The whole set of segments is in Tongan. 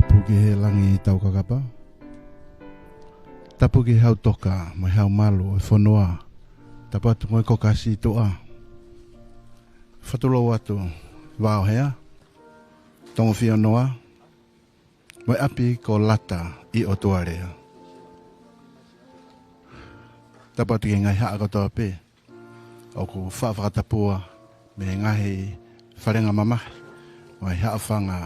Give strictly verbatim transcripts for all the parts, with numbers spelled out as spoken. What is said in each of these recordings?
Tapu ki he langi taukakapa. Tapu ki he hau toka mo e hau malu ʻo e fonua. Tapu atu mo e kokasi tuʻa. Fakatulou atu Vaohea, Tongofionoa, mo e ʻapi ko Lata ʻi ʻOtualea. Tapu atu ki he ngaahi haʻa kotoa pē ʻoku faʻa fakatapua mei he ngaahi falenga mamahi, ngaahi haʻofanga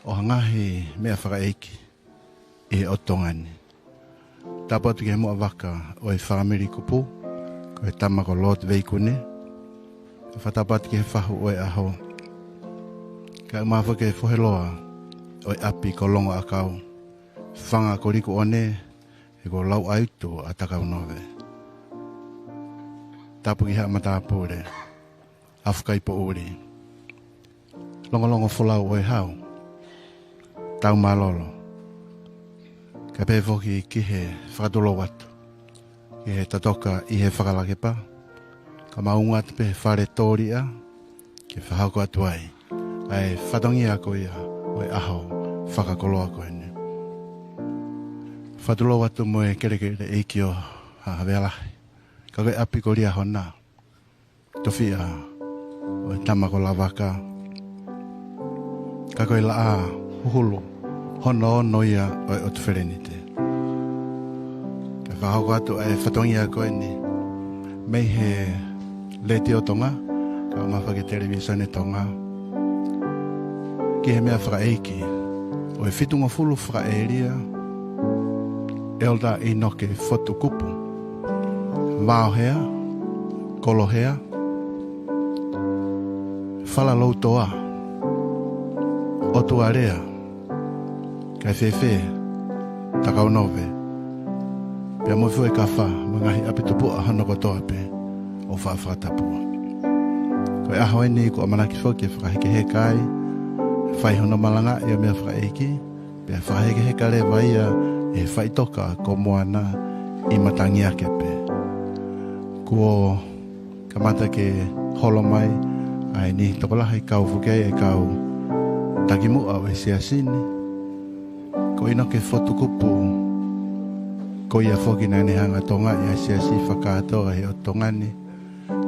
ʻo ha ngaahi meʻa fakaʻeiki ʻi he ʻotu Tonga ni. Tapu atu ki he muʻa vaka ʻo e fāmili kupu, ko e tama ko Lord Veikune. Fakatapu atu ki he fahu ʻo e ʻaho. Kae ʻumaʻā foki e foheloa ʻo e ʻapi ko Longoʻakau, fanga ko Likuʻone, he ko Lauʻaitu ʻa Takaunove. Tapu ki haʻa matāpule, ʻa Fakaipoʻuli, Longolongo Folau ʻo e Hau, Taumalolo. Kae pehē foki ki he fakatulou atu ki he totoka ʻi he Fakalakepa, kae ʻumaʻā atu pē he fale Tōliʻa, ke fakahoko atu ai ʻa e fatongia ko ia ʻo e ʻaho fakakoloa ko eni. Fakatulou atu mo e kelekele ʻeiki ʻo Havea Lahi, ka ko e ʻapi ko Liahona, tofiʻa ʻo e tama ko Lavaka, ka ko e laʻā huhulu hono ono ia ʻo e ʻOtu Felenite. Kae fakahoko atu ʻa e fatongia ko eni mei he Letiō Tonga, kae ʻumaʻā foki e Televīsone Tonga, ki he meʻa fakaʻeiki ʻo e fitungofulu fakaʻēlia, Elder ʻInoke Fotukupu, Vaohea, Kolohea, Falaloutoa, ʻOtualea, Kaifefe, Takaunove, pea mo Fuekafa, mo e ngaahi ʻapi tupuʻa hono kotoa pē ʻoku faʻa fakatapua. Ko e ʻaho eni ʻoku ʻamanaki foki ke fakahekeheka ai, fai hono malangaʻi ʻo e meʻa fakaʻeiki, pea fakahekeheka leva ia ʻe he faʻitoka ko Moana ʻi Matangiake pē. Kuo kamata ke holo mai ʻa e niʻihi tokolahi, kau foki ai e kau takimuʻa ʻo e siasi ni. Ko ʻInoke Fotukupu, ko ia foki naʻa ne hanga ʻo tokangaʻi ʻa e siasi fakakātoa he ʻotu Tonga ni.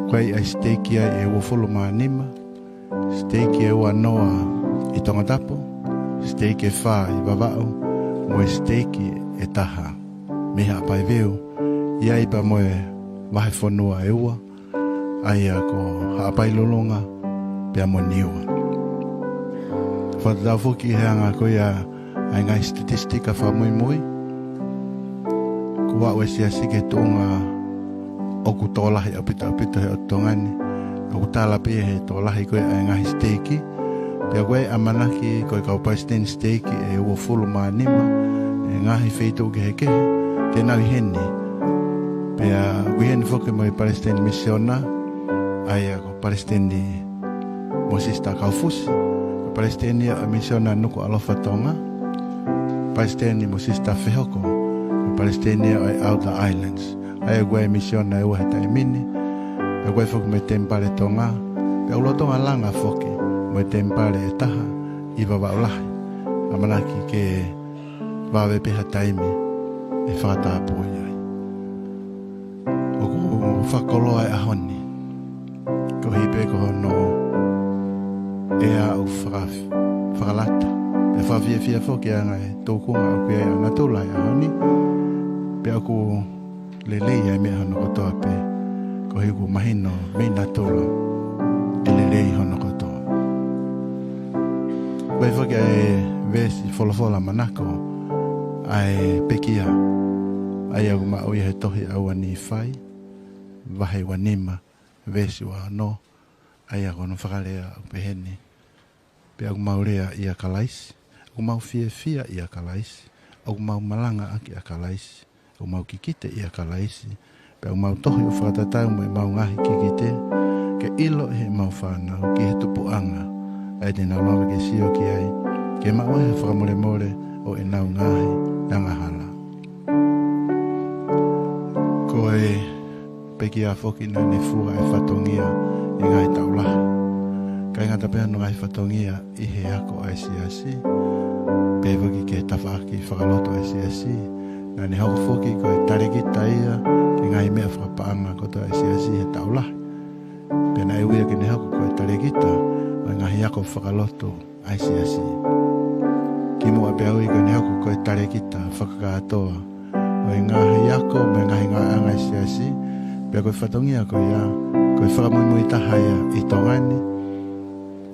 Ko ia ʻa e siteiki ai ʻe uofulu mā nima, siteiki ʻe uanoa ʻi Tongatapu, siteiki ʻe fā ʻi Vavaʻu, mo e siteiki ʻe taha mei Haʻapaiveu, ʻi ai pea mo e vahefonua ʻe ua, ʻa ia ko Haʻapai Lulunga pea mo Niua. Fakatatau foki he anga ko ia ʻa e ngaahi sitetisitika fakamuimui, kuo aʻu e siasi ki he tuʻunga ʻoku tokolahi ʻaupito ʻaupito he ʻotu Tonga ni, ʻoku tala pē he tokolahi ko ia ʻa e ngaahi siteiki. Pea ko e ʻamanaki ko e kau palesiteni siteiki ʻe uofulu mā nima ʻi he ngaahi feituʻu kehekehe te nau ʻi heni. Pea ʻoku ʻi heni foki mo e palesiteni misiona, ʻa ia ko Palesiteni mo Sisitā Kaufusi, ko e palesiteni ia ʻo e misiona Nukuʻalofa Tonga, Palesiteni mo Sisitā Fehoko, ko e palesiteni ia ʻo e Outer Islands, ʻa ia ko e misiona ʻe ua he taimi ni. Pea ko e foki mo e Temipale Tonga, pea ʻoku lolotonga langa foki mo e temipale ʻe taha ʻi Vavaʻu Lahi. ʻAmanaki ke vave pē ha taimi ʻe fakatapui ai. ʻOku fakakoloa e ʻaho ni koeʻuhi pē ko hono ʻea ʻoku faka-, fakalata, pea fakafiefia foki ʻa e ngaahi tūkunga ʻoku ʻi ai ʻa natula he ʻaho ni. Pea ʻoku lelei ʻa e meʻa hono kotoa pē, koeʻuhi ʻoku mahino mei natula ʻe lelei hono kotoa. Ko e foki ʻa e veesi folofola manako ʻa e pekia, ʻa ia ʻoku maʻu ia he tohi ʻa ua Nīfai, vahe ua nima, veesi ua ono, ʻa ia ko hono fakalea ʻoku pehē ni: Pea ʻoku mau lea ʻia Kalaisi, ʻoku mau fiefia ʻia Kalaisi, ʻoku mau malangaʻaki ʻa Kalaisi, ʻoku mau kikite ʻia Kalaisi, pea ʻoku mau tohi ʻo fakatatau mo ʻemau ngaahi kikite, ke ʻilo ʻe heʻemau fānau ki he tupuʻanga ʻa ia te nau lava ke sio ki ai, ke maʻu ai ha fakamolemole ʻo ʻenau ngaahi angahala. Ko e pekia foki naʻa ne fua e fatongia ʻi he ngaahi taʻu lahi. ʻIkai ngata pē hono ngaahi fatongia ʻi he ako ʻa e siasi, pehē foki ki he tafaʻaki fakalotu ʻa e siasi. Naʻá ne hoko foki ko e talēkita ia ki he ngaahi meʻa fakapaʻanga kotoa ʻa e siasi he taʻu lahi. Pea naʻe ui ia ke ne hoko ko e talēkita ʻo e ngaahi ako fakalotu ʻa e siasi. Kimuʻa pea ui ke ne hoko ko e talēkita fakakātoa ʻo e ngaahi ako mo e ngaahi ngāueʻanga ʻa e siasi, pea ko e fatongia ko ia, ko e fakamuimui taha ia ʻi Tonga ni,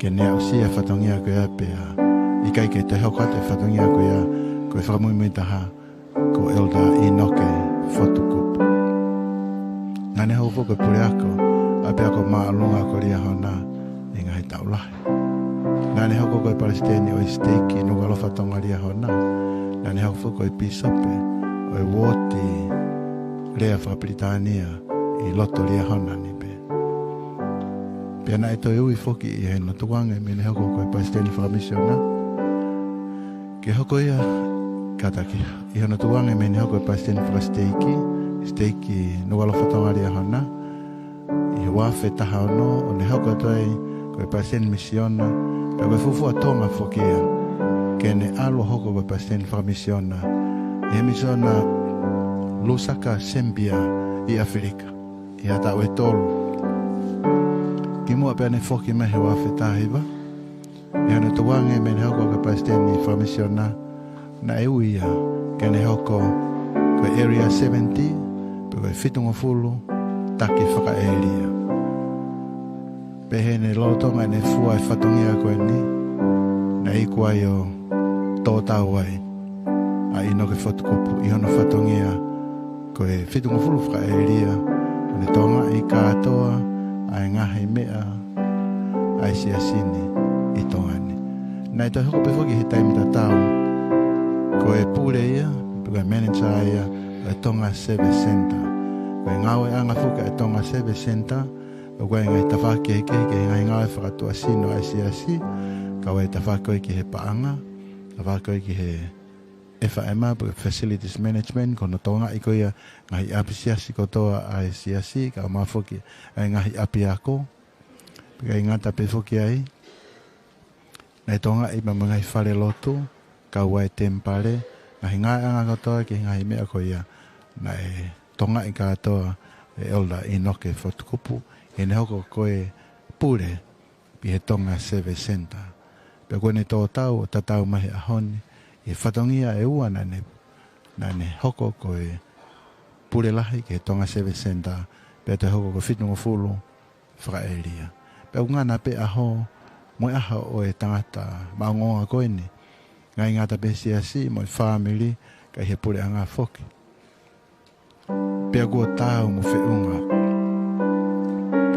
ke ne aʻusia e fatongia ko ia pea ʻikai ke toe hoko atu e fatongia ko ia ko e fakamuimui taha, ko Elder ʻInoke Fotukupu. Naʻá ne hoko ko e puleako ʻapiako māʻolunga ko Liahona ʻi he ngaahi taʻu lahi. Naʻá ne hoko ko e palesiteni ʻo e siteiki Nukuʻalofa Tonga Liahona. Naʻá ne hoko foki ko e pīsope ʻo e uooti lea fakapilitānia ʻi loto Liahona ni pē. Pea naʻe toe ui foki ʻi hono tukuange mei heʻene hoko ko e palesiteni fakamisiona, ke hoko ia kātaki ʻi hono tukuange mei heʻene hoko ko e palesiteni fakasiteiki, siteiki Nukuʻalofa Tonga Liahona, ʻi he ua afe taha ono, ʻo ne hoko atu ai ko e palesiteni misiona, pea ko e fuofua Tonga foki ia ke ne ʻalu ʻo hoko ko e palesiteni fakamisiona ʻi he misiona Lusaka, Sēmbia, ʻi ʻAfilika, ʻi ha taʻu ʻe tolu. Kimuʻa pea ne foki mai he ua afe taha hiva, ʻi hono tukuange mei heʻene hoko ko e palesiteni fakamisiona, naʻe ui ia ke ne hoko ko e Area seventy, pe ko e fitungofulu taki fakaʻēlia. Pea ʻi heʻene lolotonga ʻene fua e fatongia ko eni, naʻe iku ai ʻo tō tau ai ʻa ʻInoke Fotukupu ʻi hono fatongia ko e fitungofulu fakaʻēlia, ʻo ne tokangaʻi kātoa ʻa e ngaahi meʻa ʻa e siasi ni ʻi Tonga ni. Naʻe toe hoko pē foki he taimi tatau ko e pule ia, pe ko e manager ia ʻo e Tonga Service Centre. Ko e ngāueʻanga foki ʻa e Tonga Service Centre, ʻoku ʻi ai e ngaahi tafaʻaki kehekehe ki he ngaahi ngāue fakatuʻasino ʻa e siasi, kau ai e tafaʻaki ko ē ki he paʻanga, tafaʻaki ko ē ki he F M, pe ko e Facilities Management, ko hono tokangaʻi ko ia e ngaahi ʻapi siasi kotoa ʻa e siasi, kae ʻumaʻā foki ʻa e ngaahi ʻapiako. Pea ʻikai ngata pē foki ai, naʻe tokangaʻi pea mo e ngaahi falelotu, kau ai e temipale, ngaahi ngāueʻanga kotoa ki he ngaahi meʻa ko ia, naʻe tokangaʻi kātoa ʻe Elder ʻInoke Fotukupu, heʻene hoko ko e pule ʻi he Tonga Service Centre. Pea kuo ne tō tau ʻo tatau mai he ʻaho ni ʻi he fatongia ʻe ua naʻá ne, naʻá ne hoko ko e pule lahi ki he Tonga Service Centre, pea toe hoko ko e fitungofulu fakaʻēlia. Pea ʻoku ngana pē ʻaho mo e ʻaho ʻo e tangata maʻongoʻonga ko eni, ʻikai ngata pē he siasi mo e fāmili, ka ʻi he puleʻanga foki. Pea kuo taau mo feʻunga.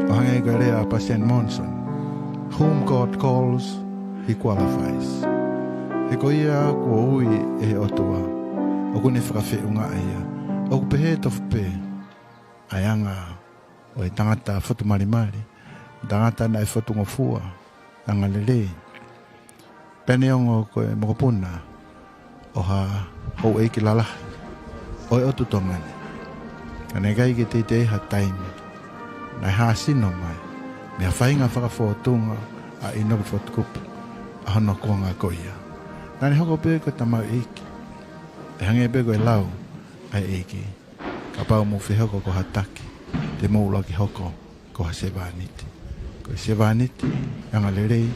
ʻO hangē ko e lea ʻa Palesiteni Monson, "Whom God calls, he qualifies." He ko ia kuo ui ʻe he ʻOtua, ʻoku ne fakafeʻungaʻi ia. ʻOku pehē tofu pē ʻa e anga ʻo e tangata fotu malimali, tangata naʻe fotungofua, angalelei. Pea neongo ko e mokopuna ʻo ha houʻeiki lalahi ʻo e ʻotu Tonga ni, ka naʻe ʻikai ke teitei ha taimi naʻe hāsino mai mei ha faʻahinga fakafōtunga ʻa ʻInoke Fotukupu ʻa hono konga ko ia. Naʻá ne hoko pē ko e tamaioʻeiki, ʻe hangē pē ko e lau ʻa e ʻEiki, "Kapau mou fie hoko ko ha taki, te mou ʻuluaki hoko ko ha sevāniti." Ko e sevāniti angalelei,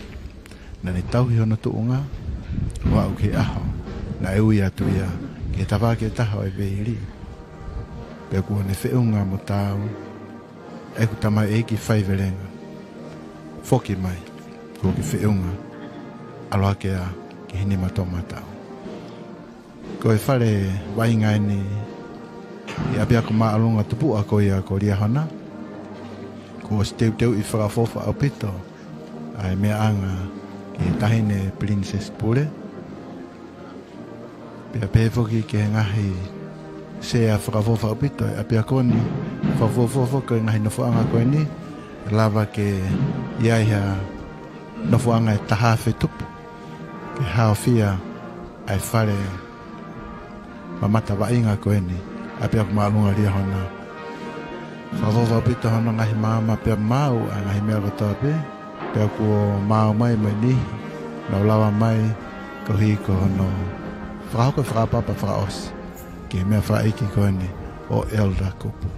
naʻá ne tauhi hono tuʻunga, ʻo aʻu ki he ʻaho naʻe ui atu ia ki he tafaʻaki ʻe taha ʻo e veili. Pea kuo ne feʻunga mo taau, "ʻEku tamaioʻeiki faivelenga, foki mai, kuo ke feʻunga, ʻalu hake ā ki he nima toʻomataʻu." Ko e fale vaʻinga eni ʻi ʻapiako māʻolunga tupuʻa ko ia ko Liahona. Kuo ʻosi teuteuʻi fakaʻofoʻofa ʻaupito ʻa e meʻaʻanga ki he Taʻahine Pilinisesi Pule. Pea pehē foki ki he ngaahi sea fakaʻofoʻofa ʻaupito ʻi ʻapiako ni, fakaʻofoʻofa foki ko e ngaahi nofoʻanga ko eni, lava ke ʻi ai ha nofoʻanga ʻe taha afe tupu ke haofia ʻa e fale mamata vaʻinga ko eni, ʻapiako māʻolunga Liahona. Fakaʻofoʻofa ʻaupito hono ngaahi maama pea maau ʻa e ngaahi meʻa kotoa pē. Pea kuo maau mai mo e niʻihi naʻa nau lava mai koeʻuhi ko hono fakahoko e fakaʻapaʻapa fakaʻosi ki he meʻafakaʻeiki ko eni ʻo Elder Kupu.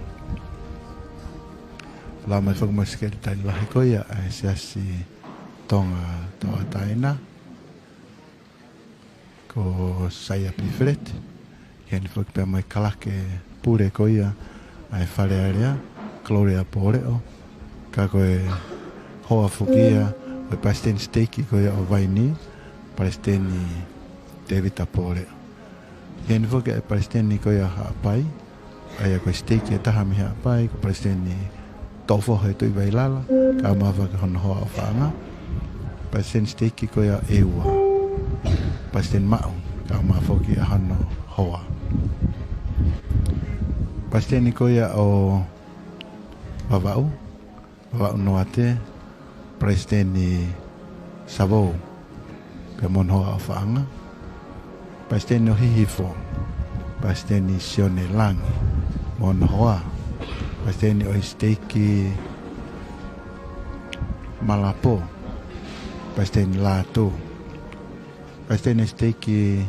Lava mai foki mo e Sekelitali Lahi ko ia ʻa e Siasi Tonga Tauʻatāina, ko Saia P. Feleti. ʻI heni foki pea mo e Kalake Pule ko ia ʻa e Fale Alea, Gloria Pōleʻo, ka ko e hoa foki ia ʻo e Palesiteni Siteiki ko ia ʻo Vainī, Palesiteni Tēvita Pōleʻo. ʻI heni foki ʻa e Palesiteni ko ia Haʻapai, ʻa ia ko e siteiki ʻe taha mei Haʻapai, ko Palesiteni Toʻofohe Tuʻivailala, kae ʻumaʻā foki hono hoa ʻofaʻanga. Palesiteni Siteiki ko ia ʻEua, Palesiteni Maʻu, kae ʻumaʻā foki ʻa hono hoa. Palesiteni ko ia ʻo Vavaʻu, Vavaʻu Noate, Palesiteni Savou pea mo hono hoa ʻofaʻanga. Palesiteni ʻo Hihifo, Palesiteni Sione Langi mo hono hoa. Palesiteni ʻo e Siteiki Malapo, Palesiteni Lātū. Palesiteni Siteiki,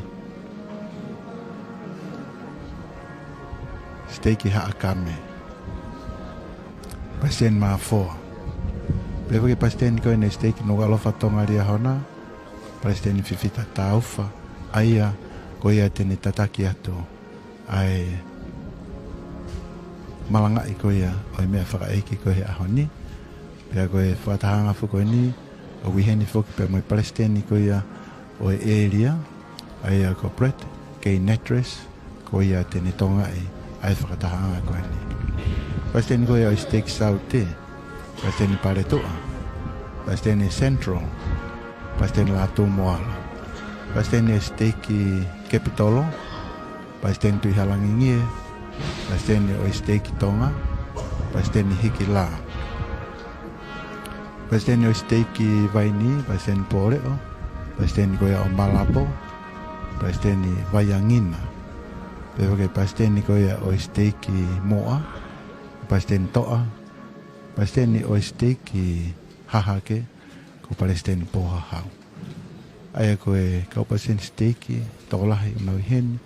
Siteiki Haʻakame, Palesiteni Mafoa. Pea foki Palesiteni ko eni Siteiki Nukuʻalofa Tonga Liahona, Palesiteni Fifita Taufa, ʻa ia ko ia te ne tataki atu ʻa e malangaʻi ko ia ʻo e meʻafakaʻeiki ko ē he ʻaho ni. Pea ko e fakatahaʻanga foki ko eni, ʻoku ʻi heni foki pea mo e Palesiteni ko ia ʻo e ʻēlia, ʻa ia ko Brett K. Nattress, ko ia te ne tokangaʻi ʻa e fakatahaʻanga ko eni. Palesiteni ko ia ʻo e Siteiki Saute, Palesiteni Paletuʻa, Palesiteni Central, Palesiteni Lātū Moala. Palesiteni ʻo e Siteiki Kepitolo, Palesiteni Tuʻihalangingie. Palesiteni ʻo e Siteiki Tonga, Palesiteni Hikilā. Palesiteni ʻo e Siteiki Vainī, Palesiteni Pōleʻo. Palesiteni ko ia ʻo Malapo, Palesiteni Vaiangina. Pea foki Palesiteni ko ia ʻo e Siteiki Muʻa, Palesiteni Toʻa. Palesiteni ʻo e Siteiki Hahake, ko Palesiteni Pōhahau. ʻA ia ko e kau Palesiteni Siteiki tokolahi ʻoku nau ʻi heni,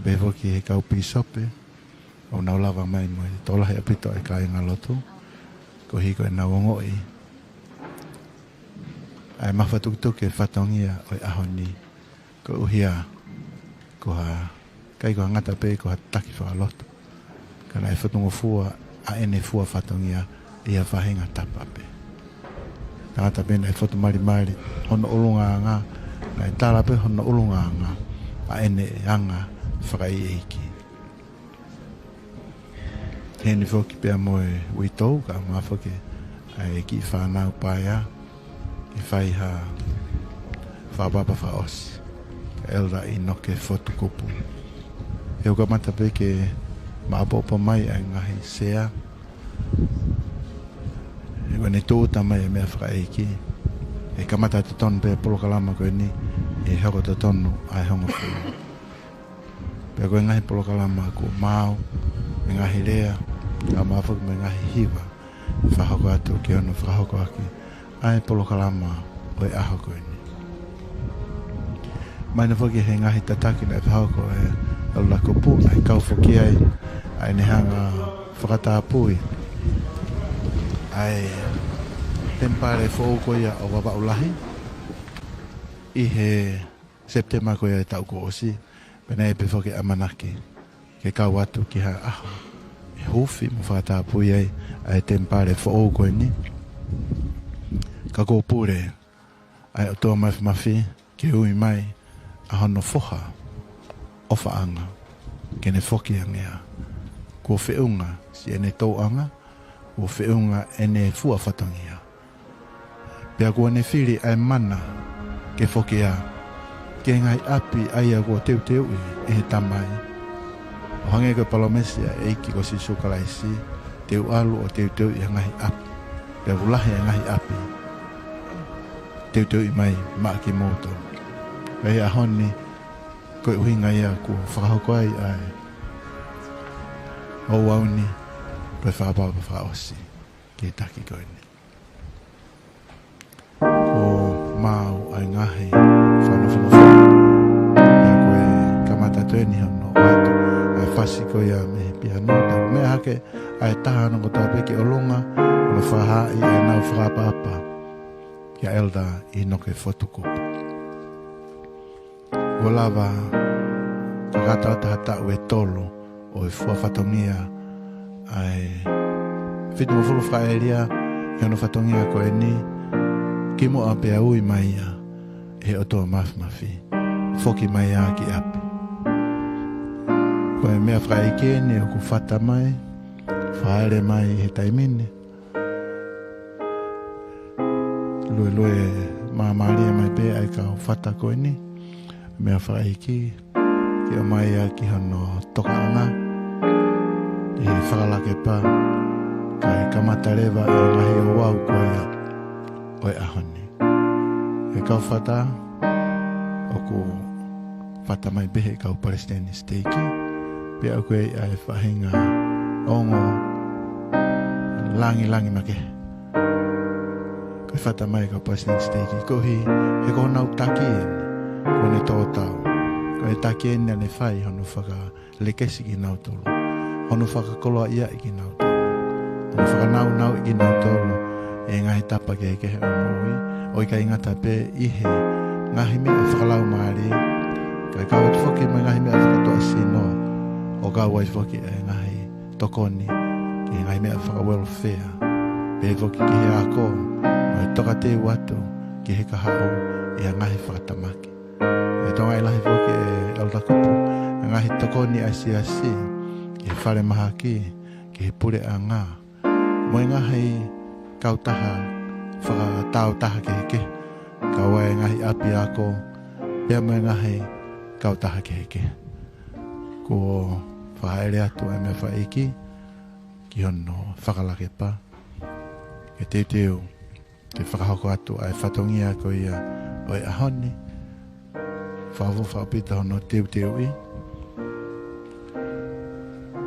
pea foki he kau pīsope ʻoku nau lava mai mo e tokolahi ʻaupito ʻa e kāingalotu, koeʻuhi ko ʻenau ongoʻi ʻa e mafatukituki e fatongia ʻo e ʻaho ni, koeʻuhi ko ha, ʻikai ko ha ngata pē ko ha taki fakalotu, ka naʻe fotungofua ʻa ʻene fua fatongia ʻi ha faʻahinga tapa pē. Tangata pē naʻe fotu malimali hono ʻulungaanga, naʻe tala pē hono ʻulungaanga ʻa ʻene anga fakaʻeiʻeiki. Heni foki pea mo e uitou, kae ʻumaʻā foki ʻa e kiʻi fānau paea, ke fai ha fakaʻapaʻapa fakaʻosi, ka Elder ʻInoke Fotu Kupu. ʻE u kamata pē ke maʻopoʻopo mai ʻa e ngaahi sea, he ko ʻene tūʻuta mai e meʻafakaʻeiki, ʻe kamata totonu pē polokalama ko eni, ʻe hoko totonu ʻa e hongofulu. Pea ko e ngaahi polokalama kuo maau, mo e ngaahi lea, kae ʻumaʻā foki mo e ngaahi hiva, fakahoko atu ki hono fakahoko ʻaki ʻa e polokalama ʻo e ʻaho ko eni. Mahino foki he ngaahi tataki naʻe fakahoko ʻe Elder Kupu, naʻe kau foki ai ʻa ʻene hanga ʻo fakatapui ʻa e temipale foʻou ko ia ʻo Vavaʻu Lahi ʻi he Sepitema ko ia e taʻu kuo ʻosi, pea naʻe pehē foki ʻa e ʻamanaki ke kau atu ki ha ʻaho ʻe huufi mo fakatapui ai ʻa e temipale foʻou ko eni. Ka kuo pule ʻa e ʻOtua Māfimafi ke ui mai ʻa hono foha ʻofaʻanga ke ne foki ange ā. Kuo feʻunga siʻene tōʻanga, kuo feʻunga ʻene fua fatongia. Pea kuo ne fili ʻa e mana ke foki ā ki he ngaahi ʻapi ʻa ia kuo teuteuʻi ʻe he Tamai. ʻO hangē ko e palōmesi ʻa e ʻEiki ko Sīsū Kalaisi, te u ʻalu ʻo teuteuʻi ʻa e ngaahi ʻapi. Pea ʻoku lahi ʻa e ngaahi ʻapi teuteuʻi mai maʻa kimoutolu. Pea ʻi he ʻaho ni, ko e ʻuhinga ia kuo fakahoko ai ʻa e ouau ni, ko e fakaʻapaʻapa fakaʻosi ki he taki ko eni. maʻu ʻa e ngaahi fakanofonofo. Pea ko e kamata atu eni hono ʻoatu ʻa e fasi ko ia mei he piano, pea meʻa hake ʻa e taha hono kotoa pē ki ʻolunga, hono fakahaaʻi ʻenau fakaʻapaʻapa kia Elder ʻInoke Fotu Kupu. Kuo lava kakato atu ha taʻu ʻe tolu ʻo e fua fatongia ʻa e fitungofulu fakaʻēlia ʻi hono fatongia ko eni, kimuʻa pea ui mai ia ʻe he ʻOtua Mafimafi, foki mai ia ki ʻapi. Ko e meʻa fakaʻeiki eni ʻoku fata mai, fāʻele mai he taimi ni. Luelue māmālie mai pē ʻa e kau fata ko eni, meʻa fakaʻeiki, ke ʻomai ia ki hono tokaʻanga ʻi he fakalakepa, kae kamata leva e ngaahi ouau ko ia ʻo e ʻaho ni. ʻE kau fata, ʻoku fata mai pē he kau palesiteni siteiki, pea ʻoku ʻi ai ʻa e faʻahinga ongo langilangi makehe. Ko e fata mai e kau palesiteni siteiki, koeʻuhi he ko honau taki eni, ko ʻene tō tau. Ko e taki eni naʻa ne fai hono fakalekesi kinautolu, hono fakakoloaʻiaʻi kinautolu, hono fakanaunauʻi kinautolu ʻi he ngaahi tapa kehekehe ʻo e moʻui, ʻo ʻikai ngata pē ʻi he ngaahi meʻa fakalaumālie, kae kau atu foki mo e ngaahi meʻa fakatuʻasino, ʻo kau ai foki e ngaahi tokoni ki he ngaahi meʻa fakawelefea, pehē foki ki he ako, mo e tokateu atu ki he kahaʻu ʻi he ngaahi fakatamaki. ʻE tokangaʻi lahi foki ʻe Elder Kupu e ngaahi tokoni ʻa e siasi ki he falemahaki, ki he puleʻanga, mo e ngaahi kautaha fakatāutaha kehekehe, kau ai e ngaahi ʻapiako, pea mo e ngaahi kautaha kehekehe. Kuo fāʻele atu e meʻa fakaʻeiki ki hono fakalakepa, ke teuteu ke fakahoko atu ʻa e fatongia ko ia ʻo e ʻaho ni. Fakaʻofoʻofa ʻaupito hono teuteuʻi.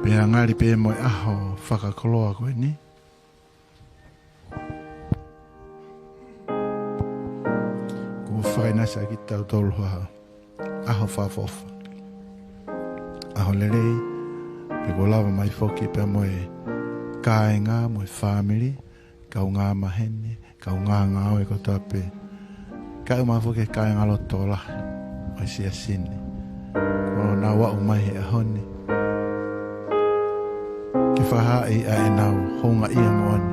Pea ngali pē mo e ʻaho fakakoloa ko eni, kuo fakaʻinasi ʻaki kitautolu ha ʻaho fakaʻofoʻofa, ʻaho lelei, pea kuo lava mai foki pea mo e kāinga, mo e fāmili, kaungāmaheni, kaungāngāue kotoa pē, kae ʻumaʻā foki e kāingalotu tokolahi ʻo e siasi ni, kuo nau aʻu mai he ʻaho ni ke fakahaaʻi ʻa ʻenau houngaʻia moʻoni,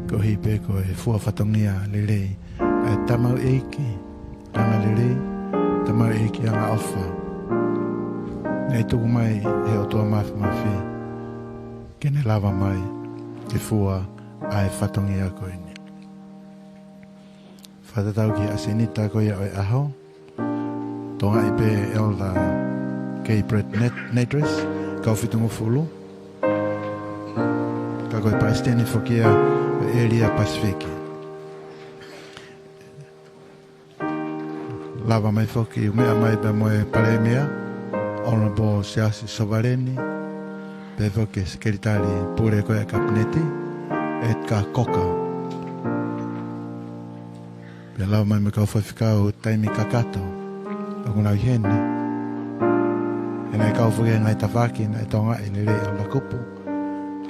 koeʻuhi pē ko e fua fatongia lelei ʻa e tamaioʻeiki angalelei, tamaioʻeiki angaʻofa, naʻe tuku mai ʻe he ʻOtua Mafimafi ke ne lava mai ke fua ʻa e fatongia ko eni. Fakatatau ki he ʻasenita ko ia ʻo e ʻaho, tokangaʻi pē ʻe Elder K. Brett Nat-, Nattress, kau fitungofulu, ka ko e palesiteni foki ia ʻo e ʻēlia Pasifiki. Lava mai foki ʻo meʻa mai pea mo e Palēmia, Honourable Siaosi Sovaleni, pea foki e Sekelitali Pule ko ia ʻa e Kapineti, Edgar Cocker. Pea lava mai mo e kau faifekau taimi kakato ʻoku nau ʻi heni, he naʻe kau foki he ngaahi tafaʻaki naʻe tokangaʻi lelei ʻe Elder Kupu.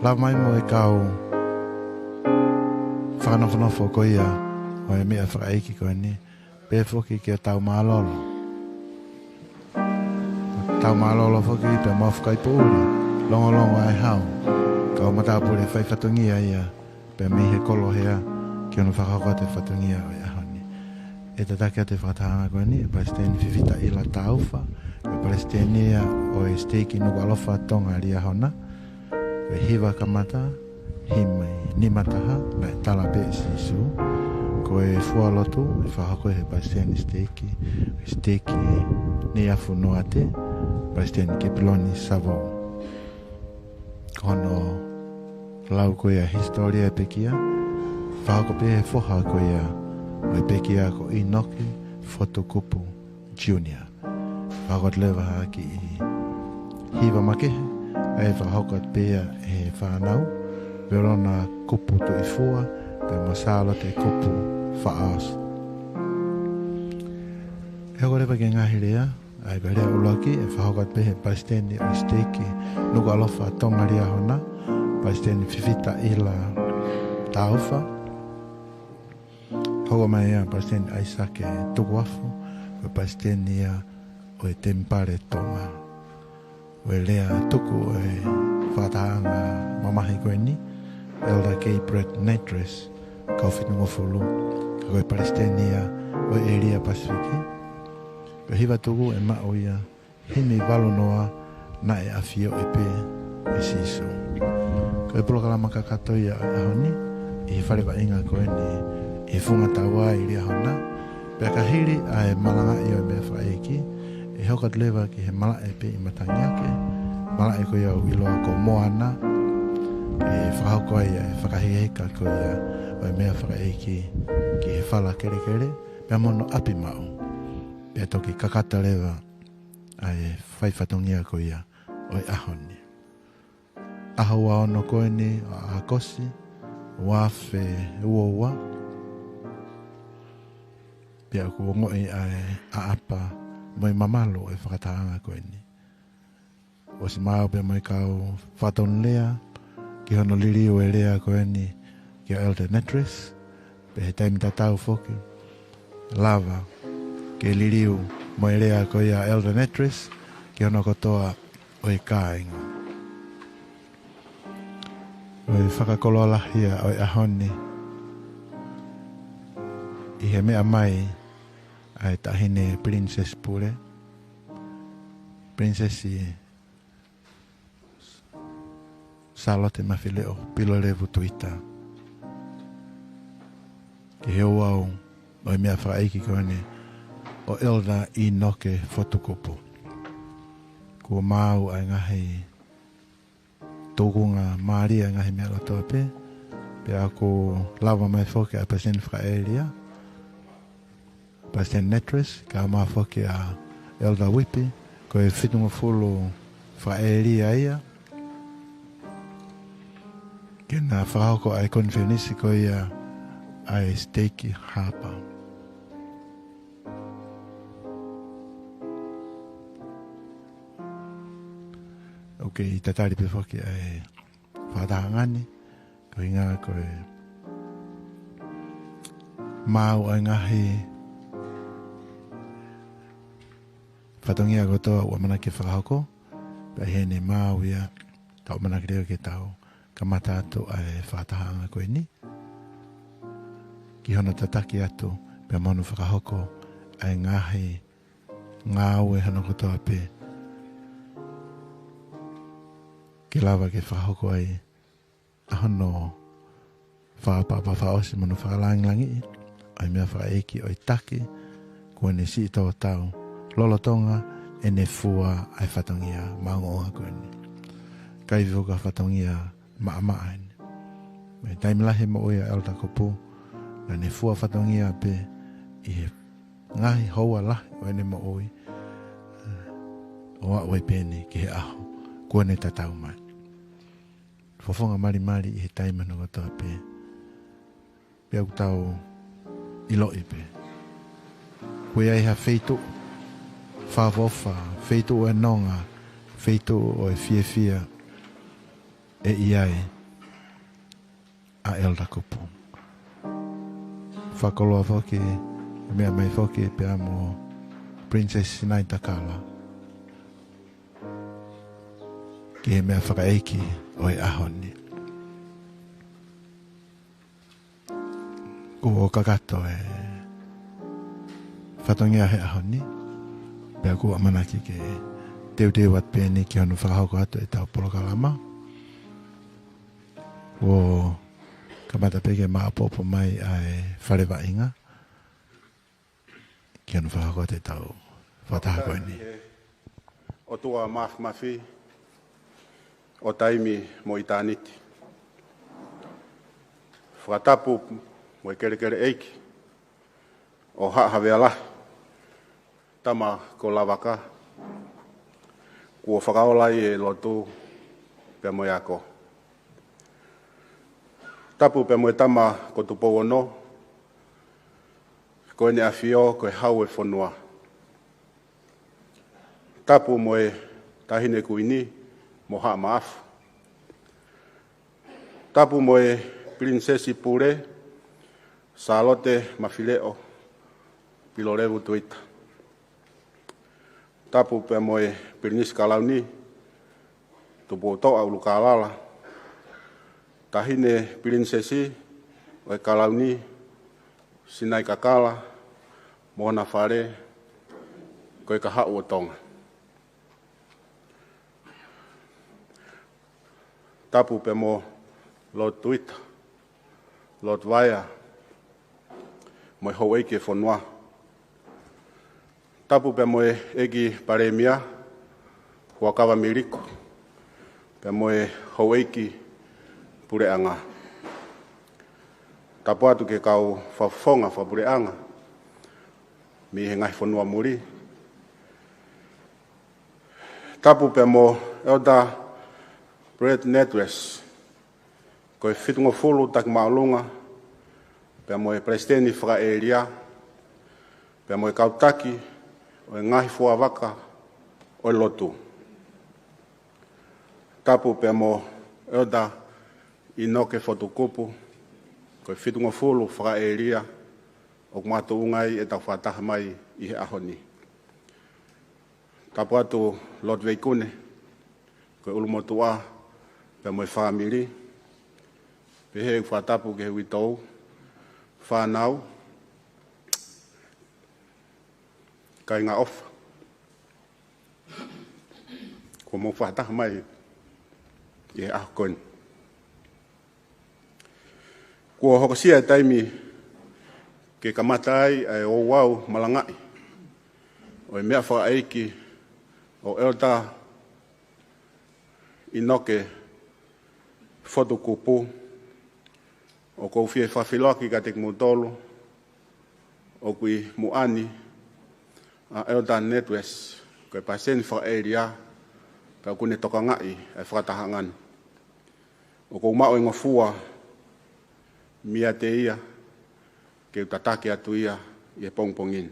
Lava mai mo e kau fakanofonofo ko ia ʻo e meʻa fakaʻeiki ko eni, pea foki ki he tau mālōlō. Tau mālōlō foki pea mo e fakaipuli, Longolongo ʻa e Hau, kau matāpule fai fatongia ia pea mei he Kolohea ki hono fakahoko atu e fatongia ʻo e ʻaho ni. ʻE tataki atu e fakatahaʻanga ko eni ʻe Palesiteni Fifita ʻIla Taufa, ko e palesiteni ia ʻo e siteiki Nukuʻalofa Tonga Liahona. Ko e hiva kamata, himi nima taha, naʻe tala pē ʻe Sīsū. Ko e fua lotu ʻe fakahoko ʻe he palesiteni siteiki, siteiki Neiafu Noate, Palesiteni Kepiloni Savou. Ko hono lau ko ia hisitōlia e pekia, fakahoko pē ʻe he foha ko ia ʻo e pekia ko ʻInoke Fotu Kupu Junior. Fakahoko atu leva ha kiʻi hiva makehe, ʻe fakahoko atu pē ia ʻe he fānau, Velona Kupu Tuʻifua, pea mo Sālote Kupu Faʻaoso. Pea ko e leva ki he ngaahi lea, ʻa ia ko e lea ʻuluaki, ʻe fakahoko atu pē ʻe he palesiteni ʻo e siteiki Nukuʻalofa Tonga Liahona, Palesiteni Fifita ʻIla Taufa. Hoko mai ʻa Palesiteni ʻAisake Tukuafu, ko e palesiteni ia ʻo e Temipale Tonga. Ko e lea tuku ʻo e fakatahaʻanga mamahi ko eni, Elder Gabriel Nattress, kau fitungofulu, ka ko e palesiteni ia ʻo e ʻēlia Pasifiki. Ko e hiva tuku ʻe maʻu ia, himi valu noa, Naʻe ʻAfioʻi Pē ʻa Sīsū. Ko e polokalama kakato ia ʻo e ʻaho ni, ʻi he fale vaʻinga ko eni, ʻi he Funga Tauai Liahona, pea ka hili ʻa e malangaʻi ʻo e meʻafakaʻeiki, ʻe hoko atu leva ki he malaʻe pē ʻi Matangiake, malaʻe ko ia ʻoku ʻiloa ko Moana, ʻe fakahoko ai ʻa e fakahekeheka ko ia ʻo e meʻafakaʻeiki ki he fala kelekele, pea mo hono ʻapi maʻu, pea toki kakato leva ʻa e fai fatongia ko ia ʻo e ʻaho ni. ʻAho ua ono ko eni ʻo ʻAokosi, ua afe ua ua. Pea ʻoku ongoʻi ʻa e ʻaʻapa mo e mamalu ʻo e fakatahaʻanga ko eni. ʻOsi maau pē mo e kau fatongia ki hono liliu e lea ko eni kia Elder Nattress, pea he taimi tatau foki, lava ke liliu mo e lea ko ia Elder Nattress ki hono kotoa ʻo e kāinga. ʻO e fakakoloa lahi ia ʻo e ʻaho ni, ʻi he meʻa mai ʻa e Taʻahine Pilinisesi Pule, Pilinisesi Sālote Mafileʻo Pilolevu Tuita, ki he ouau ʻo e meʻafakaʻeiki ko eni ʻo Elder ʻInoke Fotukupu. Kuo maau ʻa e ngaahi tūkunga mālie, ʻa e ngaahi meʻa kotoa pē, pea ʻoku lava mai foki ʻa e palesiteni fakaʻēlia, Palesiteni Nattress, kae ʻumaʻā foki ʻa Elder Whippi, ko e fitungofulu fakaʻēlia ia, ke na fakahoko ʻa e konifelenisi ko ia ʻa e siteiki hapa. ʻOku kei tatali pē foki ʻa e fakatahaʻanga ni, ko e ʻuhinga ko e maau ʻa e ngaahi fatongia kotoa ʻoku ʻamanaki ke fakahoko, pea ʻi heʻene maau ia, tau ʻamanaki leva ke tau kamata atu ʻa e fakatahaʻanga ko eni, ki hono tataki atu, pea mo hono fakahoko ʻa e ngaahi ngāue hono kotoa pē, ke lava ke fakahoko ai ʻa hono fakaʻapaʻapa fakaʻosi mo hono fakalāngilangiʻi ʻa e meʻafakaʻeiki ʻo e taki kuo ne siʻi tō tau lolotonga ʻene fua ʻa e fatongia maʻongoʻonga ko eni. ʻIkai foki ha fatongia maʻamaʻa eni. Mei he taimi lahi e moʻui ʻa Elder Kupu, naʻa ne fua fatongia pē ʻi he ngaahi houa lahi ʻo ʻene moʻui, ʻo aʻu ai pē eni ki he ʻaho kuo ne tatau mai. Fofonga malimali ʻi he taimi hono kotoa pē. Pea ʻoku tau ʻiloʻi pē, ʻoku ʻi ai ha feituʻu fakaʻofoʻofa, feituʻu ʻo e nonga, feituʻu ʻo e fiefia ʻe ʻi ai ʻa Elder Kupu. Fakakoloa foki, meʻa mai foki pea mo Princess Sinaitakala ki he meʻafakaʻeiki ʻo e ʻaho ni. Kuo kakato e fatongia he ʻaho ni, pea ʻoku ou ʻamanaki ke teuteu atu pē eni ki hono fakahoko atu ʻetau polokalama. Kuo kamata pē ke maopoopo mai ʻa e fale vaʻinga ki hono fakahoko atu ʻetau fakataha ko eni. ʻOtua Māfimafi ʻo taimi mo ʻitāniti, fakatapu mo e kelekele ʻeiki ʻo Haʻa Havea Lahi, tama ko Lavaka, kuo fakaola ai e lotu pea mo e ako. Tapu pea mo e tama ko Tupou Ono, ko ʻene ʻafio ko e hau e fonua. Tapu mo e Taʻahine Kuini mo Haʻa Maʻafu. Tapu mo e Pilinisesi Pule, Sālote Mafileʻo Pilolevu Tuita. Tapu pea mo e Pilinisi Kalauni, Tupoutoʻa ʻUlukālala, Taʻahine Pilinisesi ʻo e Kalauni, Sinaitakala, mo hona fale, ko e Kahaʻu ʻo Tonga. Tapu pea mo Lord Tuita, Lord Vaea, mo e houʻeiki e fonua. Tapu pea mo e ʻEiki Palēmia, Huʻakavameiliku, pea mo e houʻeiki puleʻanga. Tapu atu ki he kau fakafofonga fakapuleʻanga mei he ngaahi fonua muli. Tapu pea mo ʻEletā Brett Nattress, ko e Fitungofulu Taki Māʻolunga, pea mo e Palesiteni Fakaʻēlia, pea mo e kau taki ʻo e ngaahi fuavaka ʻo e lotu. Tapu pea mo ʻEletā ʻInoke Fotu Kupu, ko e Fitungofulu Fakaʻēlia, ʻoku makatuʻunga ai ʻetau fakataha mai ʻi he ʻaho ni. Tapu atu Lord Veikune, ko e ʻulumotuʻa pea mo e fāmili. Pehē ʻeku fakatapu ki he uitou, fānau, kāinga ʻofa kuo mou fakataha mai ʻi he ʻaho ko eni. Kuo hokosia e taimi ke kamata ai ʻa e ouau malangaʻi ʻo e meʻafakaʻeiki ʻo ʻEletā ʻInoke Fotu Kupu. ʻOku ou fie fakafeʻiloaki kiate kimoutolu ʻoku ʻi muʻa ni ʻa ʻEletā Nattress, ko e Palesiteni Fakaʻēlia, pea ʻoku ne tokangaʻi e fakatahaʻanga ni. ʻOku ou maʻu e ngofua meiate ia ke u tataki atu ia ʻi he pongipongi ni.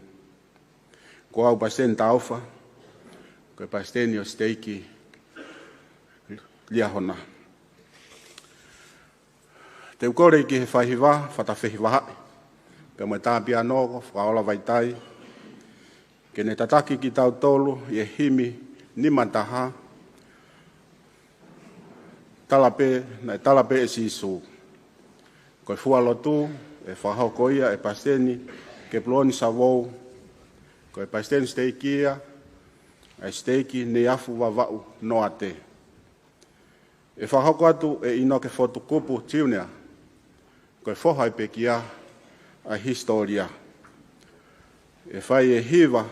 Ko au Palesiteni Taʻofa, ko e Palesiteni ʻo e Siteiki Liahona. Te u kole ki he faihiva, fakafehivahaʻi, pea mo e tā piano ko Fakaola Vaitai, ke ne tataki kitautolu ʻi he himi nima taha, Tala pē, naʻe tala pē ʻe Sīsū. Ko e fua lotu, ʻe fakahoko ia ʻe Palesiteni Kepuloni Savou, ko e Palesiteni Siteiki ia ʻa e Siteiki Neiafu Vavaʻu Noate. ʻE fakahoko atu ʻe ʻInoke Fotu Kupu Junior, ko e foha ʻo e pekia ʻa e hisitōlia. ʻE fai e hiva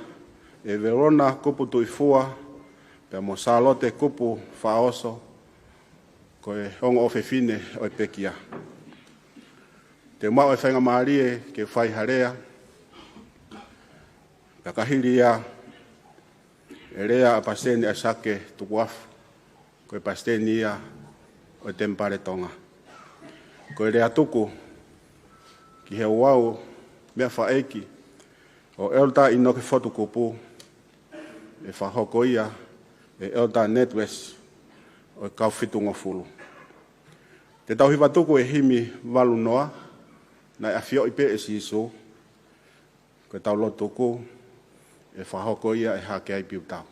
ʻe Velona Kupu Tuʻifua pea mo Sālote Kupu Faʻaoso, ko e ongo ʻofefine ʻo e pekia. Te u maʻu e faingamālie ke fai ha lea, pea ka hili ia, ʻe lea ʻa Palesiteni ʻAisake Tukuafu, ko e Palesiteni ia ʻo e Temipale Tonga. Ko e lea tuku ki he ouau meʻafakaʻeiki ʻo ʻEletā ʻInoke Fotu Kupu, ʻe fakahoko ia ʻe ʻEletā Nattress ʻo e Kau Fitungofulu. Te tau hiva tuku e himi valu noa, Naʻe ʻAfioʻi pē ʻe Sīsū, ko ʻetau lotu tuku, ʻe fakahoko ia ʻe Hakeai Piutau.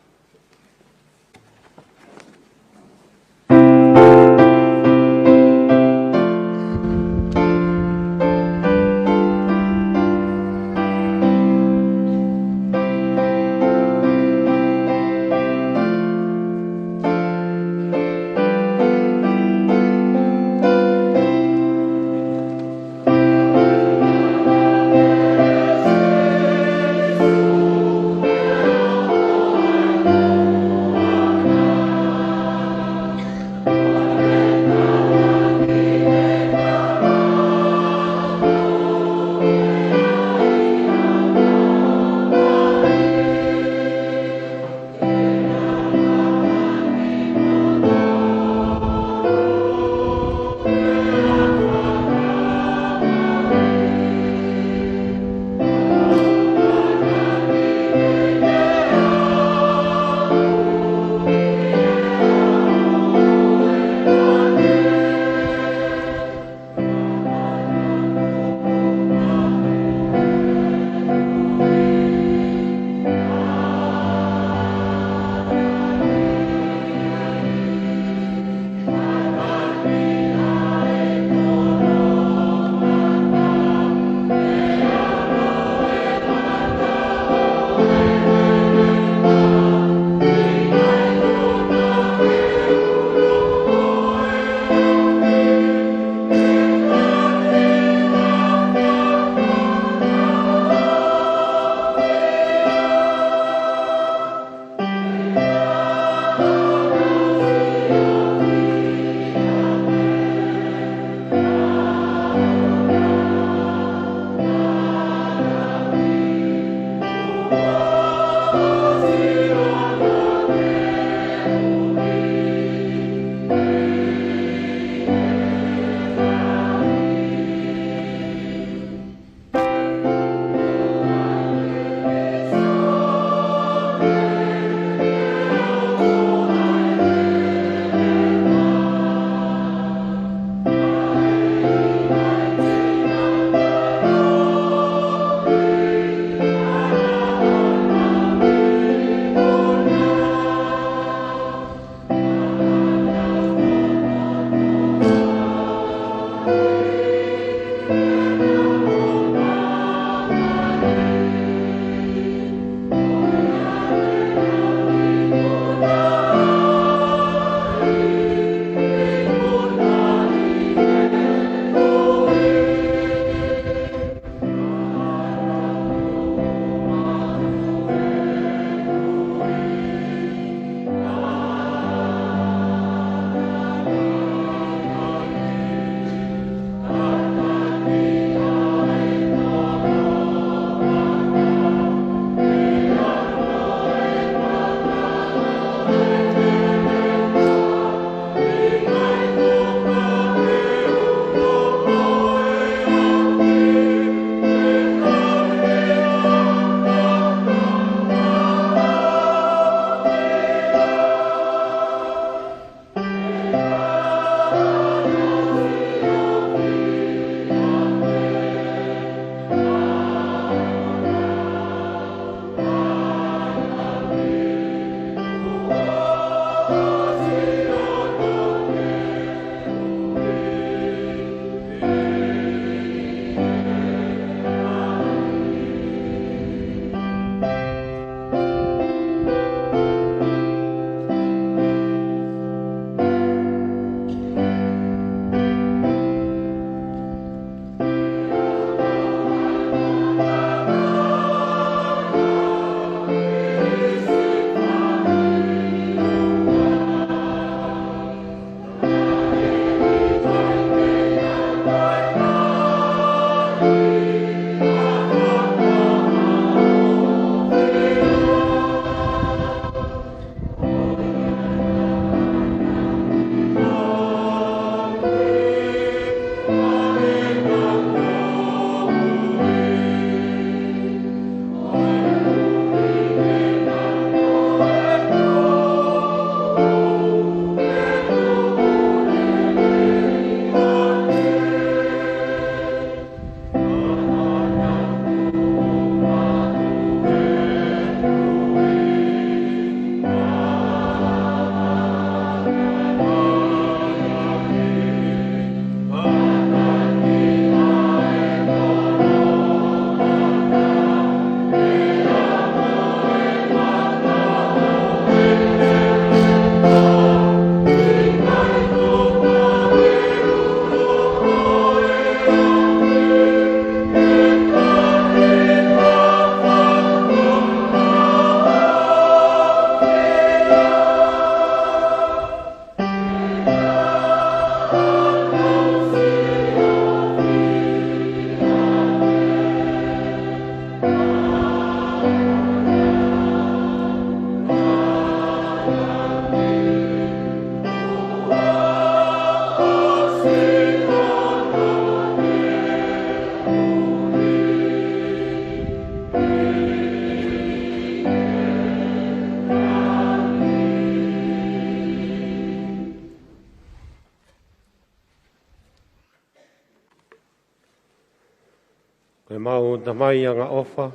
ʻEmau Tamai angaʻofa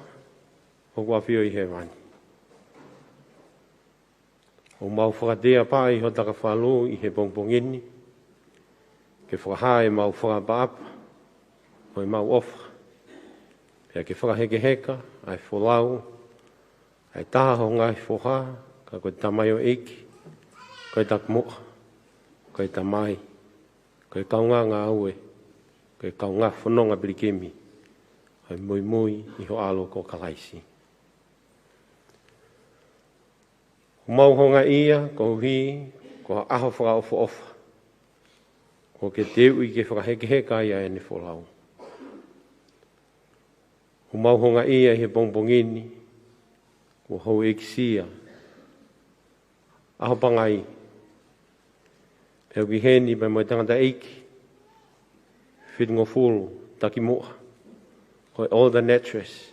ʻoku ʻafio ʻi hēvani, ʻoku mau fakatea pē ʻi ho takafalu ʻi he pongipongi ni, ke fakahā ʻemau fakaʻapaʻapa ʻo ʻemau ʻofa, pea ke fakahekeheka ʻa e folau ʻa e taha ho ngaahi foha, ka ko e tamaioʻeiki, ko e takimuʻa, ko e tamai, ko e kaungā ngāue, ko e kaungā fononga pilikimi ʻo e muimui ʻi ho ʻAlo ko Kalaisi. ʻOku mau houngaʻia koeʻuhi ko ha ʻaho fakaʻofoʻofa ʻoku ke teuʻi ke fakahekeheka ai ʻa ʻene folau. ʻOku mau houngaʻia ʻi he pongipongi ni kuo houʻeikisiā ʻa ho pangai, pea ʻoku ʻi heni pea mo e tangataʻeiki fitungofulu takimuʻa, ko e Elder Nattress,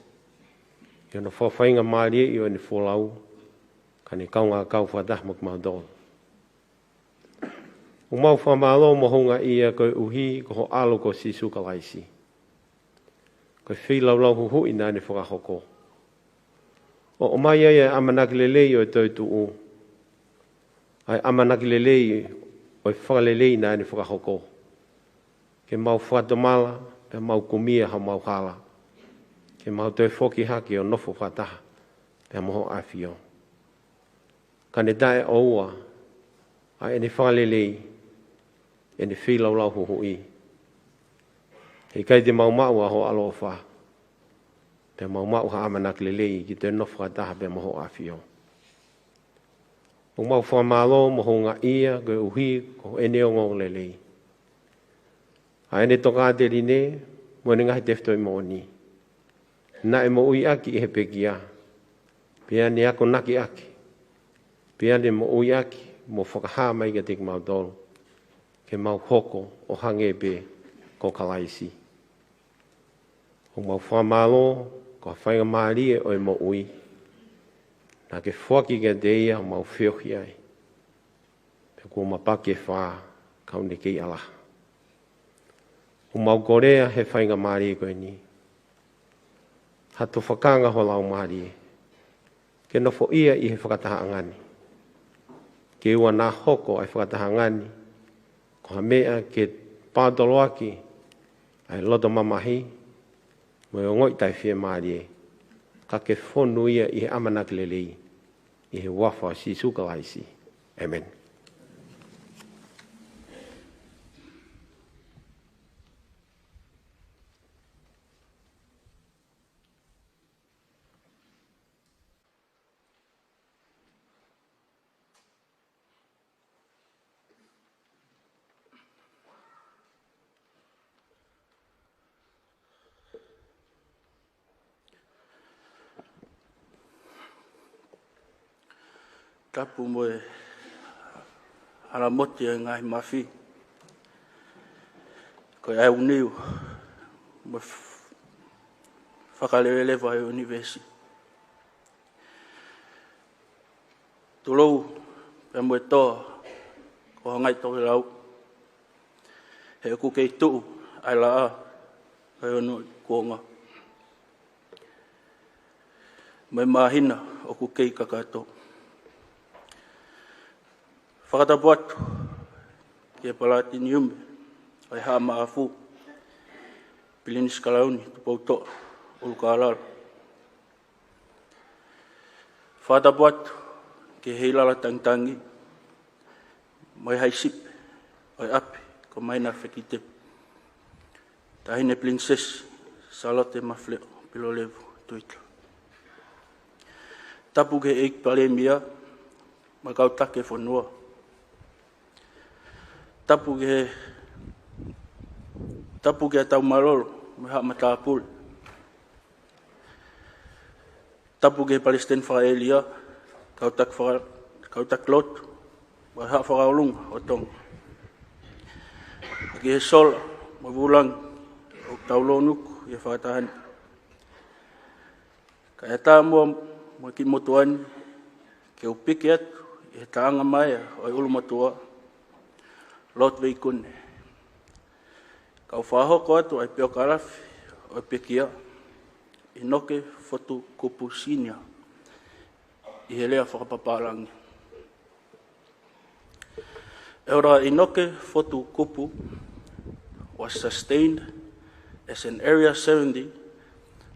ʻi hono fakafaingamālieʻi ʻo ʻene folau, ka ne kaungā kau fakataha mo kimautolu. ʻOku mau fakamālō mo houngaʻia koeʻuhi ko ho ʻAlo ko Sīsū Kalaisi, ko e feilaulau huhuʻi naʻa ne fakahoko, ʻo ʻomai ai ʻa e ʻamanaki lelei ʻo e toetuʻu, ʻa e ʻamanaki lelei ʻo e fakalelei naʻa ne fakahoko, ke mau fakatomala, pea mau kumi ʻa homau hala, ke mau toe foki hake ʻo nofo fakataha pea mo ho ʻAfio. Ka ne taʻeʻoua ʻa ʻene fakalelei, ʻene feilaulau huhuʻi, he ʻikai te mau maʻu ʻa ho ʻaloʻofa, pea mau maʻu ha ʻamanaki lelei ke toe nofo fakataha pea mo ho ʻAfio. ʻOku mau fakamālō mo houngaʻia koeʻuhi ko ʻene ongoongolelei, ʻa ʻene tokāteline mo ʻene ngaahi tefitoʻi moʻoni, naʻe moʻuiʻaki ʻi he pekia, pea ne akonakiʻaki, pea ne moʻuiʻaki mo fakahā mai kiate kimautolu, ke mau hoko ʻo hangē pē ko Kalaisi. ʻOku mau fakamālō ko e faingamālie ʻo e moʻui naʻa ke foaki kiate ia ʻo mau feohi ai, pea kuo mapaki e fā, ka ʻoku ne kei ʻalaha. ʻOku mau kolea he faingamālie ko eni ha tufakanga ho Laumālie ke nofoʻia ʻi he fakatahaʻanga ni, ke ʻoua naʻa hoko ʻa e fakatahaʻanga ni ko ha meʻa ke paotoloaki ʻa e loto mamahi mo e ongoʻi taʻefiemālie, ka ke fonu ia ʻi he ʻamanaki lelei, ʻi he huafa ʻo Sīsū Kalaisi. ʻĒmeni. Tapu mo e hala moti ʻo e ngaahi mafi, ko e ʻauniu mo e f-, fakaleveleva ʻo e ʻunivēsi. Tulou pea mo e toa ko e ngaahi tokelau, he ʻoku kei tuʻu ʻa e laʻā ʻo e ono kuonga, mo e māhina ʻoku kei kakato. Fakatapu atu ki he Palatiniume ʻo e Haʻa Maʻafu, Pilinisi Kalauni Tupoutoʻa ʻUlukālala. Fakatapu atu ki he Heilala Tangitangi mo e Haʻi Sipi ʻo e ʻapi ko Maina Fekite, Taʻahine Pilinisesi Sālote Mafileʻo Pilolevu Tuʻita. Tapu ki he ʻEiki Palēmia mo e kau taki e fonua. Tapu ki he, tapu ki he Taumalolo mo e Haʻa Matāpule. Tapu ki he Palesiteni Fakaʻēlia, kau taki faka-, kau taki lotu mo e Haʻa Fakaʻolunga ʻo Tonga. Ki he sola mo e vūlangi ʻoku tau lōnuku ʻi he fakataha ni. Kae ʻatā muʻa mo e kiʻi motuʻa ni ke u piki atu ʻi he taʻanga maea ʻo e ʻulumotuʻa, Lord Veikune, kau fakahoko atu ʻa e peokalafi ʻo e pekia, ʻInoke Fotu Kupu Senior ʻi he lea fakapapālangi. Elder ʻInoke Fotu Kupu was sustained as an Area seventy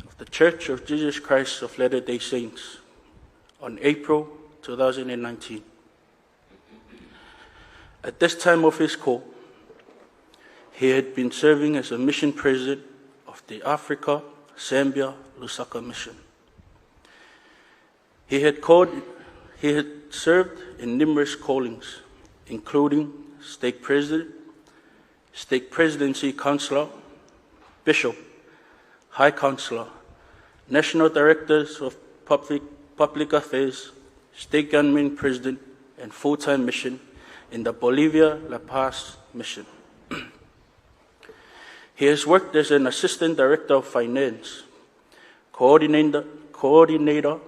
of the Church of Jesus Christ of Latter-day Saints on April two thousand and nineteen. At this time of his call, he had been serving as a mission president of the Africa Zambia Lusaka Mission. He had called, he had served in numerous callings, including stake president, stake presidency counselor, bishop, high counselor, national directors of public, public affairs, stake gunman president, and full-time mission in the Bolivia La Paz mission. He has worked as an assistant director of finance, coordinator, coordinator,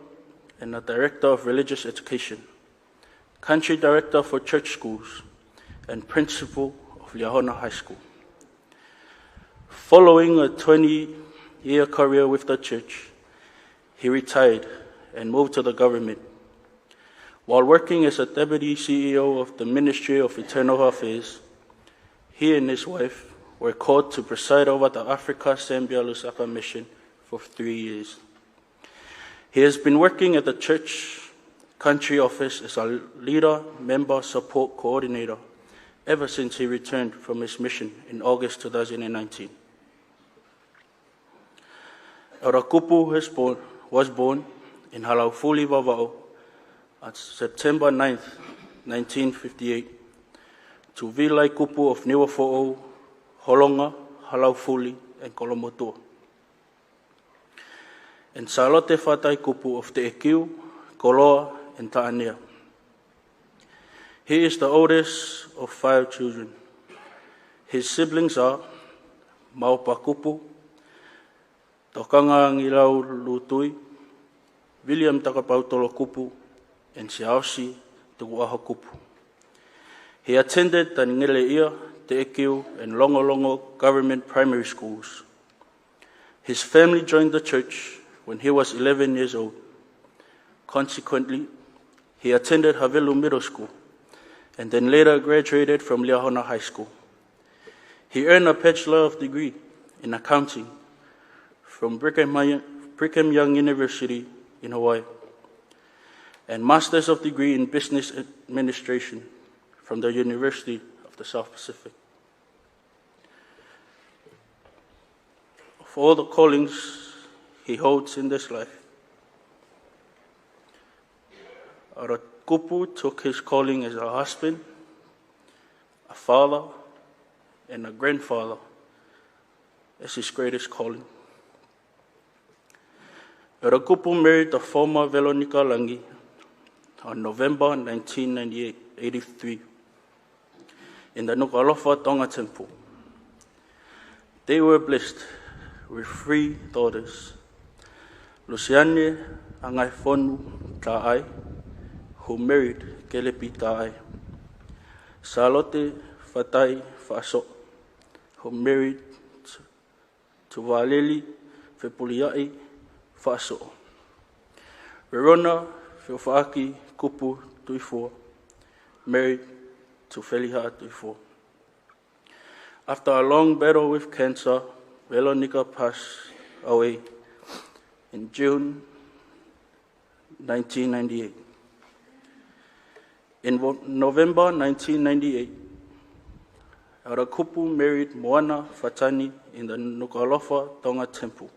and a director of religious education, country director for church schools, and principal of Liahona High School. Following a twenty-year career with the church, he retired and moved to the government. While working as a deputy C E O of the Ministry of Internal Affairs, he and his wife were called to preside over the Africa Zambia Lusaka Mission for three years. He has been working at the church country office as a leader member support coordinator ever since he returned from his mission in August two thousand and nineteen. Elder Kupu has born, was born in Halaufuli, Vavaʻu, on September ninth, nineteen fifty-eight, to Vīlai Kupu of Niuafoʻou, Holonga, Halaufuli, and Kolomotuʻa, and Sālote Fatai Kupu of Teʻekiu, Koloa, and Taʻanea. He is the oldest of five children. His siblings are Maopa Kupu, Tokangaangilau Lutui, William Takapautolo Kupu, and Siaosi Tukuʻaho Kupu. He attended the Ngeleʻia, Teʻekiu, and Longolongo government primary schools. His family joined the church when he was eleven years old. Consequently, he attended Havelu Middle School and then later graduated from Liahona High School. He earned a bachelor of degree in accounting from Brigham Young, Brigham Young University in Hawaii and master's of degree in business administration from the University of the South Pacific. Of all the callings he holds in this life, Elder Kupu took his calling as a husband, a father, and a grandfather as his greatest calling. Elder Kupu married the former Veronica Langi on November nineteen ninety-eight, eighty-three, in the Nukuʻalofa Tonga Temple. They were blessed with three daughters, Lusiane Angaifonu Taʻai, who married Kelepi Taʻai, Sālote Fatai Faʻasoʻo, who married to Valeli Fepuliaʻi Faʻasoʻo. Verona Feofaʻaki Kupu Tuifua, married to Feliha Tuifua. After a long battle with cancer, Veronica passed away in June nineteen ninety-eight. In Vo-, November nineteen ninety-eight, Elder Kupu married Moana Fatani in the Nukuʻalofa Tonga Temple.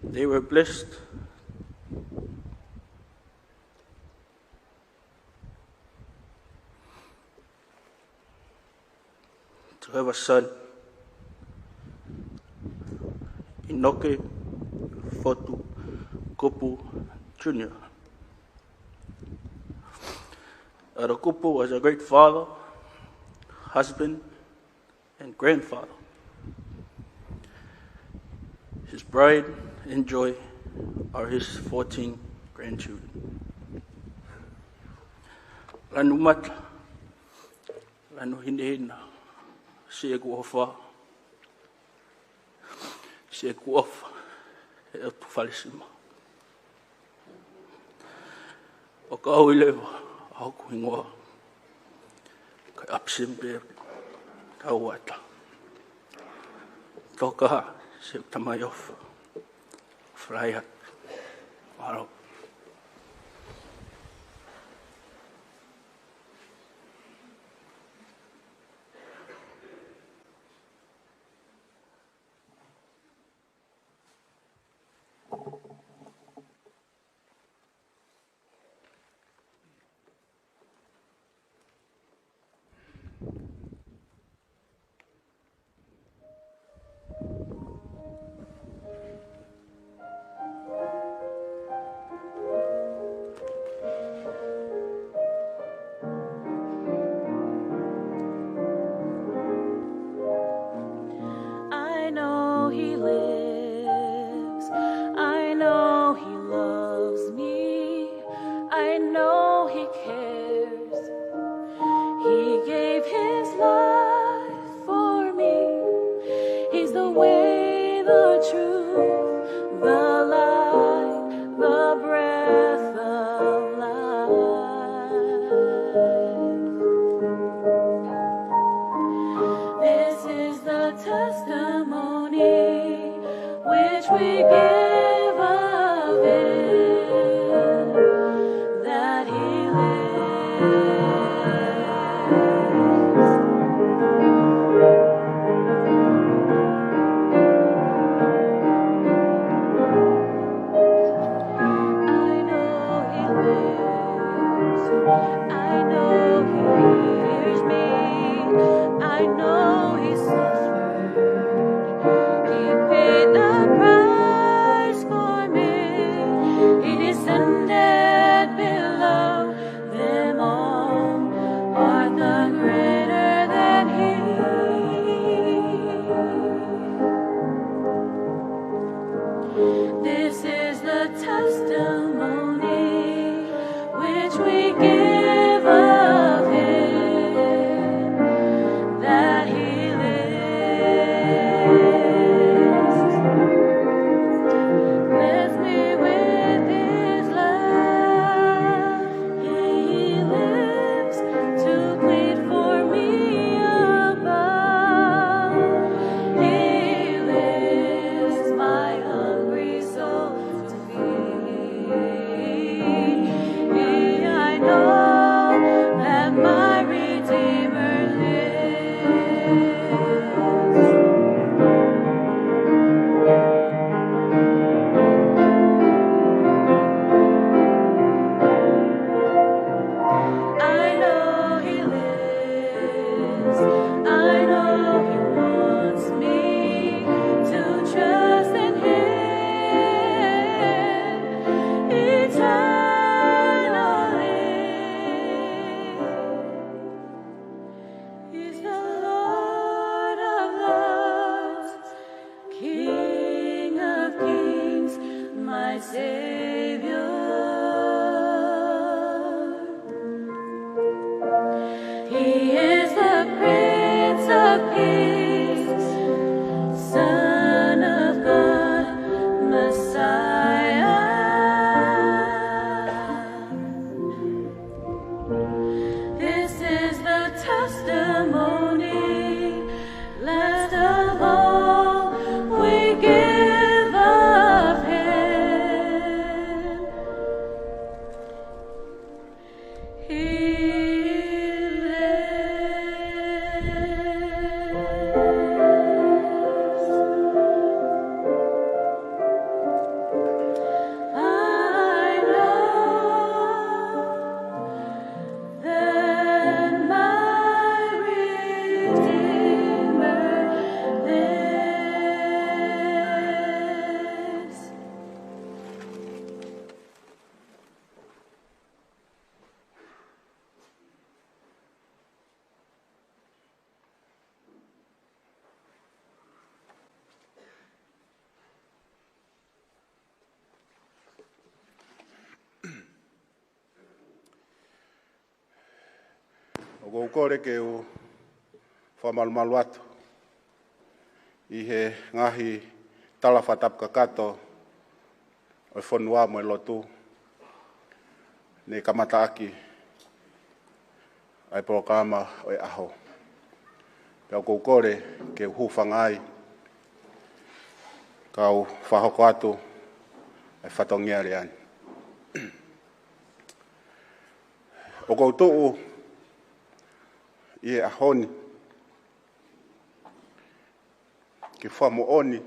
They were blessed to have a son, ʻInoke Fotu Kupu Junior. Elder Kupu was a great father, husband, and grandfather. His pride and joy are his fourteen grandchildren. Lanu mata, lanu hinehina, siʻeku ʻofa. ʻeku ʻofa he ʻotu falesima. ʻOku ʻikai leva ʻa hoku hingoa, kae ʻapi sēniti pē ʻa e ʻata. Toka, siʻoku Tamai ʻofa. Fly atu. Mālō. I know he lives. I know he loves me. I know he cares. He gave his life for me. He's the way, the truth, the light, the breath of life. This is the testimony which we give of him, that he lives. I know he lives. I know he hears me. I know he suffered. He paid the price for me. He descended below them all. Art thou greater than he? This is the testimony which we give of him, that he lives. Bless me with his love. He lives to plead for me above. He lives my hungry soul to feed. I know that my Redeemer lives. I know he lives. I know he wants me to trust in him eternally. He's the Lord of lords, King of kings, my Savior. He is the Prince of Peace, Son of God, Messiah. This is the testimony, last of all, we give of him. He lives. I know that my Redeemer lives. ʻOku ou kole ke u fakamalumalu atu ʻi he ngaahi tala fakatapu kakato ʻo e fonua mo e lotu, ne kamataʻaki ʻa e polokalama ʻo e ʻaho. Pea ʻoku ou kole ke u hūfanga ai, kau fakahoko atu ʻa e fatongia lea ni. ʻOku ou tuʻu ʻi he ʻaho ni ke fakamoʻoni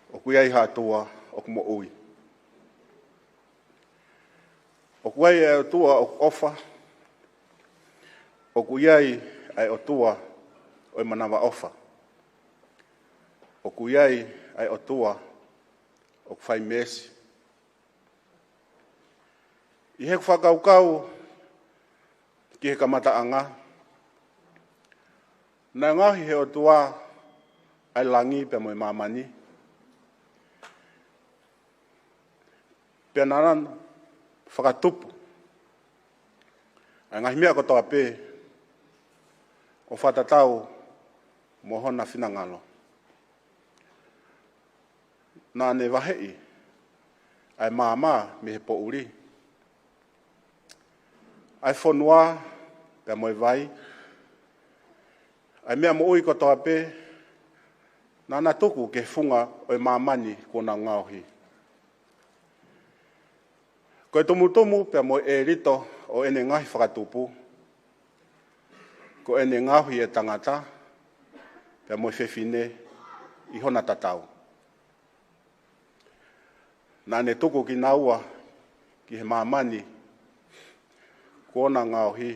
ʻoku ʻi ai ha ʻOtua ʻoku moʻui. ʻOku ʻi ai ʻa e ʻOtua ʻoku ʻofa. ʻOku ʻi ai ʻa e ʻOtua ʻo e manavaʻofa. ʻOku ʻi ai ʻa e ʻOtua ʻoku fai meesi. ʻI heʻeku fakakaukau ki he kamataʻanga, naʻe ngaohi ʻe he ʻOtua ʻa e langi pea mo e māmani. Pea naʻá na fakatupu ʻa e ngaahi meʻa kotoa pē ʻo fakatatau mo hona finangalo. Naʻá ne vaheʻi ʻa e maama mei he poʻuli, ʻa e fonua pea mo e vai, ʻa e meʻa moʻui kotoa pē, naʻá na tuku ki he funga ʻo e māmani kuo na ngaohi. Ko e tumutumu pea mo e ʻelito ʻo ʻene ngaahi fakatupu, ko ʻene ngaohi e tangata pea mo e fefine ʻi hona tatau. Naʻá ne tuku kinaua ki he māmani kuo na ngaohi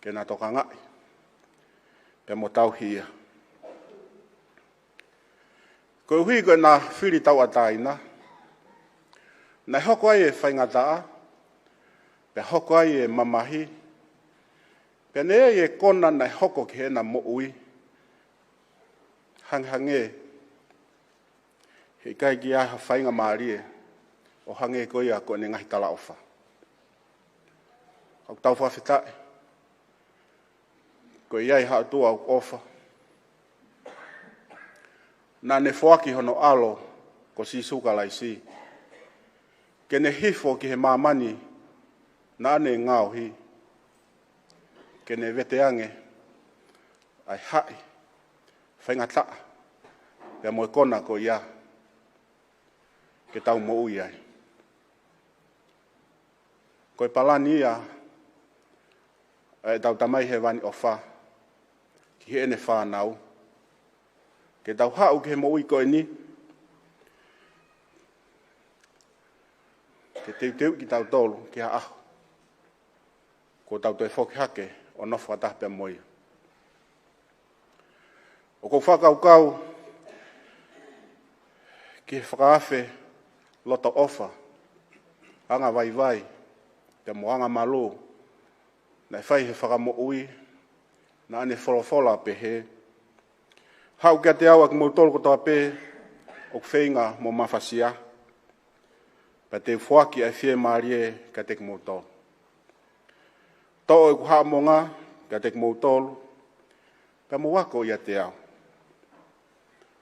ke na tokangaʻi pea mo tauhi ia. Koeʻuhi ko ʻena fili tauʻatāina, naʻe hoko ai e faingataʻa, pea hoko ai e mamahi, pea naʻe ʻi ai e kona naʻe hoko ki heʻena moʻui, hangehangē he ʻikai ke ʻi ai ha faingamālie ʻo hangē ko ia ko ʻene ngaahi talaʻofa. ʻOku tau fakafetaʻi ko e ʻi ai ha ʻOtua ʻoku ʻofa. Naʻá ne foaki hono ʻAlo ko Sīsū Kalaisi ke ne hifo ki he māmani naʻá ne ngaohi, ke ne veteange ʻa e haʻi, faingataʻa pea mo e kona ko ia ke tau moʻui ai. Ko e palani ia ʻa ʻetau Tamai Hēvani ʻofa ki heʻene fānau, ke tau haʻu ki he moʻui ko eni, ke teuteu kitautolu ki ha ʻaho kuo tau toe foki hake ʻo nofo fakataha pea mo ia. ʻOku ou fakakaukau ki he fakaafe loto ʻofa, anga vaivai, pea mo anga malū naʻe fai he Fakamoʻui, naʻá ne folofola pehē: Haʻu kiate au ʻa kimoutolu kotoa pē ʻoku feinga mo mafasia, pea te u foaki ʻa e fiemālie kiate kimoutolu. Toʻo ʻeku haʻamonga kiate kimoutolu, pea mou ako ʻiate au,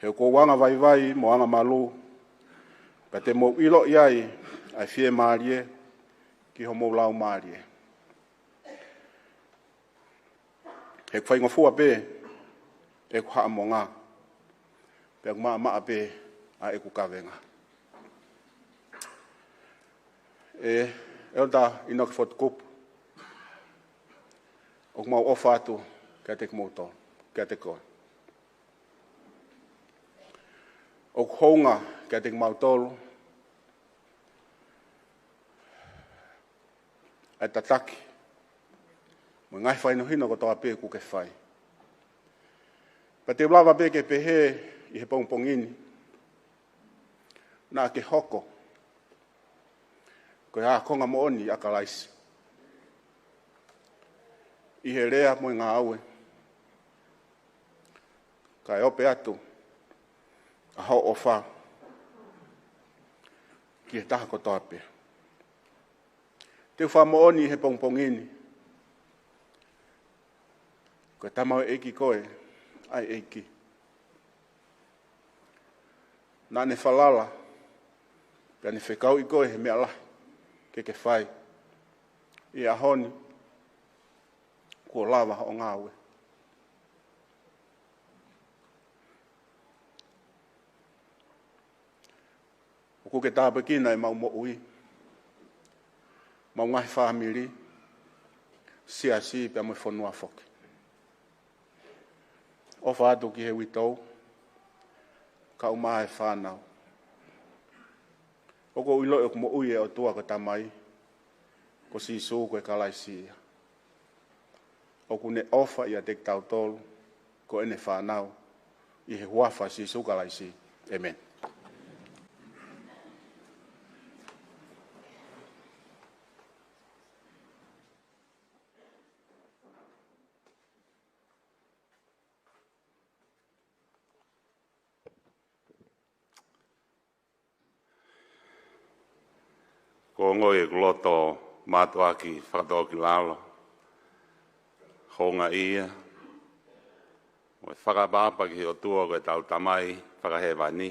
he ʻoku ou anga vaivai mo anga malū, pea te mou ʻiloʻi ai ʻa e fiemālie ki homou laumālie. He ʻoku faingofua pē ʻeku haʻamonga, pea ʻoku maʻamaʻa pē ʻa ʻeku kavenga. ʻE ʻEletā ʻInoke Fotu Kupu, ʻoku mau ʻofa atu kiate kimoutolu, kiate koe. ʻOku hounga kiate kimautolu ʻa e tataki mo e ngaahi fakahinohino kotoa pē kuo ke fai. Pea te u lava pē ke pehē ʻi he pongipongi ni, naʻá ke hoko ko e ākonga moʻoni ʻa Kalaisi ʻi he lea mo e ngāue, kae ope atu ʻa hoʻo ʻofa ki he taha kotoa pē. Te u fakamoʻoni he pongipongi ni, ko e tamaioʻeiki koe ʻa e ʻEiki. Naʻa ne falala, pea ne fekauʻi koe he meʻa lahi ke ke fai. ʻI he ʻaho ni, kuo lava hoʻo ngāue. ʻOku ke tāpuekina ʻemau moʻui, ʻemau ngaahi fāmili, siasi pea mo e fonua foki. ʻOfa atu ki he uitou, kae ʻumaʻā e fānau. ʻOku ou ʻiloʻi ʻoku moʻui e ʻOtua ko e Tamai, ko Sīsū ko e Kalaisi ia. ʻOku ne ʻofa ʻiate kitautolu, ko ʻene fānau, ʻi he huafa ʻo Sīsū Kalaisi. ʻĒmeni. Ko e ongoʻi ʻeku loto mātuʻaki fakatōkilalo, houngaʻia, mo e fakaʻapaʻapa ki he ʻOtua ko ʻetau Tamai fakahēvani,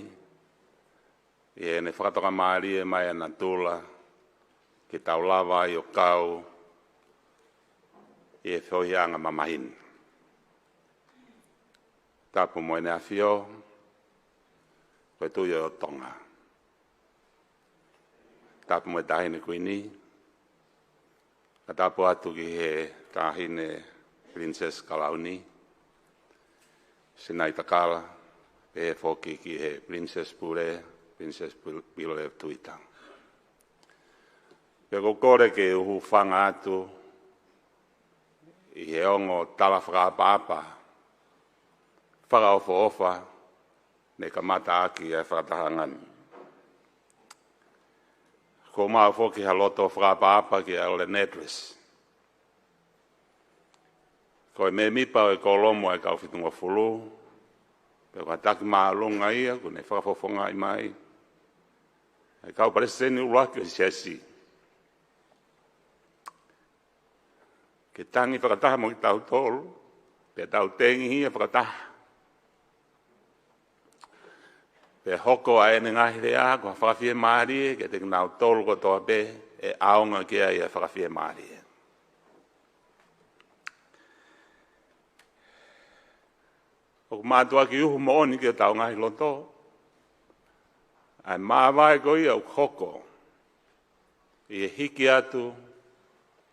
ʻi heʻene fakatokamālie mai ʻa natula, ke tau lava ai ʻo kau ʻi he feohiʻanga mamahi ni. Tapu mo ʻEne ʻAfio, ko e Tuʻi ʻo Tonga. Tapu mo e Taʻahine Kuini, kae tapu atu ki he Taʻahine Princess Kalauni, Sinaitakala, pehē foki ki he Princess Pule, Princess Pil-, Pilolevu Tuita. Pea ʻoku ou kole ke u hūfanga atu ʻi he ongo tala fakaʻapaʻapa, fakaʻofoʻofa, ne kamata ʻaki ʻa e fakatahaʻanga ni. ʻOku ou maʻu foki ha loto fakaʻapaʻapa kia Ole Nedris. Ko e mēmipa ʻo e Kōlomu ʻa e Kau Fitungofulu, pea ko ha taki māʻolunga ia, kuo ne fakafofongaʻi mai ʻa e kau palesiteni ʻuluaki ʻo e siasi, ke tangi fakataha mo kitautolu, pea tau tengihia fakataha. Pea hoko ʻa ʻene ngaahi lea ko ha fakafiemālie kiate kinautolu kotoa pē ʻe ʻaonga ki ai ʻa e fakafiemālie. ʻOku mātuʻaki uhu moʻoni ki hotau ngaahi loto ʻa e māvae ko ia ʻoku hoko ʻi he hiki atu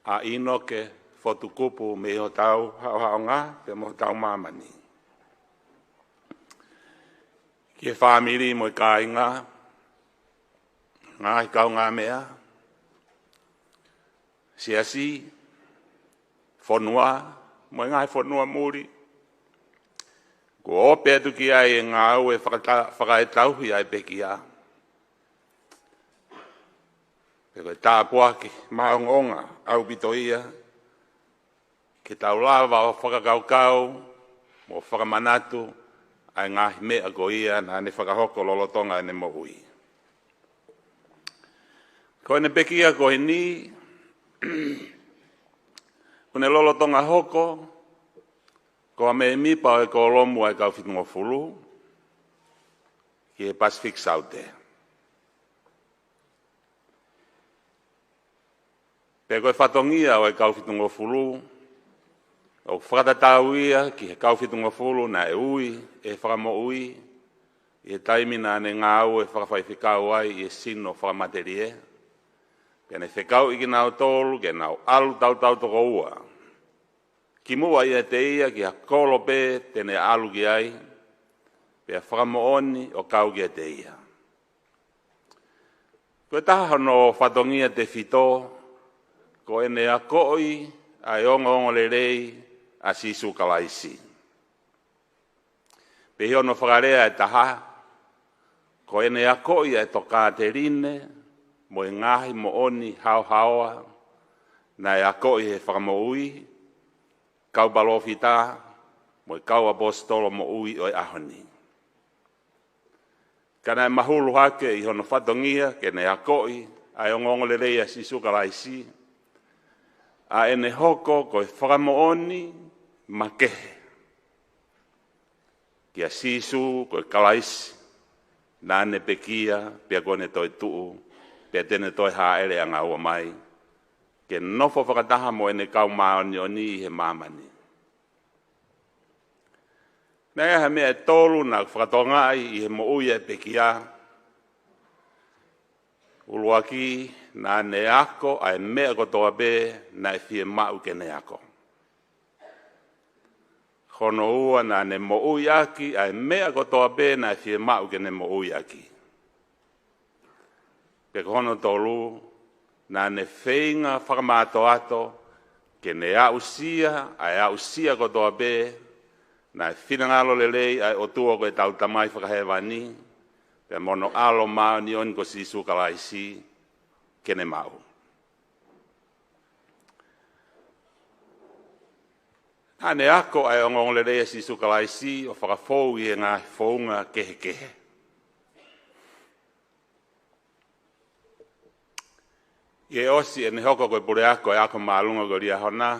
ʻa ʻInoke Fotu Kupu mei hotau haʻohaʻonga pea mo hotau māmani. Ki he fāmili mo e kāinga, ngaahi kaungāmeʻa, siasi, fonua, mo e ngaahi fonua muli, kuo ope atu ki ai e ngāue fakata-, fakaetauhi ʻa e pekia. Pea ko e tāpuaki maʻongoʻonga ʻaupito ia, ke tau lava ʻo fakakaukau mo fakamanatu ʻa e ngaahi meʻa ko ia naʻa ne fakahoko lolotonga ʻene moʻui. Ko ʻene pekia ko eni, ʻoku ne lolotonga hoko ko ha mēmipa ʻo e Kōlomu ʻa e Kau Fitungofulu ki he Pacific Saute. Pea ko e fatongia ʻo e Kau Fitungofulu, ʻoku fakatatau ia ki he Kau Fitungofulu naʻe ui ʻe he Fakamoʻui ʻi he taimi naʻa ne ngāue fakafaifekau ai ʻi he sino fakamatelie. Pea ne fekauʻi kinautolu ke nau ʻalu tautau toko ua kimuʻa ʻiate ia ki ha kolo pē te ne ʻalu ki ai, pea fakamoʻoni ʻo kau kiate ia. Ko e taha hono fatongia tefito, ko ʻene akoʻi ʻa e ongoongolelei ʻa Sīsū Kalaisi. Pea ʻi hono fakalea ʻe taha, ko ʻene akoʻi ʻa e tokāteline mo e ngaahi moʻoni haohaoa naʻe akoʻi ʻe he Fakamoʻui, kau palōfita, mo e kau ʻaposetolo moʻui ʻo e ʻaho ni. Ka naʻe mahulu hake ʻi hono fatongia ke ne akoʻi ʻa e ongoongolelei ʻa Sīsū Kalaisi, ʻa ʻene hoko ko e fakamoʻoni makehe kia Sīsū ko e Kalaisi, Naʻa ne pekia, pea kuo ne toe tuʻu, pea te ne toe hāʻele ʻangaua mai, ke nofo fakataha mo ʻene kau māʻoniʻoni ʻi he māmani. Naʻe ʻi ai ha meʻa ʻe tolu naʻe fakatokangaʻi ʻi he moʻui ʻa e pekia. ʻUluaki, naʻa ne ako ʻa e meʻa kotoa pē naʻe fiemaʻu ke ne ako. Hono ua, naʻa ne moʻui ʻaki ʻa e meʻa kotoa pē naʻe fiemaʻu ke ne moʻui ʻaki. Pea ko hono tolu, naʻa ne feinga fakamātoato ke ne aʻusia ʻa e aʻusia kotoa pē naʻe finangalo lelei ʻa e ʻOtua ko ʻetau Tamai Fakahēvani, pea mo hono ʻAlo māʻoniʻoni ko Sīsū Kalaisi, ke ne maʻu. Naʻa ne ako ʻa e ongoongolelei ʻa Sīsū Kalaisi ʻo fakafou ʻi he ngaahi founga kehekehe. ʻI he ʻosi ʻene hoko ko e puleako ʻo e ako māʻolunga ko Liahona,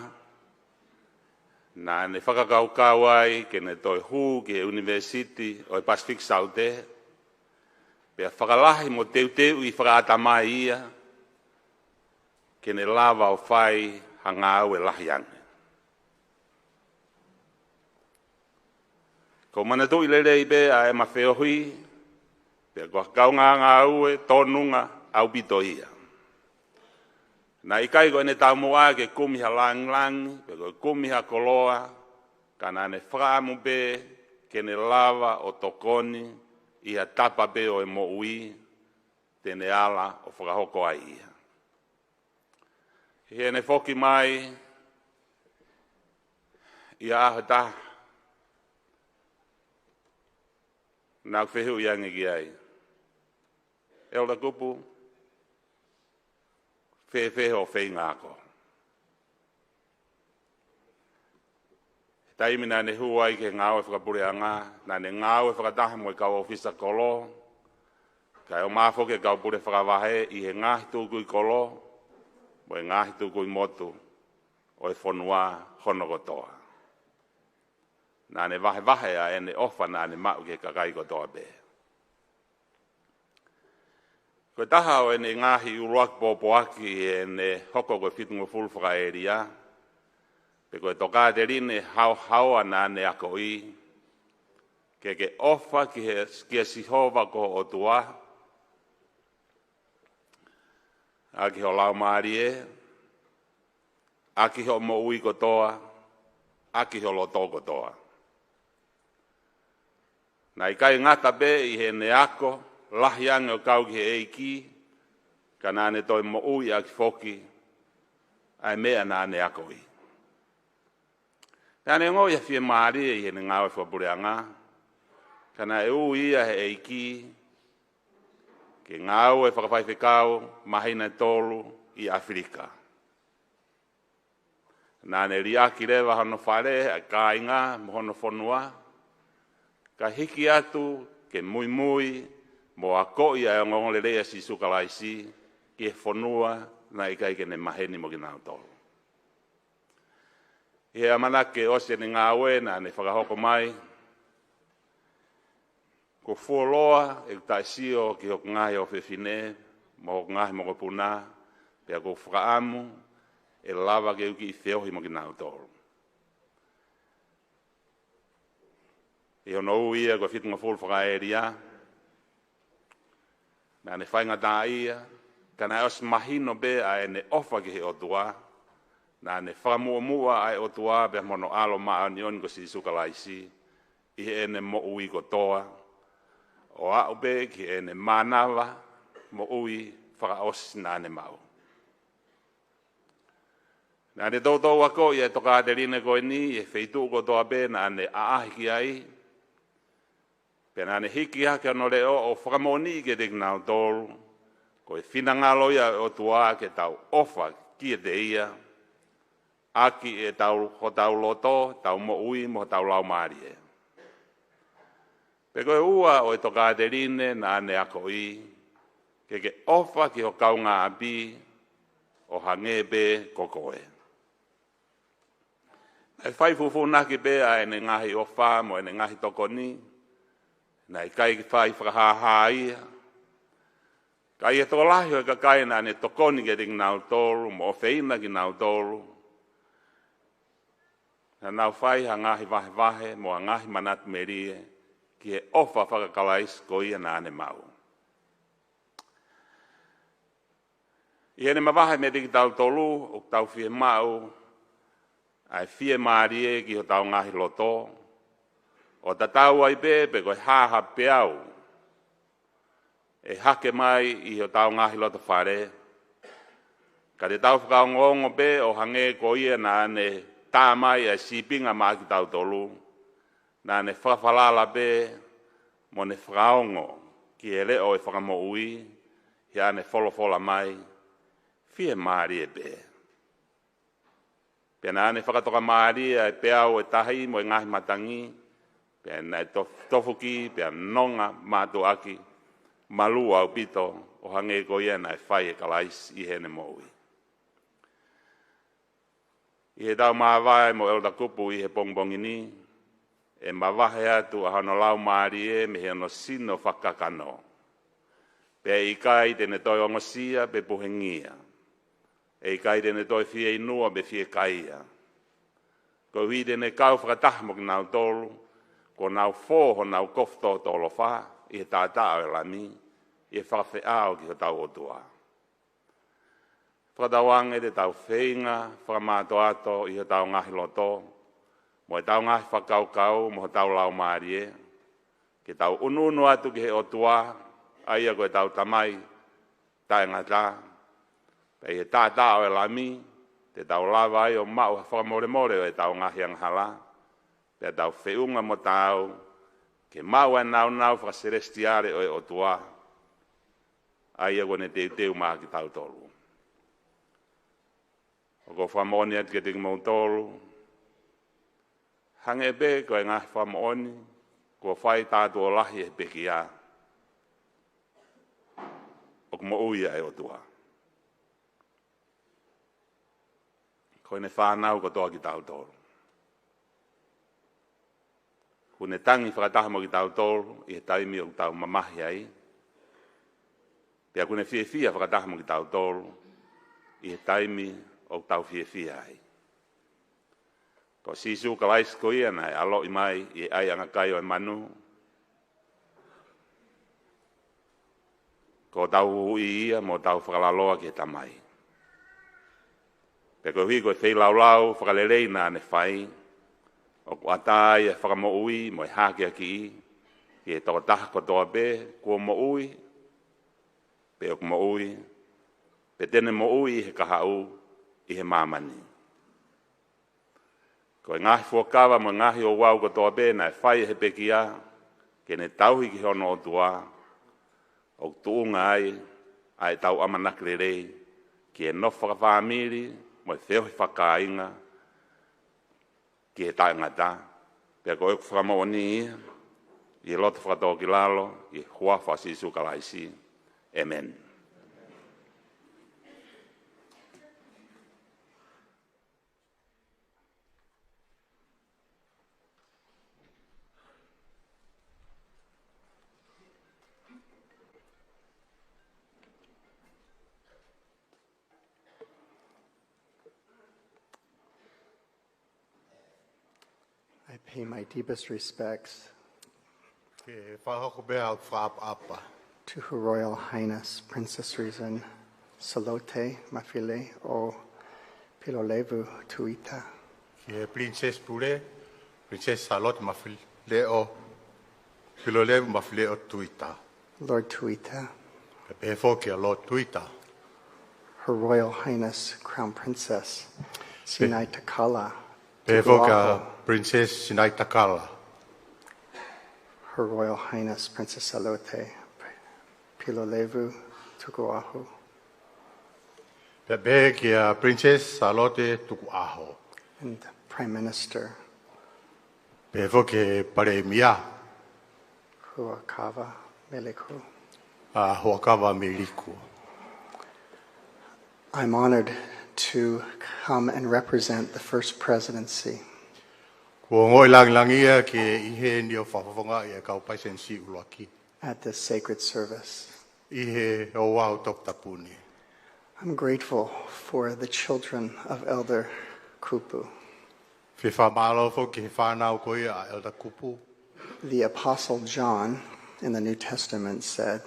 naʻa ne fakakaukau ai ke ne toe hū ki he ʻUnivēsiti ʻo e Pasifiki Saute, pea fakalahi mo teuteuʻi fakaʻatamai ia ke ne lava ʻo fai ha ngāue lahi ange. Ko e manatuʻi lelei pē ʻa ʻema feohi, pea ko ha kaungā ngāue tōnunga ʻaupito ia. Naʻe ʻikai ko ʻene taumuʻa ke kumi ha lāngilangi, pe ko e kumi ha koloa, ka naʻa ne fakaʻamu pē ke ne lava ʻo tokoni ʻi ha tapa pē ʻo e moʻui te ne ala ʻo fakahoko ai ia. ʻI heʻene foki mai ʻi ha ʻaho ʻe taha, naʻa ku fehuʻi ange ki ai, ʻEletā Kupu, fēfē hoʻo feinga ako? He taimi naʻa ne hū ai ki he ngāue fakapuleʻanga, naʻa ne ngāue fakataha mo e kau ʻōfisa kolo, kae ʻumaʻā foki e kau pule fakavahe ʻi he ngaahi tukui kolo, mo e ngaahi tukui motu ʻo e fonua hono kotoa. Naʻa ne vahevahe ʻa ʻene ʻofa naʻa ne maʻu ki he kakai kotoa pē. Ko e taha ʻo ʻene ngaahi ʻuluaki pōpoaki ʻi heʻene hoko ko e Fitungofulu Fakaʻēlia, pe ko e tokāteline haohaoa naʻa ne akoʻi, ke ke ʻofa ki he, kia Sihova ko ho ʻOtua ʻaki ho laumālie, ʻaki hoʻo moʻui kotoa, ʻaki ho loto kotoa. Naʻe ʻikai ngata pē ʻi heʻene ako lahi ange ʻo kau ki he ʻEiki, ka naʻa ne toe moʻui ʻaki foki ʻa e meʻa naʻa ne akoʻi. Naʻa ne ongoʻi ha fiemālie ʻi heʻene ngāue fakapuleʻanga, ka naʻe ui ia ʻe he ʻEiki ke ngāue fakafaifekau māhina ʻe tolu ʻi ʻAfilika. Naʻa ne liʻaki leva hono fale, ʻa e kāinga mo hono fonua, kae hiki atu ke muimui mo akoʻi ʻa e ongoongolelei ʻa Sīsū Kalaisi ki he fonua naʻe ʻikai ke ne maheni mo kinautolu. ʻI he ʻamanaki ke ʻosi ʻene ngāue, naʻa ne fakahoko mai, kuo fuoloa ʻeku taʻesio ki hoku ngaahi ʻofefine mo hoku ngaahi mokopuna, pea ʻoku ou fakaʻamu ʻe lava ke u kiʻi feohi mo kinautolu. ʻI hono ui ia ko e Fitungofulu Fakaʻēlia, naʻa ne faingataʻaʻia, ka naʻe ʻosi mahino pē ʻa ʻene ʻofa ki he ʻOtua, naʻa ne fakamuʻomuʻa ʻa e ʻOtua pea mo hono ʻAlo māʻoniʻoni ko Sīsū Kalaisi ʻi heʻene moʻui kotoa, ʻo aʻu pē ki heʻene mānava moʻui fakaʻosi naʻa ne maʻu. Naʻa ne toutou akoʻi ʻa e tokāteline ko eni ʻi he feituʻu kotoa pē naʻa ne ʻaʻahi ki ai, pea naʻa ne hiki hake hono leʻo ʻo fakamoʻoniʻi kiate kinautolu, ko e finangalo ia ʻo e ʻOtua ke tau ʻofa kiate ia, ʻaki ʻetau, hotau loto, tau moʻui mo hotau laumālie. Pea ko e ua ʻo e tokāteline naʻa ne akoʻi, ke ke ʻofa ki ho kaungāʻapi ʻo hangē pē ko koe. Naʻe fai fūfūnaki pē ʻa ʻene ngaahi ʻofa mo ʻene ngaahi tokoni, Naʻe ʻikai ke fai fakahāhā ia. Ka ʻi he tokolahi ʻo e kakai naʻa ne tokoni kiate kinautolu mo ʻofeina kinautolu, naʻa nau fai ha ngaahi vahevahe mo ha ngaahi manatu melie ki he ʻofa faka-Kalaisi ko ia naʻa ne maʻu. ʻI heʻene mavahe meiate kitautolu, ʻoku tau fiemaʻu ʻa e fiemālie ki hotau ngaahi loto, ʻo tatau ai pē pe ko e hā ha peau ʻe hake mai ʻi hotau ngaahi loto fale. Ka te tau fakaongoongo pē ʻo hangē ko ia naʻa ne tā mai ʻa e sīpinga maʻa kitautolu, naʻa ne fakafalala pē mo ne fakaongo ki he leʻo ʻo e Fakamoʻui, ʻi heʻene folofola mai, fiemālie pē. Pea naʻa ne fakatokamālie ʻa e peau ʻo e tahi mo e ngaahi matangi, pea naʻe tof-, tofuki, pea nonga mātuʻaki, malū ʻaupito, ʻo hangē ko ia naʻe fai ʻe Kalaisi ʻi heʻene moʻui. ʻI heʻetau māvae mo ʻEletā Kupu ʻi he pongipongi ni, ʻe mavahe atu ʻa hono laumālie mei hono sino fakakakano. Pea ʻe ʻikai te ne toe ongosia pe puhengia. ʻE ʻikai te ne toe fieinua pe fiekaia. Koeʻuhi te ne kau fakataha mo kinautolu, kuo nau fō honau kofu tōtōlofa ʻi he taʻataʻa ʻo e Lami, ʻi he fakafeʻao ki hotau ʻOtua. Fakatauange te tau feinga fakamātoato ʻi hotau ngaahi loto, mo ʻetau ngaahi fakakaukau, mo hotau laumālie, ke tau ʻunuʻunu atu ki he ʻOtua, ʻa ia ko ʻetau Tamai taʻengata. Pea ʻi he taʻataʻa ʻo e Lami, te tau lava ai ʻo maʻu ha fakamolemole ʻo ʻetau ngaahi angahala, pea tau feʻunga mo taau ke maʻu ʻa e nāunau fakaselesitiale ʻo e ʻOtua, ʻa ia kuo ne teuteu maʻa kitautolu. ʻOku ou fakamoʻoni atu kiate kimoutolu, hangē pē ko e ngaahi fakamoʻoni kuo fai taʻetuʻolahi ʻe he pekia, ʻoku moʻui ʻa e ʻOtua. Ko ʻene fānau kotoa kitautolu. Kuo ne tangi fakataha mo kitautolu ʻi he taimi ʻoku tau mamahi ai. Pea kuo ne fiefia fakataha mo kitautolu ʻi he taimi ʻoku tau fiefia ai. Ko Sīsū Kalaisi ko ia naʻe ʻaloʻi mai ʻi he ʻaiʻanga kai ʻo e manu, ko hotau Huhuʻi ia mo hotau Fakalaloa ki he Tamai. Pea koeʻuhi ko e feilaulau fakalelei naʻa ne fai, ʻoku ʻatā ai ʻa e fakamoʻui mo e hākeakiʻi ki he tokotaha kotoa pē kuo moʻui, pe ʻoku moʻui, pe te ne moʻui ʻi he kahaʻu ʻi he māmani. Ko e ngaahi fuakava mo e ngaahi ouau kotoa pē naʻe fai ʻe he pekia ke ne tauhi ki hono ʻOtua, ʻoku tuʻunga ai ʻa ʻetau ʻamanaki lelei ki he nofo fakafāmili mo e feohi fakakāinga ki he taʻengata. Pea ko ʻeku fakamoʻoni ia ʻi he loto fakatōkilalo, ʻi he huafa ʻo Sīsū Kalaisi. ʻĒmeni. I pay my deepest respects Ke fakahoko pē ʻa e fakaʻapaʻapa. To Her Royal Highness Princess Regent Sālote Mafileo Pilolevu Tuita. Ki he Princess Pule, Princess Sālote Mafileo Pilolevu Mafileo Tuita. Lord Tuita. Pea pehē foki kia Lord Tuita. Her Royal Highness Crown Princess Pe- Sinaitakala Pehē foki kia Tukuʻaho. Princess Sinaitakala. Her Royal Highness Princess Sālote Pilolevu Tukuʻaho. Pea pehē kia Princess Sālote Tukuʻaho. And the Prime Minister. Pehē foki ki he Palēmia. Huʻakavameiliku. ʻA Huʻakavameiliku. I'm honored to come and represent the First Presidency. Kuo ongoʻi langilangiʻia ke ʻi heni ʻo fakafofongaʻi e kau palesitenisī ʻuluaki at this sacred service. ʻI he ouau toputapu ni. I'm grateful for the children of Elder Kupu. Fie fakamālō foki ki he fānau ko ia ʻa Elder Kupu. The Apostle John in the New Testament said,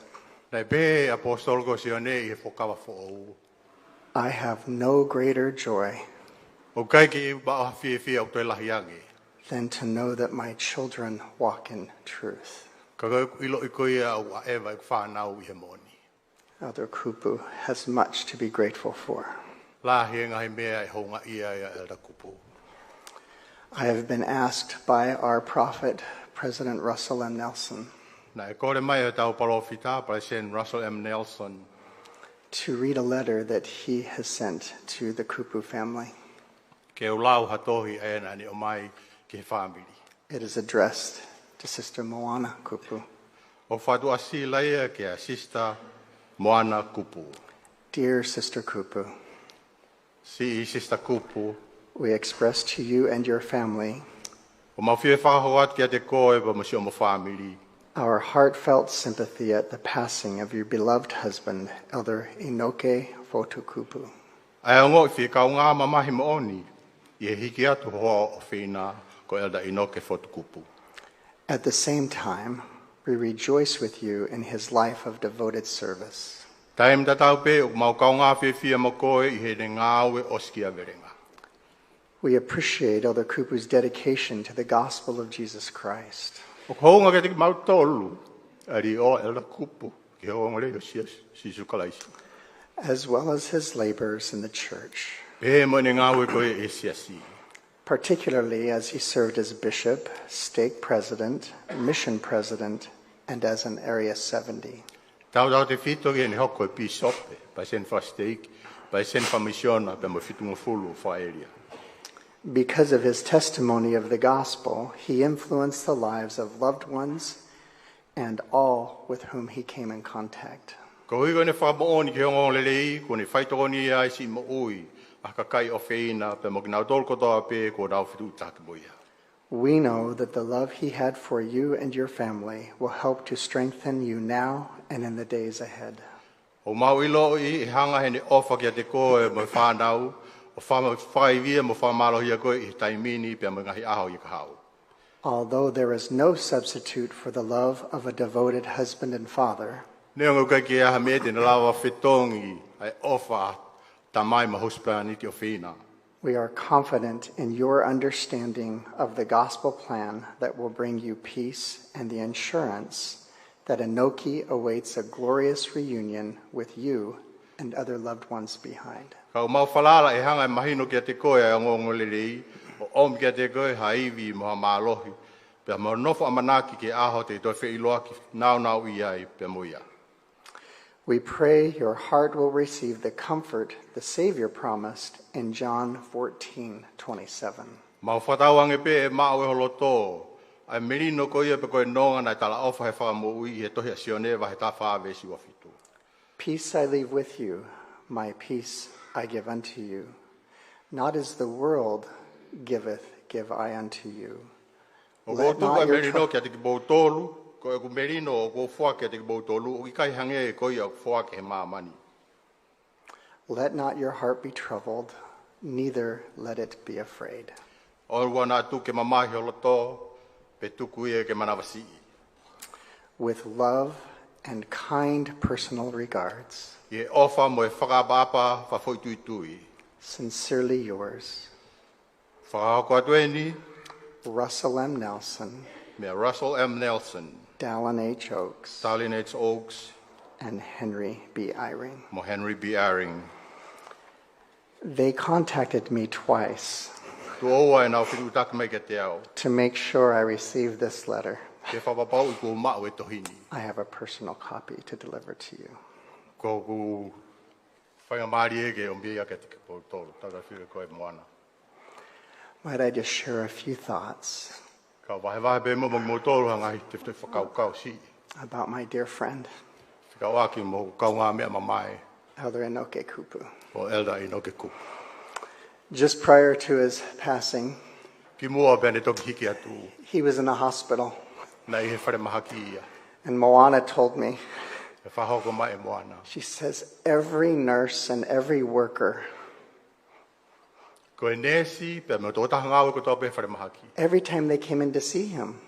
Naʻe pehē ʻe he ʻaposetolo ko Sione ʻi he Fuakava Foʻou, I have no greater joy ʻOku ʻikai ke maʻu ha fiefia ʻoku toe lahi ange. than to know that my children walk in truth. Ka ko ʻeku ʻiloʻi ko ia ʻoku ʻaʻeva ʻeku fānau ʻi he moʻoni. Elder Kupu has much to be grateful for. Lahi e ngaahi meʻa ʻe houngaʻia ai ʻa Elder Kupu. I have been asked by our prophet, President Russell M. Nelson, Naʻe kole mai ʻe hotau palōfita, Palesiteni Russell M. Nelson, to read a letter that he has sent to the Kupu family. Ke u lau ha tohi ʻa ia naʻa ne ʻomai ki he fāmili. It is addressed to Sister Moana Kupu. ʻOku fakatuʻasila ia kia Sister Moana Kupu. Dear Sister Kupu, Siʻi Sister Kupu, we express to you and your family ʻOku mau fie fakahoko atu kiate koe pea mo siʻomo fāmili our heartfelt sympathy at the passing of your beloved husband, Elder Inoke Fotu Kupu. ʻa e ongoʻi fie kaungā mamahi moʻoni ʻi he hiki atu ho hoa ʻofeina ko Elder Inoke Fotu Kupu. At the same time, we rejoice with you in his life of devoted service. Taimi tatau pē ʻoku mau kaungā fiefia mo koe ʻi heʻene ngāue ʻosikiavelenga. We appreciate Elder Kupu's dedication to the gospel of Jesus Christ. ʻOku hounga kiate kimautolu ʻa e liʻoa ʻa Elder Kupu ki he ongoongolelei ʻo Sīsū Kalaisi, as well as his labors in the church, pehē mo ʻene ngāue ko ia ʻi he siasi, particularly as he served as bishop, stake president, mission president, and as an Area seventy. Tautautefito ki heʻene hoko ko e pīsope, palesiteni fakasiteiki, palesiteni fakamisiona pea mo e fitungofulu fakaʻēlia. Because of his testimony of the gospel, he influenced the lives of loved ones and all with whom he came in contact. Koeʻuhi ko ʻene fakamoʻoni ki he ongoongolelei, kuo ne faitokoniʻi ai siʻi moʻui ʻa e kakai ʻofeina pea mo kinautolu kotoa pē kuo nau fetuʻutaki mo ia. We know that the love he had for you and your family will help to strengthen you now and in the days ahead. ʻOku mau ʻiloʻi ʻe hanga ʻe heʻene ʻofa kiate koe mo e fānau ʻo faka-, fakaivia mo fakamālohia koe ʻi he taimi ni pea mo e ngaahi ʻaho ʻi he kahaʻu. Although there is no substitute for the love of a devoted husband and father, Neongo ʻoku ʻikai ke ʻi ai ha meʻa te ne lava ʻo fetongi ʻa e ʻofa ʻa e tamai mo e husepāniti ʻofeina, we are confident in your understanding of the gospel plan that will bring you peace and the assurance that Inoke awaits a glorious reunion with you and other loved ones behind. Ka ʻoku mau falala ʻe hanga ʻe mahino kiate koe ʻa e ongoongolelei, ʻo ʻomi kiate koe ha ivi mo ha mālohi, pea mo e nofo ʻamanaki ki he ʻaho te ke toe feʻiloaki nāunauʻi ai pea mo ia. We pray your heart will receive the comfort the Savior promised in John fourteen twenty-seven. Mau fakatauange pē ʻe maʻu ʻe ho loto ʻa e melino ko ia pe ko e nonga naʻe talaʻofa ʻe he Fakamoʻui ʻi he tohi ʻa Sione vahe taha fā veesi ua fitu. Peace I leave with you, my peace I give unto you. Not as the world giveth, give I unto you. ʻOku ou tuku ʻa e melino kiate kimoutolu, ko ʻeku melino ʻoku ou foaki kiate kimoutolu, ʻoku ʻikai hangē ko ia ʻoku foaki ʻe he māmani. Let not your heart be troubled, neither let it be afraid. ʻOua naʻa tuku ke mamahi ho loto, pe tuku ia ke manavasiʻi. With love and kind personal regards, ʻI he ʻofa mo e fakaʻapaʻapa fakafoʻituitui. Sincerely yours, Fakahoko atu eni. Russell M. Nelson, Meia Russell M. Nelson, Dallin H. Oaks, Dallin H. Oaks, and Henry B. Eyring. mo Henry B. Eyring. They contacted me twice Tuʻo ua ʻenau fetuʻutaki mai kiate au to make sure I received this letter. ke fakapapauʻi kuo u maʻu e tohi ni. I have a personal copy to deliver to you. Ko ʻeku faingamālie ke ʻomi ia kiate kimoutolu, tautautefito kia Moana. Might I just share a few thoughts Kau vahevahe pē mo kimoutolu ha ngaahi tefitoʻi fakakaukau siʻi about my dear friend, fekauʻaki mo hoku kaungāmeʻa mamae, Elder Inoke Kupu. ʻo Elder Inoke Kupu. Just prior to his passing, Kimuʻa pea ne toki hiki atu. He was in the hospital. Naʻe ʻi he falemahaki ia. And Moana told me, ʻE fakahoko mai ʻe Moana. She says, "Every nurse and every worker, Ko e neesi pea mo e tokotaha ngāue kotoa pē falemahaki. Every time they came in to see him,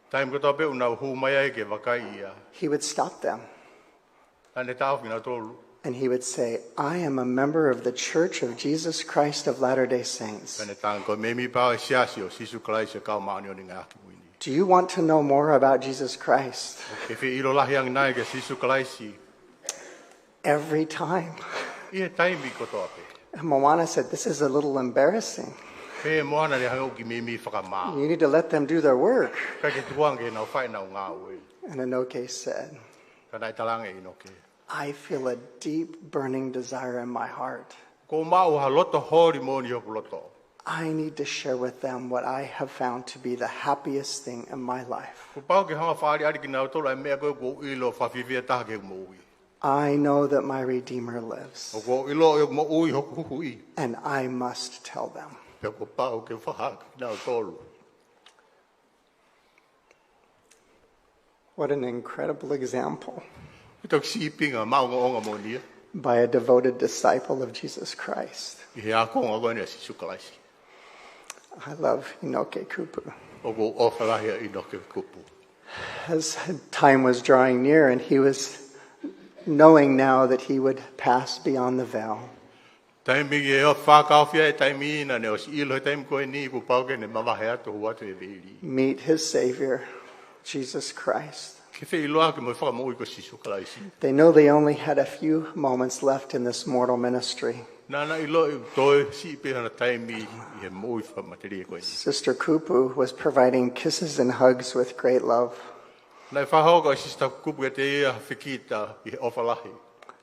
Taimi kotoa pē ʻoku nau hū mai ai ke vakai ia, he would stop them. Naʻa ne taʻofi kinautolu. And he would say, "I am a member of the Church of Jesus Christ of Latter-day Saints." Pea ne talaange, "Ko e mēmipa ʻo e Siasi ʻo Sīsū Kalaisi ʻo e Kau Māʻoniʻoni ʻi he Ngaahi ʻAho Kimui Ni. Do you want to know more about Jesus Christ?" ʻOku ke fie ʻilo lahi ange nai kia Sīsū Kalaisi? Every time. ʻI he taimi kotoa pē. And Moana said, "This is a little embarrassing." Pea Moana ne hanga ʻo kiʻi mēmī fakamā. You need to let them do their work. ʻIkai ke tuku ange ke nau fai ʻenau ngāue. And Enoke said, Ka naʻe talaange ʻe ʻInoke, "I feel a deep burning desire in my heart. ʻOku ou maʻu ha loto holi moʻoni ʻi hoku loto. I need to share with them what I have found to be the happiest thing in my life. Kuo pau ke hanga ʻo fakaʻaliʻali kinautolu ʻa e meʻa ko ē ʻoku ou ʻilo ʻoku fakafiefia taha ki heʻeku moʻui. I know that my Redeemer lives. ʻOku ou ʻilo ʻoku moʻui ʻi hoku Huhuʻi. And I must tell them." Pea kuo pau ke fakahā kiate kinautolu. What an incredible example. Ko e toki sīpinga maʻongoʻonga moʻoni ia. By a devoted disciple of Jesus Christ. ʻI he ākonga ko eni ʻa Sīsū Kalaisi. I love Enoke Kupu. ʻOku ou ʻofa lahi ʻa ʻInoke Kupu. As time was drawing near and he was knowing now that he would pass beyond the veil. Taimi ke fakakaufia e taimi naʻa ne ʻosi ʻilo he taimi ko eni kuo pau ke ne mavahe atu, hū atu he veili. Meet his Savior, Jesus Christ. Ke feʻiloaki mo e Fakamoʻui ko Sīsū Kalaisi. They know they only had a few moments left in this mortal ministry. Naʻa na ʻilo ʻe toe siʻi pē hona taimi ʻi he moʻui fakamatelie ko eni. Sister Kupu was providing kisses and hugs with great love. Naʻe fakahoko ʻe Sisitā Kupu kiate ia ha fekita ʻi he ʻofa lahi.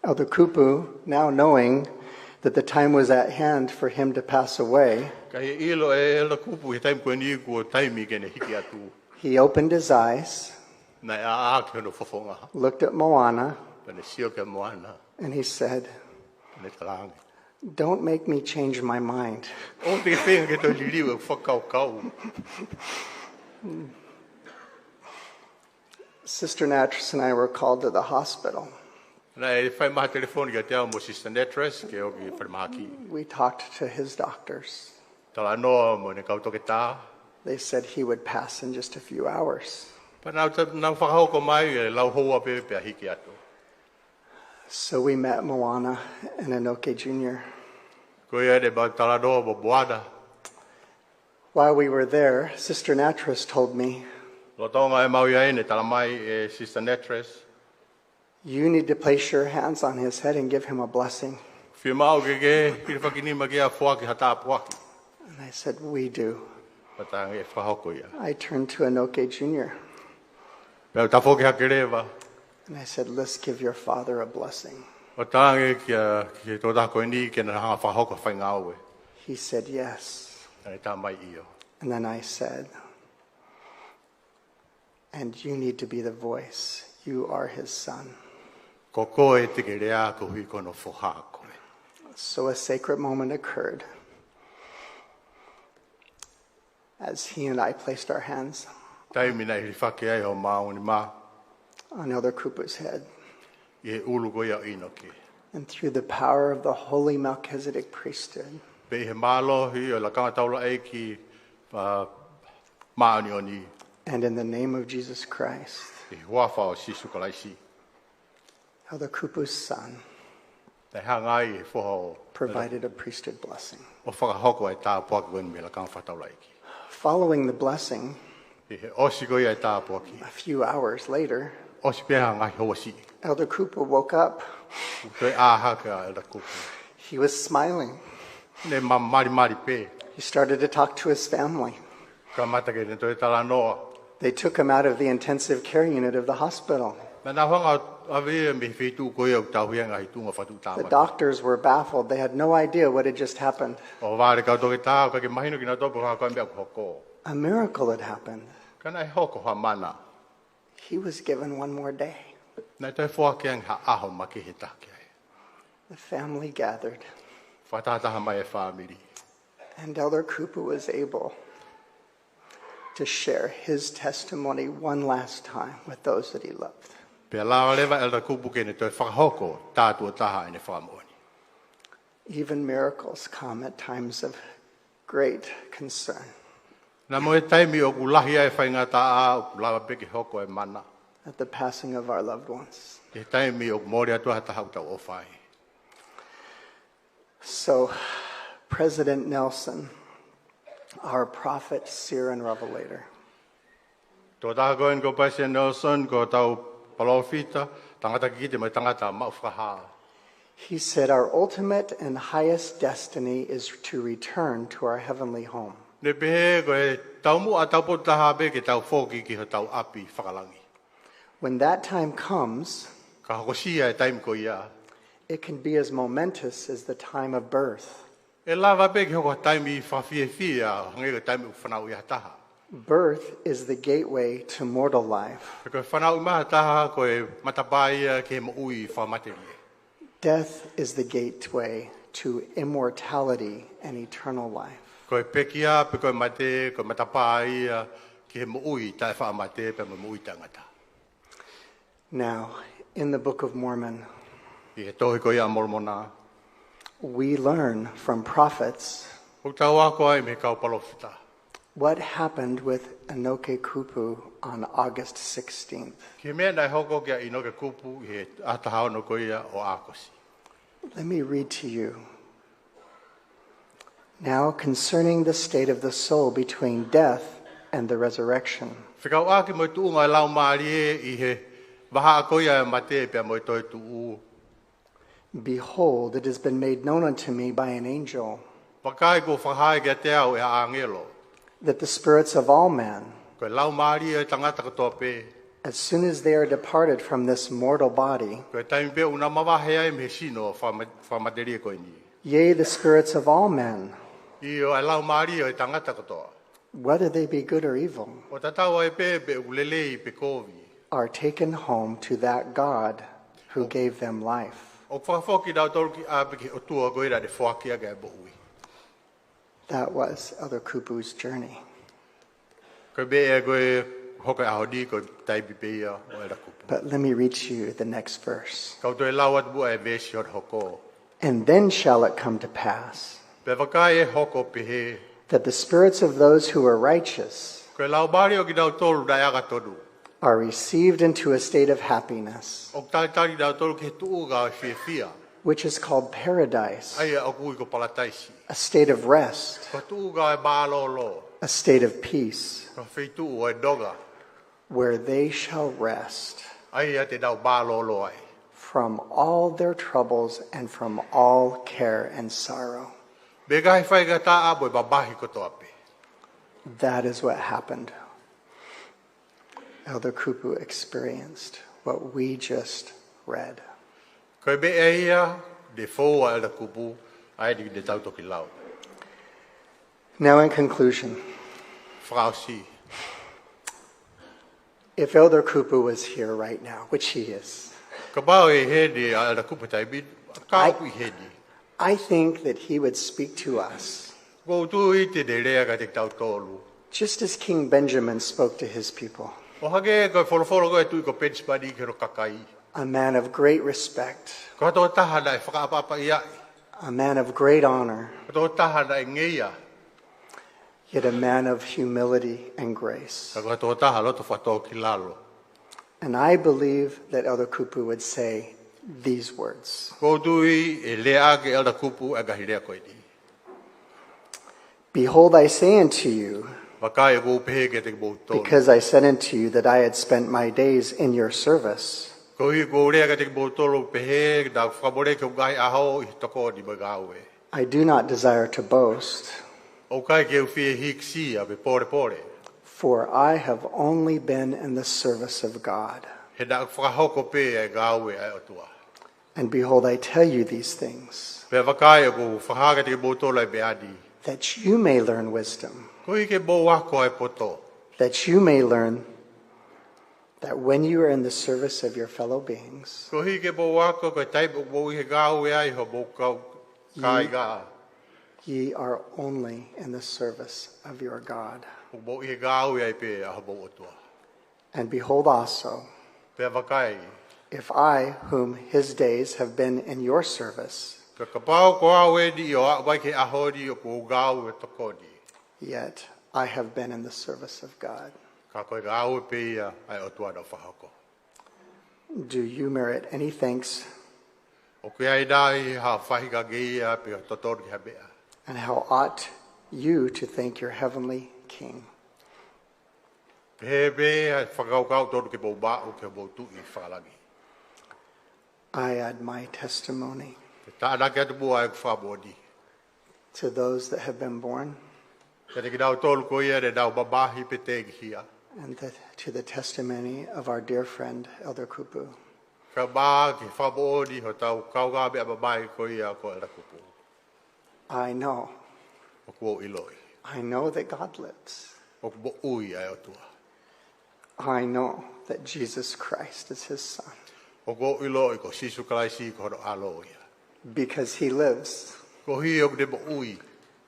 Elder Kupu, now knowing that the time was at hand for him to pass away, Ka ʻi he ʻilo ʻe Elder Kupu he taimi ko eni kuo taimi ke ne hiki atu, he opened his eyes, naʻe ʻāʻā ki hono fofonga, looked at Moana, pea ne sio kia Moana, and he said, pea ne talaange, "Don't make me change my mind." ʻOua te ke feinga ke toe liliu ʻeku fakakaukau. Sister Nattress and I were called to the hospital. Naʻe fai mai ha telefoni kiate au mo Sister Nattress ke ō ki falemahaki. We talked to his doctors. Talanoa mo ʻene kau toketā. They said he would pass in just a few hours. Pea nau ta-, nau fakahoko mai ʻe lau houa pē pea hiki atu. So we met Moana and Enoke Junior. Ko ia ne mau talanoa mo Moana. While we were there, Sister Nattress told me, Lolotonga ʻemau ʻi ai ne tala mai ʻe Sister Nattress, "You need to place your hands on his head and give him a blessing." Fiemaʻu ke ke hilifakinima ke ʻa foaki ha tāpuaki. And I said, "We do." Pea u talaange ʻe fakahoko ia. I turned to Enoke Junior. Pea u tafoki hake leva. And I said, "Let's give your father a blessing." Pea u talaange kia, ki he tokotaha ko eni ke na hanga ʻo fakahoko ha faingāue. He said, "Yes." Pea ne tala mai ʻio. And then I said, "And you need to be the voice. You are his son." Ko koe te ke lea koeʻuhi ko hono foha koe. So a sacred moment occurred as he and I placed our hands Taimi naʻe hilifaki ai homau nima on Elder Kupu's head. ʻI he ʻulu ko ia ʻo ʻInoke. And through the power of the holy Melchizedek priesthood, Pea ʻi he mālohi ʻo e lakanga taulaʻeiki, ā, māʻoniʻoni, and in the name of Jesus Christ, ʻi he huafa ʻo Sīsū Kalaisi, Elder Kupu's son naʻe hanga ai ʻe he foha ʻo, provided a priesthood blessing. ʻO fakahoko e tāpuaki ko eni mei he lakanga fakataulaʻeiki. Following the blessing, ʻI he ʻosi ko ia e tāpuaki, a few hours later, ʻosi pē ha ngaahi houa siʻi, Elder Kupu woke up. Kuo toe ʻā hake ʻa Elder Kupu. He was smiling. Ne ma-, malimali pē. He started to talk to his family. Kamata ke ne toe talanoa. They took him out of the intensive care unit of the hospital. Naʻa nau hanga ʻo ʻave ia mei he feituʻu ko ia ʻoku tauhi ai e ngaahi tuʻunga fakatuʻutāmaki. The doctors were baffled. They had no idea what had just happened. ʻO vale e kau toketā, ʻikai ke mahino kinautolu pe ko e hā e meʻa kuo hoko. A miracle had happened. Ka naʻe hoko ha mana. He was given one more day. Naʻe toe foaki ange ha ʻaho makehe taha ki ai. The family gathered. Fakatahataha mai e fāmili. And Elder Kupu was able to share his testimony one last time with those that he loved. Pea lava leva ʻEletā Kupu ke ne toe fakahoko tātuʻo taha ʻene fakamoʻoni. Even miracles come at times of great concern. Naʻa mo e taimi ʻoku lahi ai e faingataʻa ʻoku lava pē ke hoko e mana. At the passing of our loved ones. He taimi ʻoku mole atu ha taha ʻoku tau ʻofa ai. So, President Nelson, our prophet, seer, and revelator, Tō taha ko eni ko Palesiteni Nelson, ko hotau palōfita, tangata kikite mo e tangata maʻu fakahā. He said, "Our ultimate and highest destiny is to return to our heavenly home." Ne pehē ko e taumuʻa taupotu taha pē ke tau foki ki hotau ʻapi fakalangi. When that time comes, Ka hokosia e taimi ko ia, it can be as momentous as the time of birth. ʻE lava pē ke hoko ha taimi fakafiefia, hangē ko e taimi ʻoku fanauʻi ai ha taha. Birth is the gateway to mortal life. He ko e fanauʻi mai ha taha ko e matapā ia ki he moʻui fakamatelie. Death is the gateway to immortality and eternal life. Ko e pekia pe ko e mate, ko e matapā ia ki he moʻui taʻefaʻamate pea mo e moʻui taʻengata. Now, in the Book of Mormon, ʻI he tohi ko ia ʻa Molomona, we learn from prophets ʻoku tau ako ai mei he kau palōfita. What happened with Enoke Kupu on August sixteenth? Ki he meʻa naʻe hoko kia ʻInoke Kupu ʻi he ʻaho taha ono ko ia ʻo ʻAokosi. Let me read to you. Now, concerning the state of the soul between death and the resurrection. Fekauʻaki mo e tuʻunga ʻo e laumālie ʻi he vahaʻa ko ia ʻo e mate pea mo e toetuʻu. Behold, it has been made known unto me by an angel. Vakai, kuo fakahā kiate au ʻe ha ʻāngelo. That the spirits of all men, Ko e laumālie ʻo e tangata kotoa pē. As soon as they are departed from this mortal body, Ko e taimi pē ʻoku na mavahe ai mei he sino fakama- fakamatelie ko eni. Yea, the spirits of all men, ʻIo, ʻa e laumālie ʻo e tangata kotoa. Whether they be good or evil, ʻO tatau ai pē pe ʻoku lelei pe kovi. Are taken home to that God who gave them life. ʻOku fakafoki kinautolu ki ʻapi ki he ʻOtua ko ia naʻa ne foaki ʻaki ʻa e moʻui. That was Elder Kupu's journey. Ko e meʻa ko ē hoko he ʻaho ni ko e taimi pē ia ʻo ʻEletā Kupu. But let me read to you the next verse. Kau toe lau atu muʻa e veesi hono hoko. And then shall it come to pass Pea vakai, ʻe hoko pehē, that the spirits of those who are righteous ko e laumālie ʻo kinautolu naʻe angatonu are received into a state of happiness, ʻoku talitali kinautolu ki he tuʻunga ʻo e fiefia, which is called paradise, ʻa ia ʻoku ui ko Palataisi. A state of rest, ko e tuʻunga ʻo e mālōlō, a state of peace, ko e feituʻu ʻo e nonga, where they shall rest, ʻa ia te nau mālōlō ai, from all their troubles and from all care and sorrow. Mei he ngaahi faingataʻa mo e mamahi kotoa pē. That is what happened. Elder Kupu experienced what we just read. Ko e meʻa ia ne fou ai ʻEletā Kupu, ʻa eni ne tau toki lau. Now, in conclusion, Fakaʻosi, if Elder Kupu was here right now, which he is, kapau ʻe ʻi heni ʻa ʻEletā Kupu he taimi ni, ka I- ʻoku ʻi heni, I think that he would speak to us ʻoku ou tui te ne lea kiate kitautolu. Just as King Benjamin spoke to his people, ʻO hangē ko e folofola ko ē ʻa e tuʻi ko Penisimani ki hono kakai. A man of great respect, Ko ha tokotaha naʻe fakaʻapaʻapaʻiaʻi. A man of great honor, Ko ha tokotaha naʻe ngeia. Yet a man of humility and grace. Ka ko ha tokotaha loto fakatōkilalo. And I believe that Elder Kupu would say these words. ʻOku ou tui ʻe lea ʻaki ʻe ʻEletā Kupu ʻa e ngaahi lea ko eni. Behold, I say unto you, Vakai, ʻoku ou pehē kiate kimoutolu. Because I said unto you that I had spent my days in your service, Koeʻuhi ʻoku ou lea kiate kimoutolu ʻo pehē, naʻa ku fakamoleki hoku ngaahi ʻaho ʻi he tokoni mo e ngāue. I do not desire to boast, ʻOku ʻikai ke u fie hīkisia pe pōlepole. For I have only been in the service of God. He naʻa ku fakahoko pē ʻa e ngāue ʻa e ʻOtua. And behold, I tell you these things, Pea vakai, ʻoku ou fakahā kiate kimoutolu ʻa e meʻa ni, that you may learn wisdom, koeʻuhi ke mou ako ʻa e poto. That you may learn that when you are in the service of your fellow beings, Koeʻuhi ke mou ako ko e taimi ʻoku mou ʻi he ngāue ai homou kau kāinga, ye are only in the service of your God. ʻOku mou ʻi he ngāue ai pē ʻa homou ʻOtua. And behold also, Pea vakai, if I, whom his days have been in your service, pea kapau ko au eni ʻo aʻu mai ki he ʻaho ni ʻoku ou ngāue tokoni, yet I have been in the service of God, ka ko e ngāue pē ia ʻa e ʻOtua naʻa ku fakahoko. Do you merit any thanks? ʻOku ʻi ai nai ha faʻahinga ngeia pe totonu ki ha meʻa? And how ought you to thank your heavenly King? Pehē pē ʻa e fakakaukau totonu ke mou maʻu ki homou Tuʻi fakalangi. I add my testimony. Te u tānaki atu muʻa ʻeku fakamoʻoni. To those that have been born. Kiate kinautolu ko ia ne nau mamahi pe tengihia. And the, to the testimony of our dear friend, Elder Kupu. Kae ʻumaʻā ki he fakamoʻoni hotau kaungāmeʻa mamahi ko ia ko ʻEletā Kupu. I know. ʻOku ou ʻiloʻi. I know that God lives. ʻOku moʻui ʻa e ʻOtua. I know that Jesus Christ is his son. ʻOku ou ʻiloʻi ko Sīsū Kalaisi ko hono ʻAlo ia. Because he lives, koeʻuhi ʻoku ne moʻui,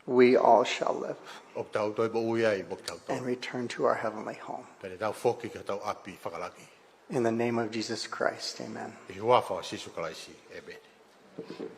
we all shall live ʻoku tau toe moʻui ai mo kitautolu, and return to our heavenly home. Pea te tau foki ki hotau ʻapi fakalangi. In the name of Jesus Christ, amen. ʻI he huafa ʻo Sīsū Kalaisi, ʻēmeni.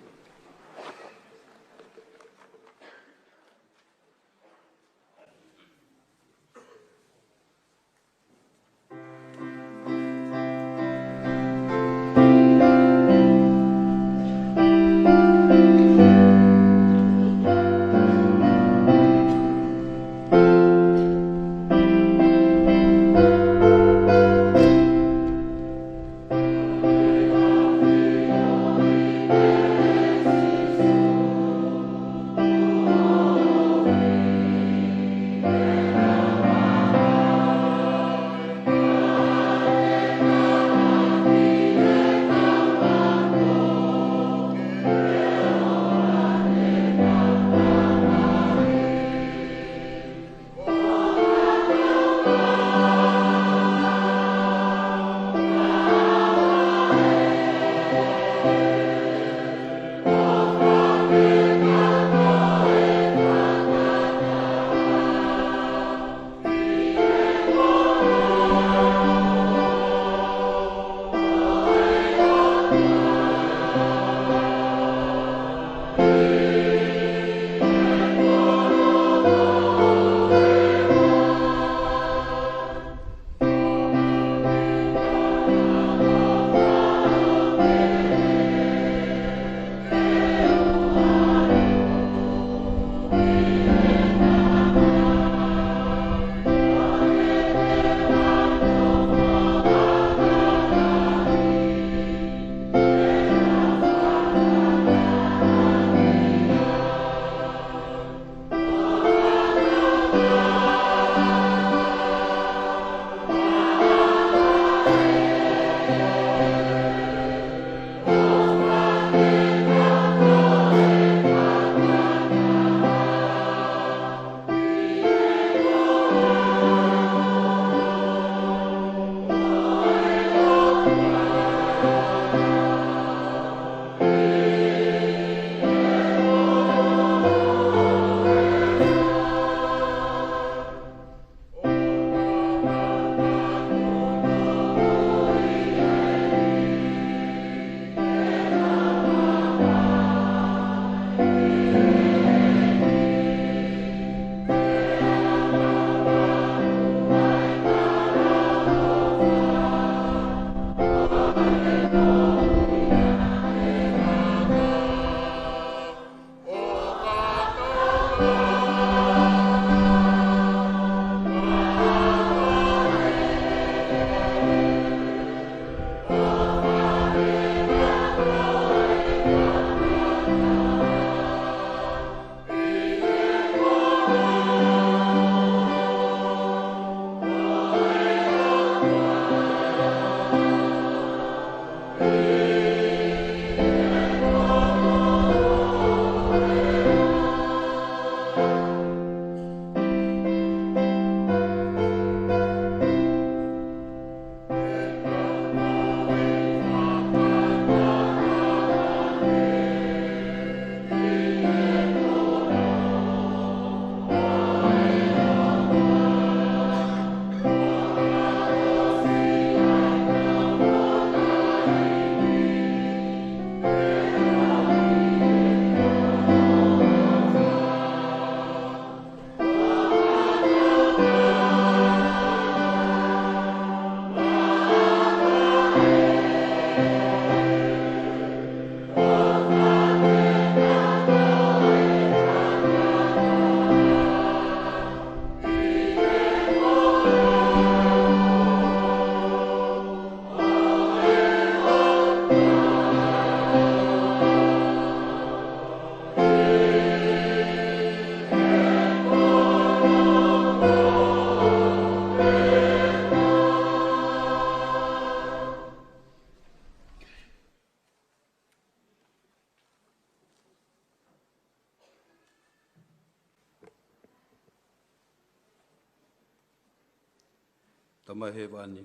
Tamai Hēvani,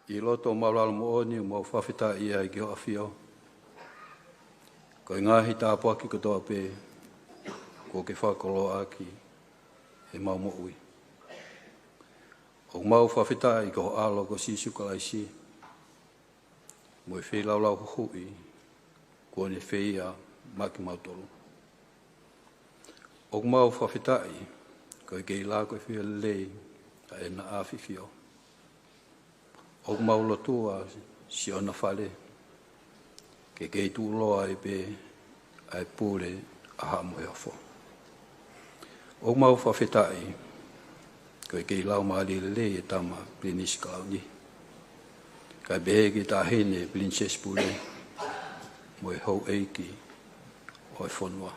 ʻi loto māʻulalo moʻoni ʻoku mau fakafetaʻi ai ki hoʻo ʻAfio. Ko e ngaahi tāpuaki kotoa pē kuo ke fakakoloaʻaki ʻemau moʻui. ʻOku mau fakafetaʻi ko ho ʻAlo ko Sīsū Kalaisi mo e feilaulau huhuʻi kuo ne feia maʻa kimautolu. ʻOku mau fakafetaʻi ko e kei lava ko e fie lelei ʻa ʻena ʻAfio. ʻOku mau lotua siʻona fale ke kei tuʻuloa ai pē ʻa e pule ʻa Haʻa Moheofo. ʻOku mau fakafetaʻi ko e kei laumālie lelei e tama Pilinisi Kalauni, kae pehē ki he taʻahine Pilinisesi Pule mo e houʻeiki ʻo e fonua.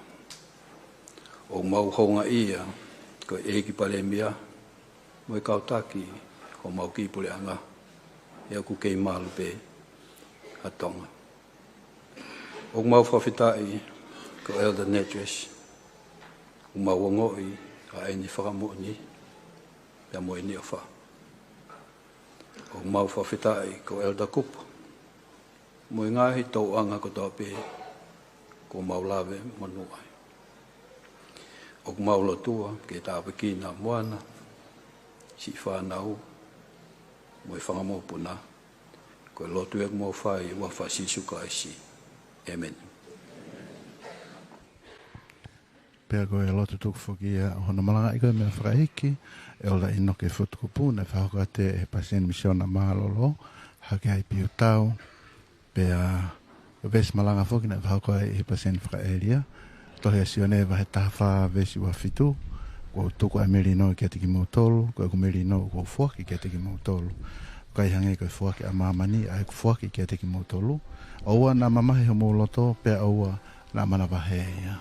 ʻOku mau houngaʻia ko e ʻEiki Palēmia mo e kau taki homau kiʻi puleʻanga, he ʻoku kei malu pē ʻa Tonga. ʻOku mau fakafetaʻi ko Elder Nedress, ʻoku mau ongoʻi ʻa ʻene fakamoʻoni pea mo ʻene ʻofa. ʻOku mau fakafetaʻi ko Elder Kupu mo e ngaahi tauʻanga kotoa pē kuo mau lave monū ai. ʻOku mau lotua ke tāpuekina Moana, siʻi fānau mo e fanga mokopuna. Ko e lotu ʻoku mau fai ʻi he huafa ʻo Sīsū Kalaisi. ʻĒmeni. Pea ko e lotu tuku foki ia ʻo hono malangaʻi ko e meʻafakaʻeiki, Elder ʻInoke Fotu Kupu, naʻe fakahoko atu ʻe he Palesiteni Misiona Mālōlō, Hakeai Piutau. Pea ko e veesi malanga foki naʻe fakahoko ʻe he Palesiteni Fakaʻēlia, Tohi ʻa Sione vahe taha fā veesi ua fitu: Kuo u tuku ʻa e melino kiate kimoutolu, ko ʻeku melino ʻoku ou foaki kiate kimoutolu. ʻIkai hangē ko e foaki ʻa māmani ʻa ʻeku foaki kiate kimoutolu. ʻOua naʻa mamahi homou loto, pea ʻoua naʻa manavahē ia.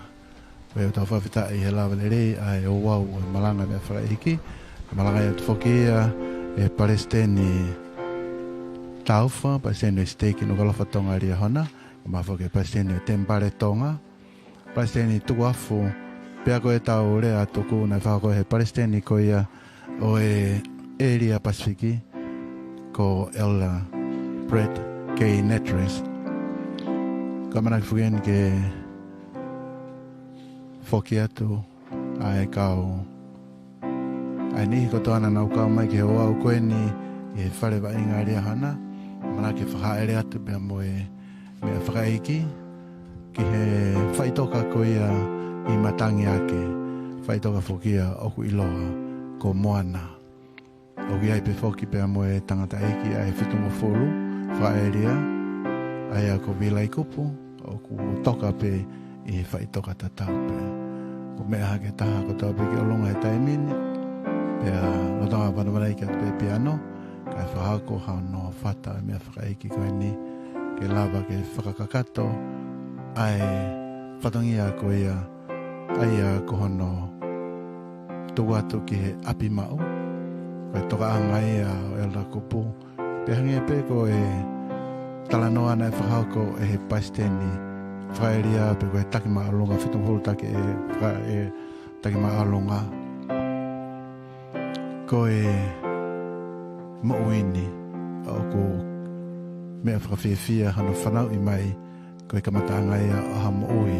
Pea ʻoku tau fakafetaʻi he lava lelei ʻa e ouau ʻo e malanga meʻafakaʻeiki. Malanga atu foki ia ʻe Palesiteni Taufa, Palesiteni ʻo e Siteiki Nukuʻalofa Tonga Liahona, kae ʻumaʻā foki e Palesiteni ʻo e Temipale Tonga, Palesiteni Tukuafu, pea ko e tau lea tuku naʻe fakahoko ʻe he Palesiteni ko ia ʻo e ʻĒlia Pasifiki, ko Elder Brett K Nedress. Ko e ʻamanaki foki eni ke foki atu ʻa e kau, ʻa e niʻihi kotoa naʻa nau kau mai ki he ouau ko eni ʻi he fale vaʻinga Liahona, ʻamanaki ke fakahāʻele atu pea mo e meʻafakaʻeiki ki he faʻitoka ko ia ʻi Matangiake, faʻitoka foki ia ʻoku ʻiloa ko Moana. ʻOku ʻi ai pē foki pea mo e tangataʻeiki ʻa e fitungofulu fakaʻēlia, ʻa ia ko Vilai Kupu, ʻoku toka pē ʻi he faʻitoka tatau pē. ʻOku meʻa hake taha kotoa pē ki ʻolunga he taimi ni, pea lolotonga vanavanaiki atu pē piano, kae fakahoko hano fata ʻa e meʻafakaʻeiki ko eni, ke lava ke fakakakato ʻa e fatongia ko ia, ʻa ia ko hono tuku atu ki he ʻapi maʻu, ko e tokaʻanga ia ʻo Elder Kupu. Pea hangē pē ko e talanoa naʻe fakahoko ʻe he Palesiteni Fakaʻēlia, pe ko e Taki Māʻolunga, fitungofulu taki ʻe faka-, ʻe Taki Māʻolunga. Ko e moʻui ni ʻoku meʻa fakafiefia hono fanauʻi mai, ko e kamataʻanga ia ʻo ha moʻui,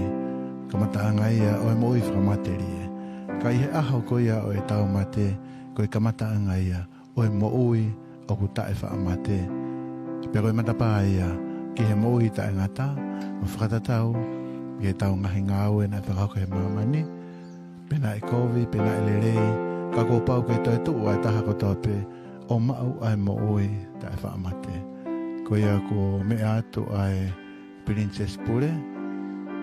kamataʻanga ia ʻo e moʻui fakamatelie. Ka ʻi he ʻaho ko ia ʻo ʻetau mate, ko e kamataʻanga ia ʻo e moʻui ʻoku taʻefaʻamate. Pea ko e matapā ia ki he moʻui taʻengata, mo fakatatau ki heʻetau ngaahi ngāue naʻe fakahoko he māmani, pe naʻe kovi, pe naʻe lelei, ka kuo pau ke toe tuʻu ʻa e taha kotoa pē ʻo maʻu ʻa e moʻui taʻefaʻamate. Ko ia kuo meʻa atu ʻa e Pilinisesi Pule,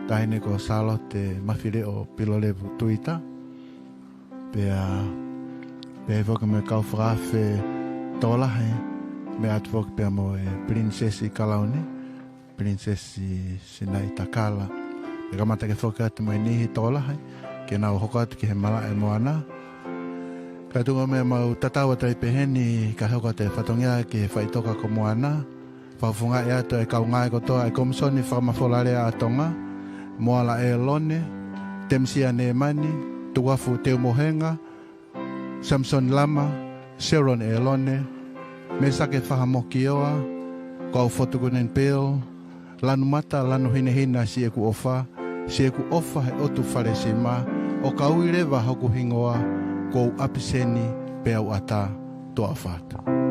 Taʻahine ko Sālote Mafileʻo Pilolevu Tuita, pea, pea foki mo e kau fakaafe tokolahi, meʻa atu foki pea mo e Pilinisesi Kalauni, Pilinisesi Sinaitakala. Pea kamata ke foki atu mo e niʻihi tokolahi, ke nau hoko atu ki he malaʻe Moana. Kae tuku muʻa ke mau tatau atu ai pehē ni, kae hoko atu e fatongia ki he faʻitoka ko Moana. Fakafofongaʻi atu e kau ngāue kotoa ʻa e Komisoni Fakamafolalea ʻa Tonga, Moala ʻElone, Temisia Nemani, Tukuafu Teumohenga, Samisoni Lama, Seloni ʻElone, Mesake Fahamokioa, Kaufotu Kunenipeo, Lanumata Lanuhinehina, siʻeku ʻofa, siʻeku ʻofa he ʻotu Falesima, ʻo ka ui leva hoku hingoa, kuo u ʻapiseni pea u ʻatā. Toa ʻofa atu.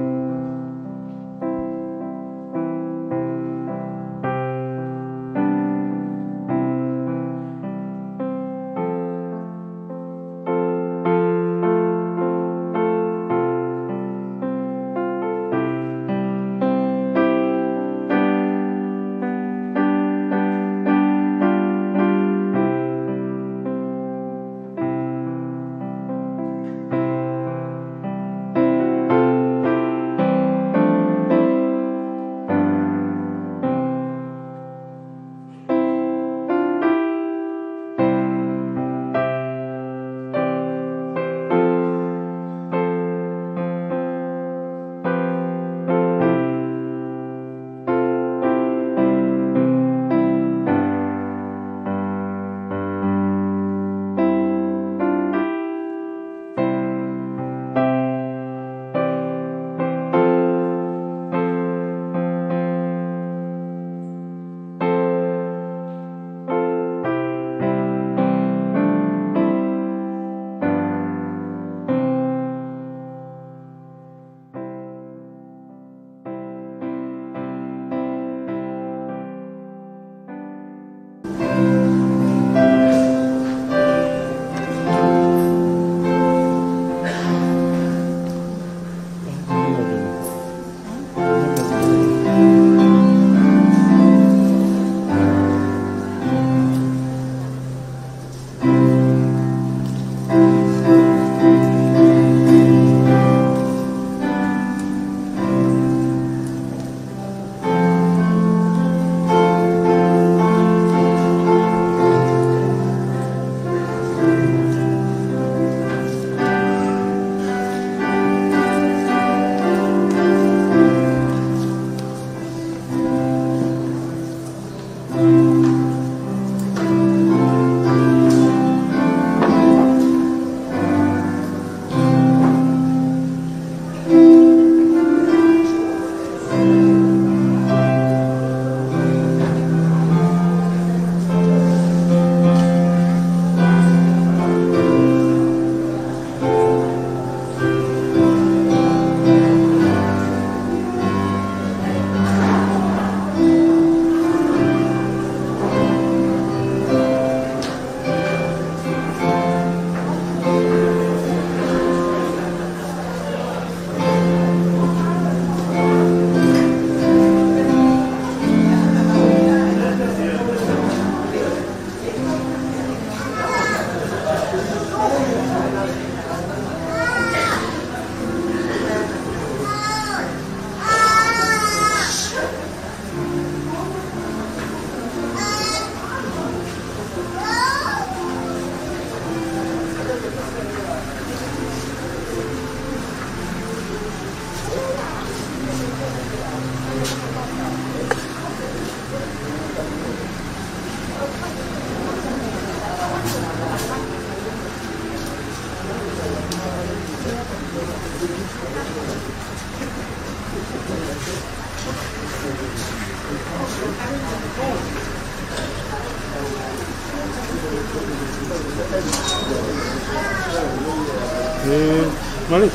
Eh, vale. Eh,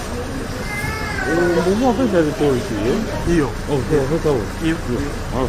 vamos a pensar de todo eso, ¿eh? Io. Oh, sí, no está bueno. Io. Io. Ah.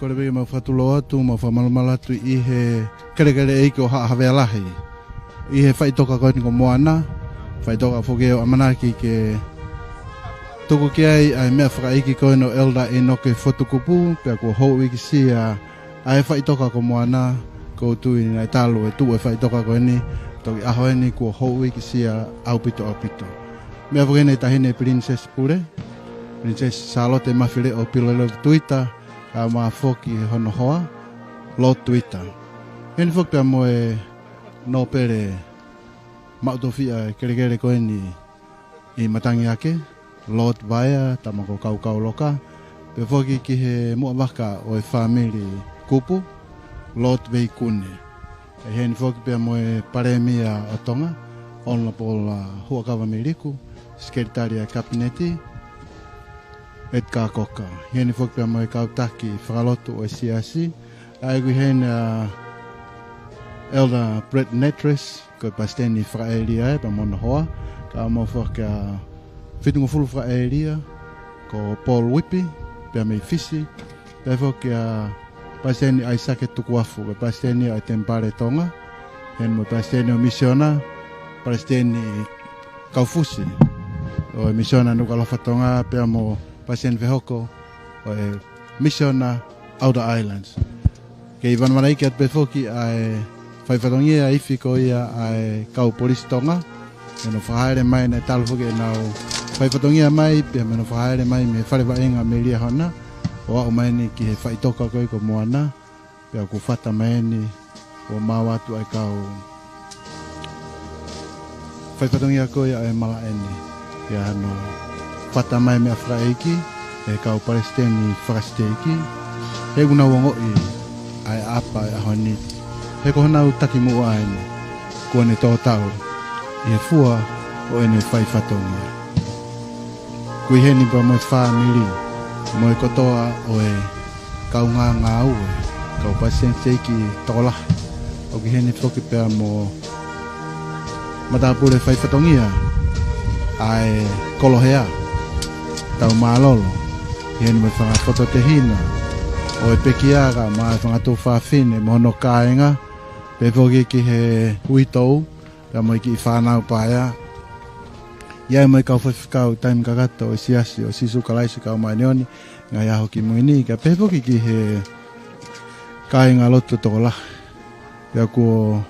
Kole pē ke mau fakatulou atu, mau fakamalumalu atu ʻi he kelekele ʻeiki ʻo Haʻa Havea Lahi, ʻi he faʻitoka ko eni ko Moana, faʻitoka foki ʻoku ʻamanaki ke tuku ki ai ʻa e meʻa fakaʻeiki ko eni ʻo Elder ʻInoke Fotukupu, pea kuo houʻeikisia ʻa e faʻitoka ko Moana. ʻOku ou tui naʻe talu e tuʻu e faʻitoka ko eni, Toki ʻaho eni kuo houʻeikisia ʻaupito ʻaupito. Meʻa foki eni e taʻahine Pilinisesi Pule, Pilinisesi Sālote Mafileʻo Pilolevu Tuita, kae ʻumaʻā foki hono hoa, Lord Tuita. Heni foki pea mo e nōpele maʻu tofiʻa kelekele ko eni ʻi Matangiake, Lord Vaea, tama ko Kaukauloka, pea foki ki he muʻa vaka ʻo e fāmili Kupu, Lord Veikune. ʻE heni foki pea mo e Palēmia ʻo Tonga, Honourable, uh, Huʻakavameiliku, Sekelitali ʻa e Kapineti, Edgar Cocker. Heni foki pea mo e kau taki fakalotu ʻo e siasi, ʻa ia ko e heni, uh, Elder Brett Nattress, ko e palesiteni fakaʻēlia ē, pea mo hono hoa, kae ʻumaʻā foki ʻa e fitungofulu fakaʻēlia, ko Paul Whippi, pea mei Fisi, pea foki ʻa Palesiteni ʻAisake Tukuafu, ko e palesiteni ʻo e Temipale Tonga, heni mo e palesiteni ʻo e misiona, palesiteni Kaufusi, ʻo e misiona Nukuʻalofa Tonga, pea mo palesiteni fehoko, ʻo e misiona Outer Islands. Kei vanavanaiki atu pē foki ʻa e faifatongia ifi ko ia ʻa e kau polisi Tonga, ʻi hono fakahāʻele mai naʻe talu foki ʻenau faifatongia mai, pea mo hono fakahāʻele mai mei he fale vaʻinga mei Liahona, ʻo aʻu mai eni ki he faʻitoka ko ē ko Moana, pea ʻoku fata mai eni ʻo maau atu ʻa e kau faifatongia ko ia ʻa e malaʻe ni, pea hono fata mai meʻa fakaʻeiki ʻe he kau palesiteni fakasiteiki, he ʻoku nau ongoʻi ʻa e ʻapa ʻo e ʻaho ni, he ko honau takimuʻa eni, kuo ne tō tau ʻi he fua ʻo ʻene faifatongia. Ko e heni pea mo e fāmili, mo e kotoa ʻo e kaungā ngāue, kau palesiteni siteiki tokolahi. ʻOku heni foki pea mo matāpule faifatongia ʻa e Kolohea, Taumālolo, heni mo e fanga fototehina ʻo e pekia kae ʻumaʻā e fanga tuofāfine mo hono kāinga, pea foki ki he uitou, pea mo e kiʻi fānau paea. ʻI ai mo e kau faifekau taimi kakato ʻo e Siasi ʻo Sīsū Kalaisi ʻo e Kau Māʻoniʻoni ʻi he Ngaahi ʻAho Kimui Ni, kae pehē foki ki he kāingalotu tokolahi. Pea kuo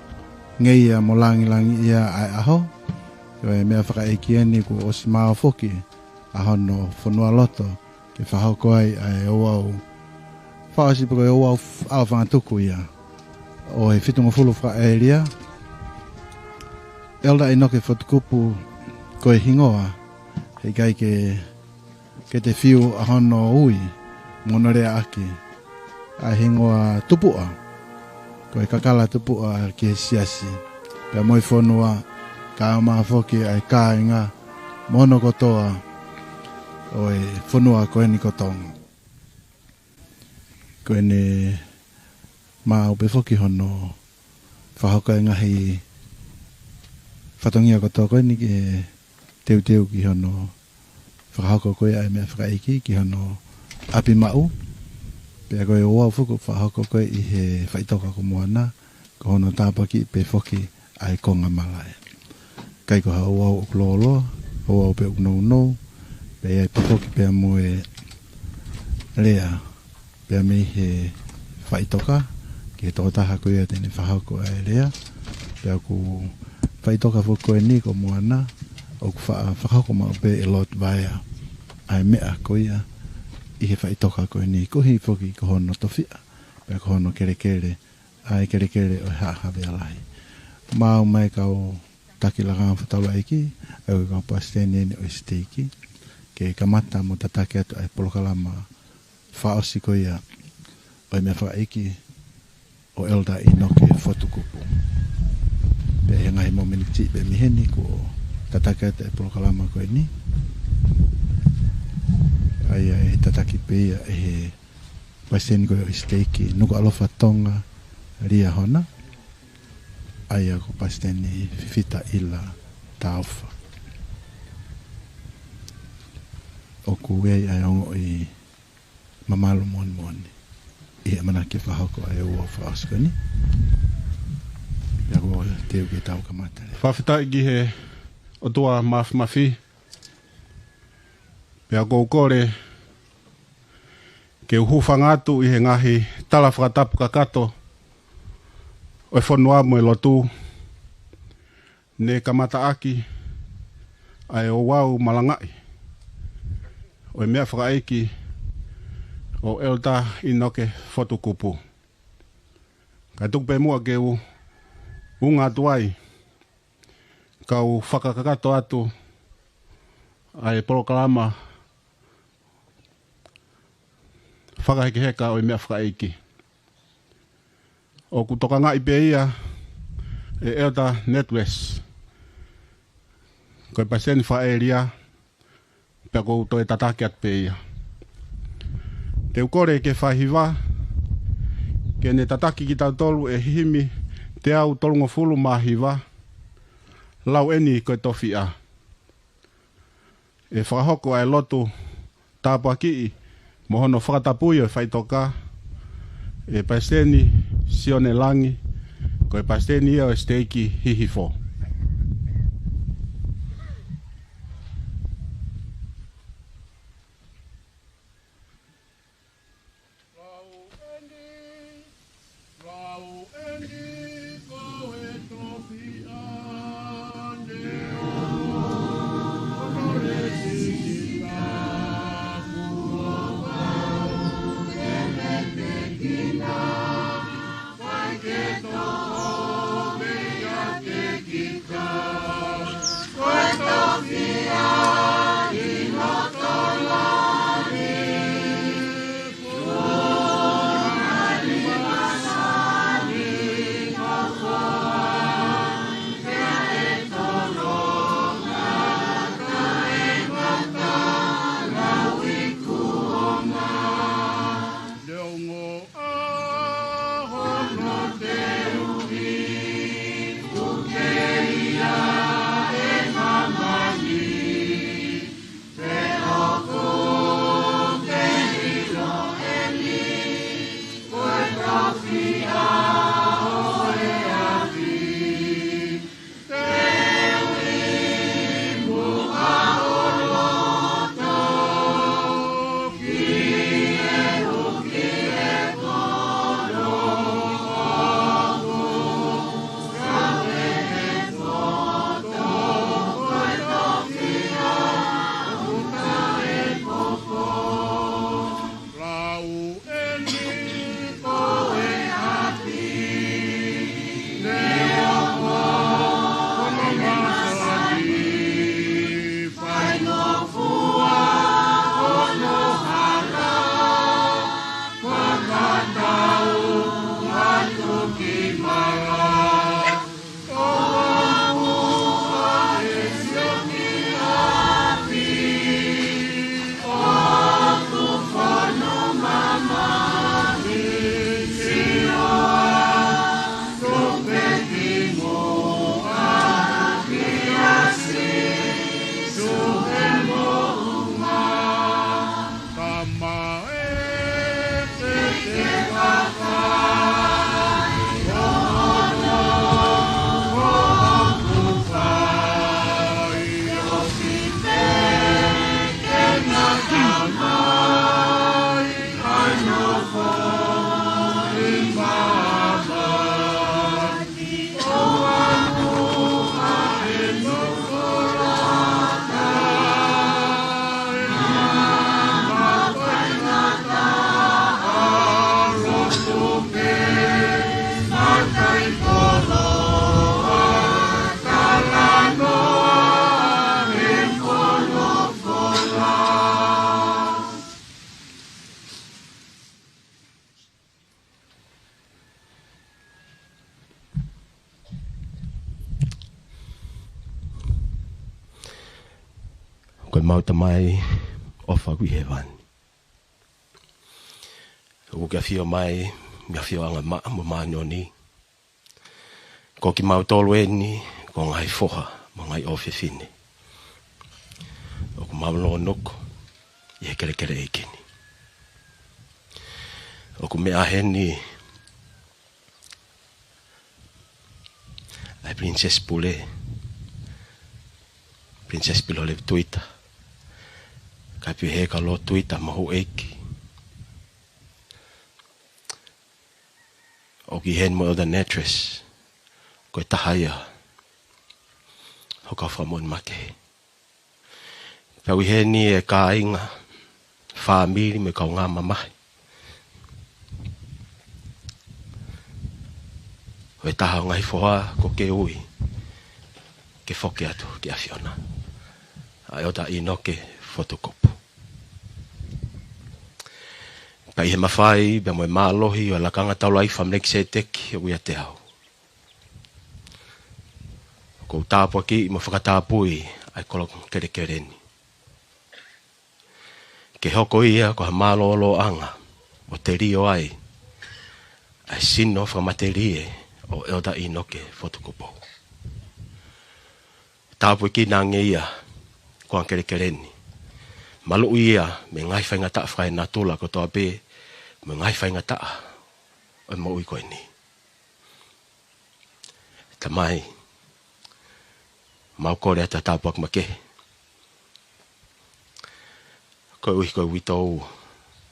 ngeia mo langilangiʻia ʻa e ʻaho, ko e meʻa fakaʻeiki eni kuo ʻosi maau foki ʻa hono fonualoto ke fakahoko ai ʻa e ouau fakaʻosi pe ko e ouau f-, ʻaofangatuku ia ʻo e fitungofulu fakaʻēlia. Elder ʻInoke Fotukupu ko e hingoa, heʻikai ke, ke te fiu ʻa hono ui mo hono leaʻaki, ʻa e hingoa tupuʻa, ko e kakala tupuʻa ki he siasi, pea mo e fonua, kae ʻumaʻā foki ʻa e kāinga mo hono kotoa ʻo e fonua ko eni ko Tonga. Ko ʻene maau pē foki hono fakahoko e ngaahi fatongia kotoa ko eni ke teuteu ki hono fakahoko ko ia ʻa e meʻa fakaʻeiki ki hono ʻapi maʻu. Pea ko e ouau foki ʻoku fakahoko ko ē ʻi he faʻitoka ko Moana, ko hono tāpuakiʻi pē foki ʻa e konga malaʻe. ʻIkai ko ha ouau ʻoku lōloa, ouau pē ʻoku nounou, pea ʻi ai pē foki pea mo e lea, pea mei he faʻitoka, ki he tokotaha ko ia te ne fakahoko ʻa e lea, pea ʻoku faʻitoka foki ko eni ko Moana, ʻoku fa-, fakahoko maʻu pē ʻe Lord Vaea ʻa e meʻa ko ia ʻi he faʻitoka ko eni, koeʻuhi foki ko hono tofiʻa, pea ko hono kelekele, ʻa e kelekele ʻo e Haʻa Havea Lahi. Maau mai kau taki lakanga fakataulaʻeiki, ʻa ia ko e kau palesiteni eni ʻo e siteiki, ke kamata mo tataki atu ʻa e polokalama fakaʻosi ko ia ʻo e meʻa fakaʻeiki ʻo Elder ʻInoke Fotukupu. Pea ʻi he ngaahi momeniti pē mei heni kuo tataki atu ʻa e polokalama ko eni. ʻA ia ʻe tataki pē ia ʻe he palesiteni ko ia ʻo e siteiki Nukuʻalofa Tonga Liahona, ʻa ia ko Palesiteni Fifita ʻIla Taufa. ʻOku ʻi ai ʻa e ongoʻi mamalu moʻoniʻoni ʻi he ʻamanaki ke fakahoko ʻa e ouau fakaʻosi ko eni. Pea ʻoku ou teu ke tau kamata leva. Fakafetaʻi ki he ʻOtua Mafimafi. Pea ʻoku ou kole ke u hūfanga atu ʻi he ngaahi tala fakatapu kakato ʻo e fonua mo e lotu, Ne kamataʻaki ʻa e ouau malangaʻi ʻo e meʻa fakaʻeiki ʻo ʻEletā ʻInoke Fotukupu. Kae tuku pē muʻa ke u unga atu ai, kau fakakakato atu ʻa e polokalama fakahekeheka ʻo e meʻa fakaʻeiki. ʻOku tokangaʻi pē ia ʻe ʻEletā Netwes, ko e palesiteni fakaʻēlia, pea ʻoku ou toe tataki atu pē ia. Te u kole ki he faihiva ke ne tataki kitautolu ʻe he himi teau tolungofulu mā hiva, Lau eni ko e tofiʻa. ʻE fakahoko ʻa e lotu tāpuakiʻi mo hono fakatapui ʻo e faʻitoka ʻe Palesiteni Sione Langi, ko e palesiteni ia ʻo e siteiki Hihifo. Lau eni, lau eni ko e tofiʻa, ne ʻoku ono lesi sita, kuo pau ke ne tekina, fai ke toʻo meiate kita, ko e tofiʻa ʻi loto lani. Lau eni ko e ʻapi, ne ʻoku ono masani, faingofua hono hala, fakatau atu ki mala. Ko ʻemau Tamai ʻofa ʻoku ʻi hēvani, ʻoku ke ʻafio mai mei he ʻafioʻanga maʻa mo māʻoniʻoni. Ko kimautolu eni ko e ngaahi foha mo e ngaahi ʻofefine ʻoku mau lōnoko ʻi he kelekele ʻeiki ni. ʻOku meʻa heni ʻa e Pilinisesi Pule, Pilinisesi Pilolevu Tuita, kae pehē kia Lord Tuita mo houʻeiki. ʻOku ʻi heni mo ʻEletā Netwes, ko e taha ia Ho kau fakamoʻoni makehe. Pea ʻoku ʻi heni e kāinga, fāmili mo e kaungā mamahi ʻo e taha ʻo e ngaahi foha kuo ke ui ke foki atu ki ʻAfiona, ʻa ʻEletā ʻInoke Fotu Kupu. Pea ʻi he mafai pea mo e mālohi ʻo e Lakanga Taulaʻeiki Faka-Melekisēteki ʻoku ʻiate au, ʻoku ou tāpuakiʻi mo fakatapui ʻa e kolo kelekele ni ke hoko ia ko ha mālōlōʻanga ʻo telio ai ʻa e sino fakamatelie ʻo ʻEletā ʻInoke Fotu Kupu. Tāpuekina ange ia ko e kelekele ni, maluʻi ia mei he ngaahi faingataʻa fakaenatula kotoa pē mo e ngaahi faingataʻa ʻo e moʻui ko eni. Tamai, mau kole atu ha tāpuaki makehe koeʻuhi ko e uitou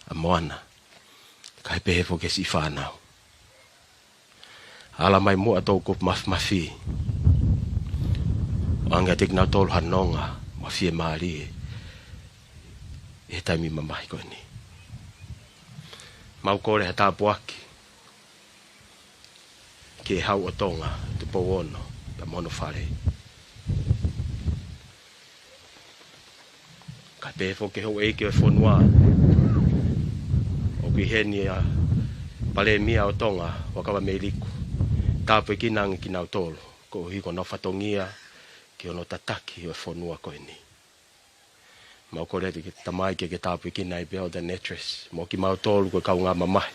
ʻa Moana, kae pehē foki ki he siʻi fānau. Ala mai muʻa ʻa Toʻukupu Mafimafi ʻo ʻoange kiate kinautolu ha nonga mo ha fiemālie ʻi he taimi mamahi ko eni. Mau kole ha tāpuaki ki he Hau ʻo Tonga, Tupou Ono, pea mo hono fale, kae pehē foki ki he houʻeiki ʻo e fonua. ʻOku ʻi heni ʻa e Palēmia ʻo Tonga, Huʻakavameiliku. Tāpuekina ange kinautolu koeʻuhi ko honau fatongia ki hono tataki ʻo e fonua ko eni. Mau kole atu ki he Tamai ke ke tāpuekina ai pē ʻa Elder Nattress mo kimautolu ko e kaungā mamahi,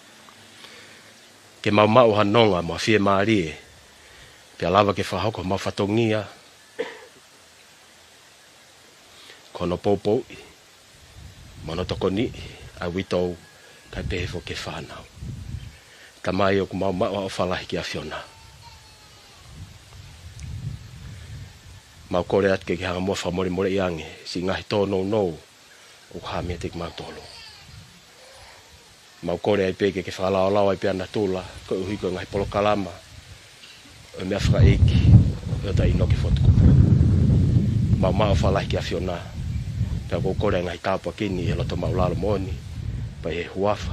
ke mau maʻu ha nonga mo ha fiemālie, pea lava ke fakahoko homau fatongia, ko hono poupouʻi mo hono tokoniʻi ʻa e uitou, kae pehē foki ki he fānau. Tamai, ʻoku mau maʻu ha ʻofa lahi ki he ʻAfiona. Mau kole atu ke ke hanga muʻa ʻo fakamolemoleʻi ange siʻi ngaahi tōnounou ʻoku hā meiate kimautolu. Mau kole ai pē ke ke fakalaolao ai pē ʻa natula koeʻuhi ko e ngaahi polokalama ʻo e meʻafakaʻeiki ʻo ʻEletā ʻInoke Fotu Kupu. Mau maʻu ha ʻofa lahi ki he ʻAfiona, pea ʻoku ou kole ʻa e ngaahi tāpuaki ni ʻi he loto maʻulalo moʻoni, pea ʻi he huafa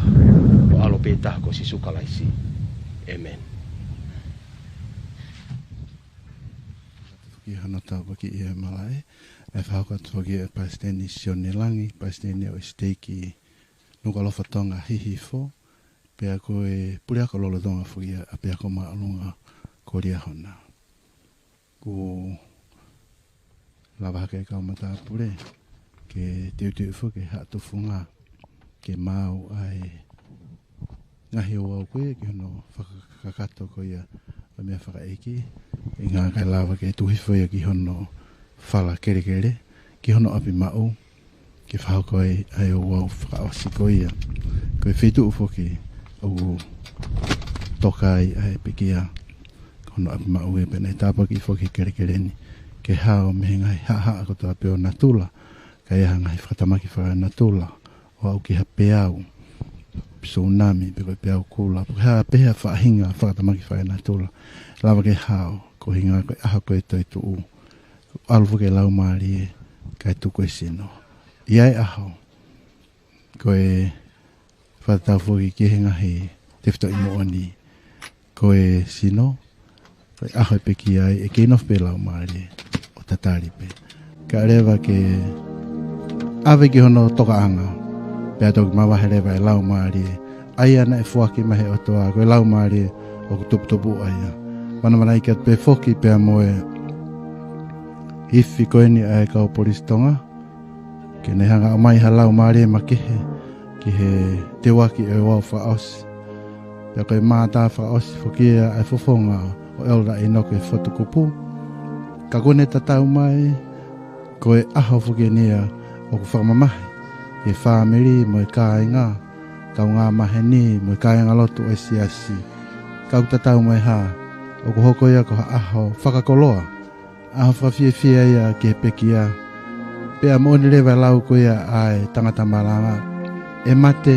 ʻo ho ʻAlo pē taha ko Sīsū Kalaisi. ʻĒmeni. Ki hono tāpuaki ʻi he malaʻe, ʻe fakahoko atu foki ʻe Palesiteni Sione Langi, Palesiteni ʻo e siteiki Nukuʻalofa Tonga Hihifo, pea ko e puleako lolotonga foki ʻa e ʻApiako Māʻolunga ko Liahona. ʻOku lava hake ʻa e kau matāpule ke teuteu foki ki he Haʻa Tufunga ke maau ʻa e ngaahi ouau ko ia ki hono fakakakato ko ia ʻo e meʻafakaʻeiki, ʻuhinga kae lava ke tuku hifo ia ki hono fala kelekele, ki hono ʻapi maʻu, ke fakahoko ai ʻa e ouau fakaʻosi ko ia. Ko e feituʻu foki ʻoku toka ai ʻa e pekia, ko hono ʻapi maʻu ia. Pea naʻe tāpuakiʻi foki ʻe he kelekele ni ke hao mei he ngaahi haʻahaʻa kotoa pē ʻo natula, ka ʻi ai ha ngaahi fakatamaki fakaenatula, ʻo aʻu ki ha peau, tsunami, pe ko e peau kula, pe ko e hā pē ha faʻahinga fakatamaki fakaenatula, lava ke hao, ko e ʻuhinga ko e ʻaho ko e toetuʻu, ʻalu foki e laumālie kae tuku e sino. ʻI ai e ʻaho, ko e fakatatau foki ki he ngaahi tefitoʻi moʻoni, ko e sino, ko e ʻaho ʻe pekia ai, ʻe kei nofo pē laumālie ʻo tatali pē. Kae lava ke ʻave ki hono tokaʻanga, pea toki mavahe leva e laumālie, ʻa ia naʻe foaki mai ʻe he ʻOtua, ko e laumālie ʻoku tuputupuʻa ia. Manamanaʻi atu pē foki pea mo e ifi ko eni ʻa e kau polisi Tonga, ke ne hanga ʻo ʻomai ha laumālie makehe ki he teuaki ʻo e ouau fakaʻosi. Pea ko e mātā fakaʻosi foki ia ʻa e fofonga ʻo ʻEletā ʻInoke Fotu Kupu. Ka kuo ne tatau mai, ko e ʻaho foki eni ia ʻoku fakamamahi ki he fāmili mo e kāinga, kaungā maheni mo e kāingalotu ʻo e siasi. Ka ʻoku tatau mai hā, ʻoku hoko ia ko ha ʻaho fakakoloa, ʻaho fakafiefia ia ki he pekia. Pea moʻoni leva e lau ko ia ʻa e tangata malanga: ʻE mate,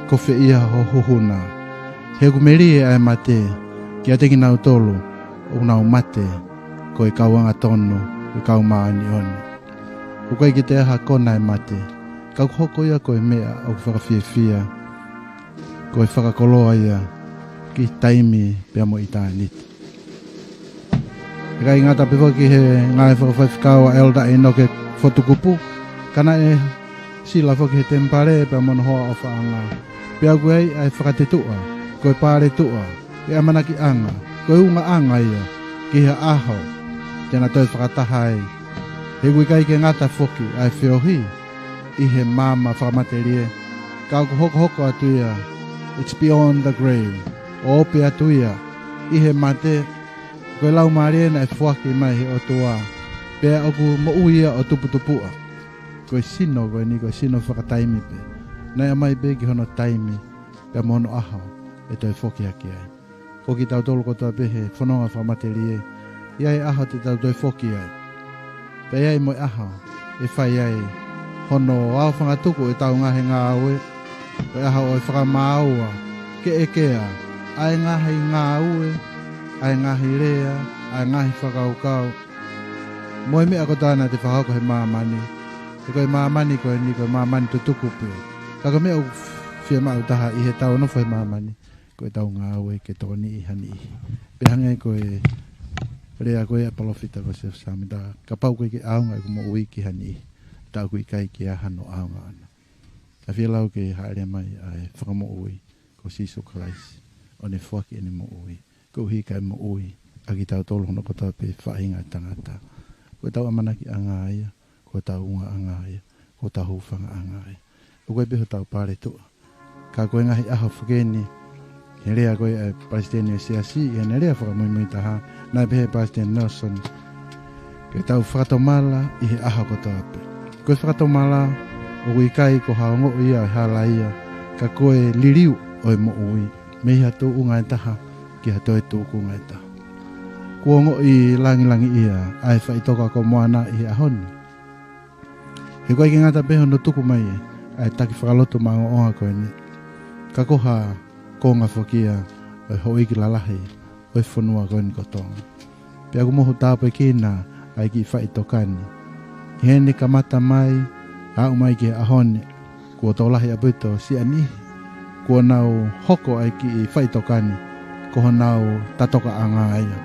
ko fē ia ho huhu na? He ʻoku melie ʻa e mate kiate kinautolu ʻoku nau mate ko e kau angatonu ʻo e kau māʻoniʻoni. ʻOku ʻikai ke toe ʻi ai ha kona ʻo e mate, ka ʻoku hoko ia ko e meʻa ʻoku fakafiefia, ko e fakakoloa ia ki taimi pea mo ʻitāniti. ʻIkai ngata pē foki he ngāue fakafaifekau ʻa ʻEletā ʻInoke Fotukupu, ka naʻe sila foki he temipale pea mo hono hoa ʻofaʻanga. Pea ʻoku ʻi ai ʻa e fakatetuʻa, ko e paletuʻa, ko e ʻamanakiʻanga, ko e ungaʻanga ia ki he ʻaho te na toe fakataha ai. He ʻoku ʻikai ke ngata foki ʻa e feohi ʻi he maama fakamatelie, ka ʻoku hokohoko atu ia, it's beyond the grave, ʻo ope atu ia ʻi he mate, ko e laumālie naʻe foaki mai he ʻOtua, pea ʻoku moʻui ia ʻo tuputupuʻa. Ko e sino ko eni, ko e sino fakataimi pē. Naʻe ʻomai pē ki hono taimi, pea mo hono ʻaho ʻe toe foki hake ai. Ko kitautolu kotoa pē he fononga fakamatelie, ʻe ʻi ai e ʻaho te tau toe foki ai. Pea ʻe ʻi ai mo e ʻaho ʻe fai ai hono aofangatuku ʻetau ngaahi ngāue, ko e ʻaho ʻo e fakamāua, keʻekea ʻa e ngaahi ngāue, ʻa e ngaahi lea, ʻa e ngaahi fakakaukau, mo e meʻa kotoa naʻa te fakahoko he māmani. He ko e māmani ko eni, ko e māmani tutuku pē. Ka ko e meʻa ʻoku fiemaʻu taha ʻi heʻetau nofo he māmani, ko ʻetau ngāue ke tokoniʻi ha niʻihi. Pea hangē ko e lea ko ia ʻa e palōfita ko Siosefa Sāmita, kapau ʻoku ʻikai ke ʻaonga ʻeku moʻui ki ha niʻihi, tā ʻoku ʻikai ke ʻi ai hano ʻaonga ʻona. ʻA fielau ke hāʻele mai ʻa e Fakamoʻui ko Sīsū Kalaisi, ʻo ne foaki ʻene moʻui, koeʻuhi kae moʻui ʻa kitautolu hono kotoa pē faʻahinga ʻo e tangata. Ko ʻetau ʻamanakiʻanga ia, ko ʻetau ungaʻanga ia, ko ʻetau hūfangaʻanga ia. ʻOku ʻi ai pē hotau paletuʻa. Ka ko e ngaahi ʻaho foki eni, he lea ko ia ʻa e Palesiteni ʻo e Siasi, ʻi heʻene lea fakamuimui taha, naʻe pehē ʻe Palesiteni Nelson, ke tau fakatomala ʻi he ʻaho kotoa pē. Ko e fakatomala, ʻoku ʻikai ko ha ongoʻi ia ʻo e hala ia, ka ko e liliu ʻo e moʻui mei ha tuʻunga ʻe taha ki ha toe tuʻunga ʻe taha. Kuo ongoʻi langilangiʻia ʻa e faʻitoka ko Moana ʻi he ʻaho ni. He ʻoku ʻikai ke ngata pē hono tuku mai ʻa e taki fakalotu maʻongoʻonga ko eni, ka ko ha konga foki ia ʻo e houʻeiki lalahi ʻo e fonua ko eni ko Tonga. Pea ʻoku mohu tāpuekina ʻa e kiʻi faʻitoka ni. ʻI heʻene kamata mai, aʻu mai ki he ʻaho ni, kuo tokolahi ʻaupito siʻa niʻihi kuo nau hoko ʻa e kiʻi faʻitoka ni ko honau tatokaʻanga ia,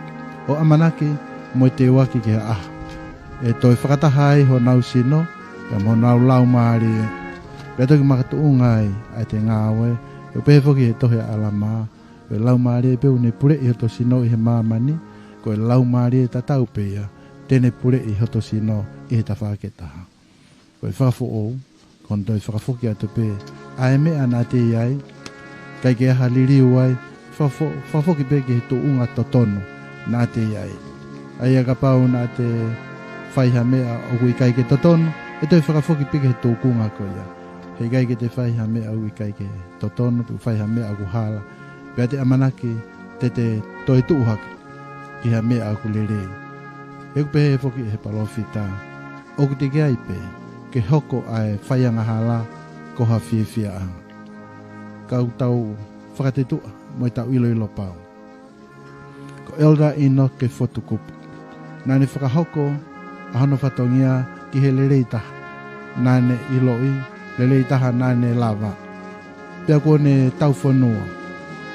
ʻo ʻamanaki mo e teuaki ki ha ʻaho ʻe toe fakataha ai honau sino, pea mo honau laumālie, pea toki makatuʻunga ai ʻa ʻete ngāue. ʻOku pehē foki he tohi ʻa ʻAlamā, ko e laumālie pē ʻoku ne puleʻi hoto sino ʻi he māmani, ko e laumālie tatau pē ia te ne puleʻi hoto sino ʻi he tafaʻaki ʻe taha. Ko e fakafoʻou, ko hono toe fakafoki atu pē ʻa e meʻa naʻa te ʻi ai, ʻikai ke ʻi ai ha liliu ai, fakafo-, fakafoki pē ki he tuʻunga totonu naʻa te ʻi ai. ʻA ia kapau naʻa te fai ha meʻa ʻoku ʻikai ke totonu, ʻe toe fakafoki pē ki he tuʻunga ko ia. He ʻikai ke te fai ha meʻa ʻoku ʻikai ke totonu, pe fai ha meʻa ʻoku hala, pea te ʻamanaki te te toe tuʻu hake ki ha meʻa ʻoku lelei. He ʻoku pehē foki ʻe he palōfita, ʻoku teʻeki ai pē ke hoko ʻa e faiangahala ko ha fiefiaʻanga. Ka ʻoku tau fakatetuʻa mo ʻetau ʻiloʻilo pau, ko ʻEletā ʻInoke Fotukupu, naʻa ne fakahoko ʻa hono fatongia ki he lelei taha naʻa ne ʻiloʻi, lelei taha naʻa ne lava. Pea kuo ne taufonua,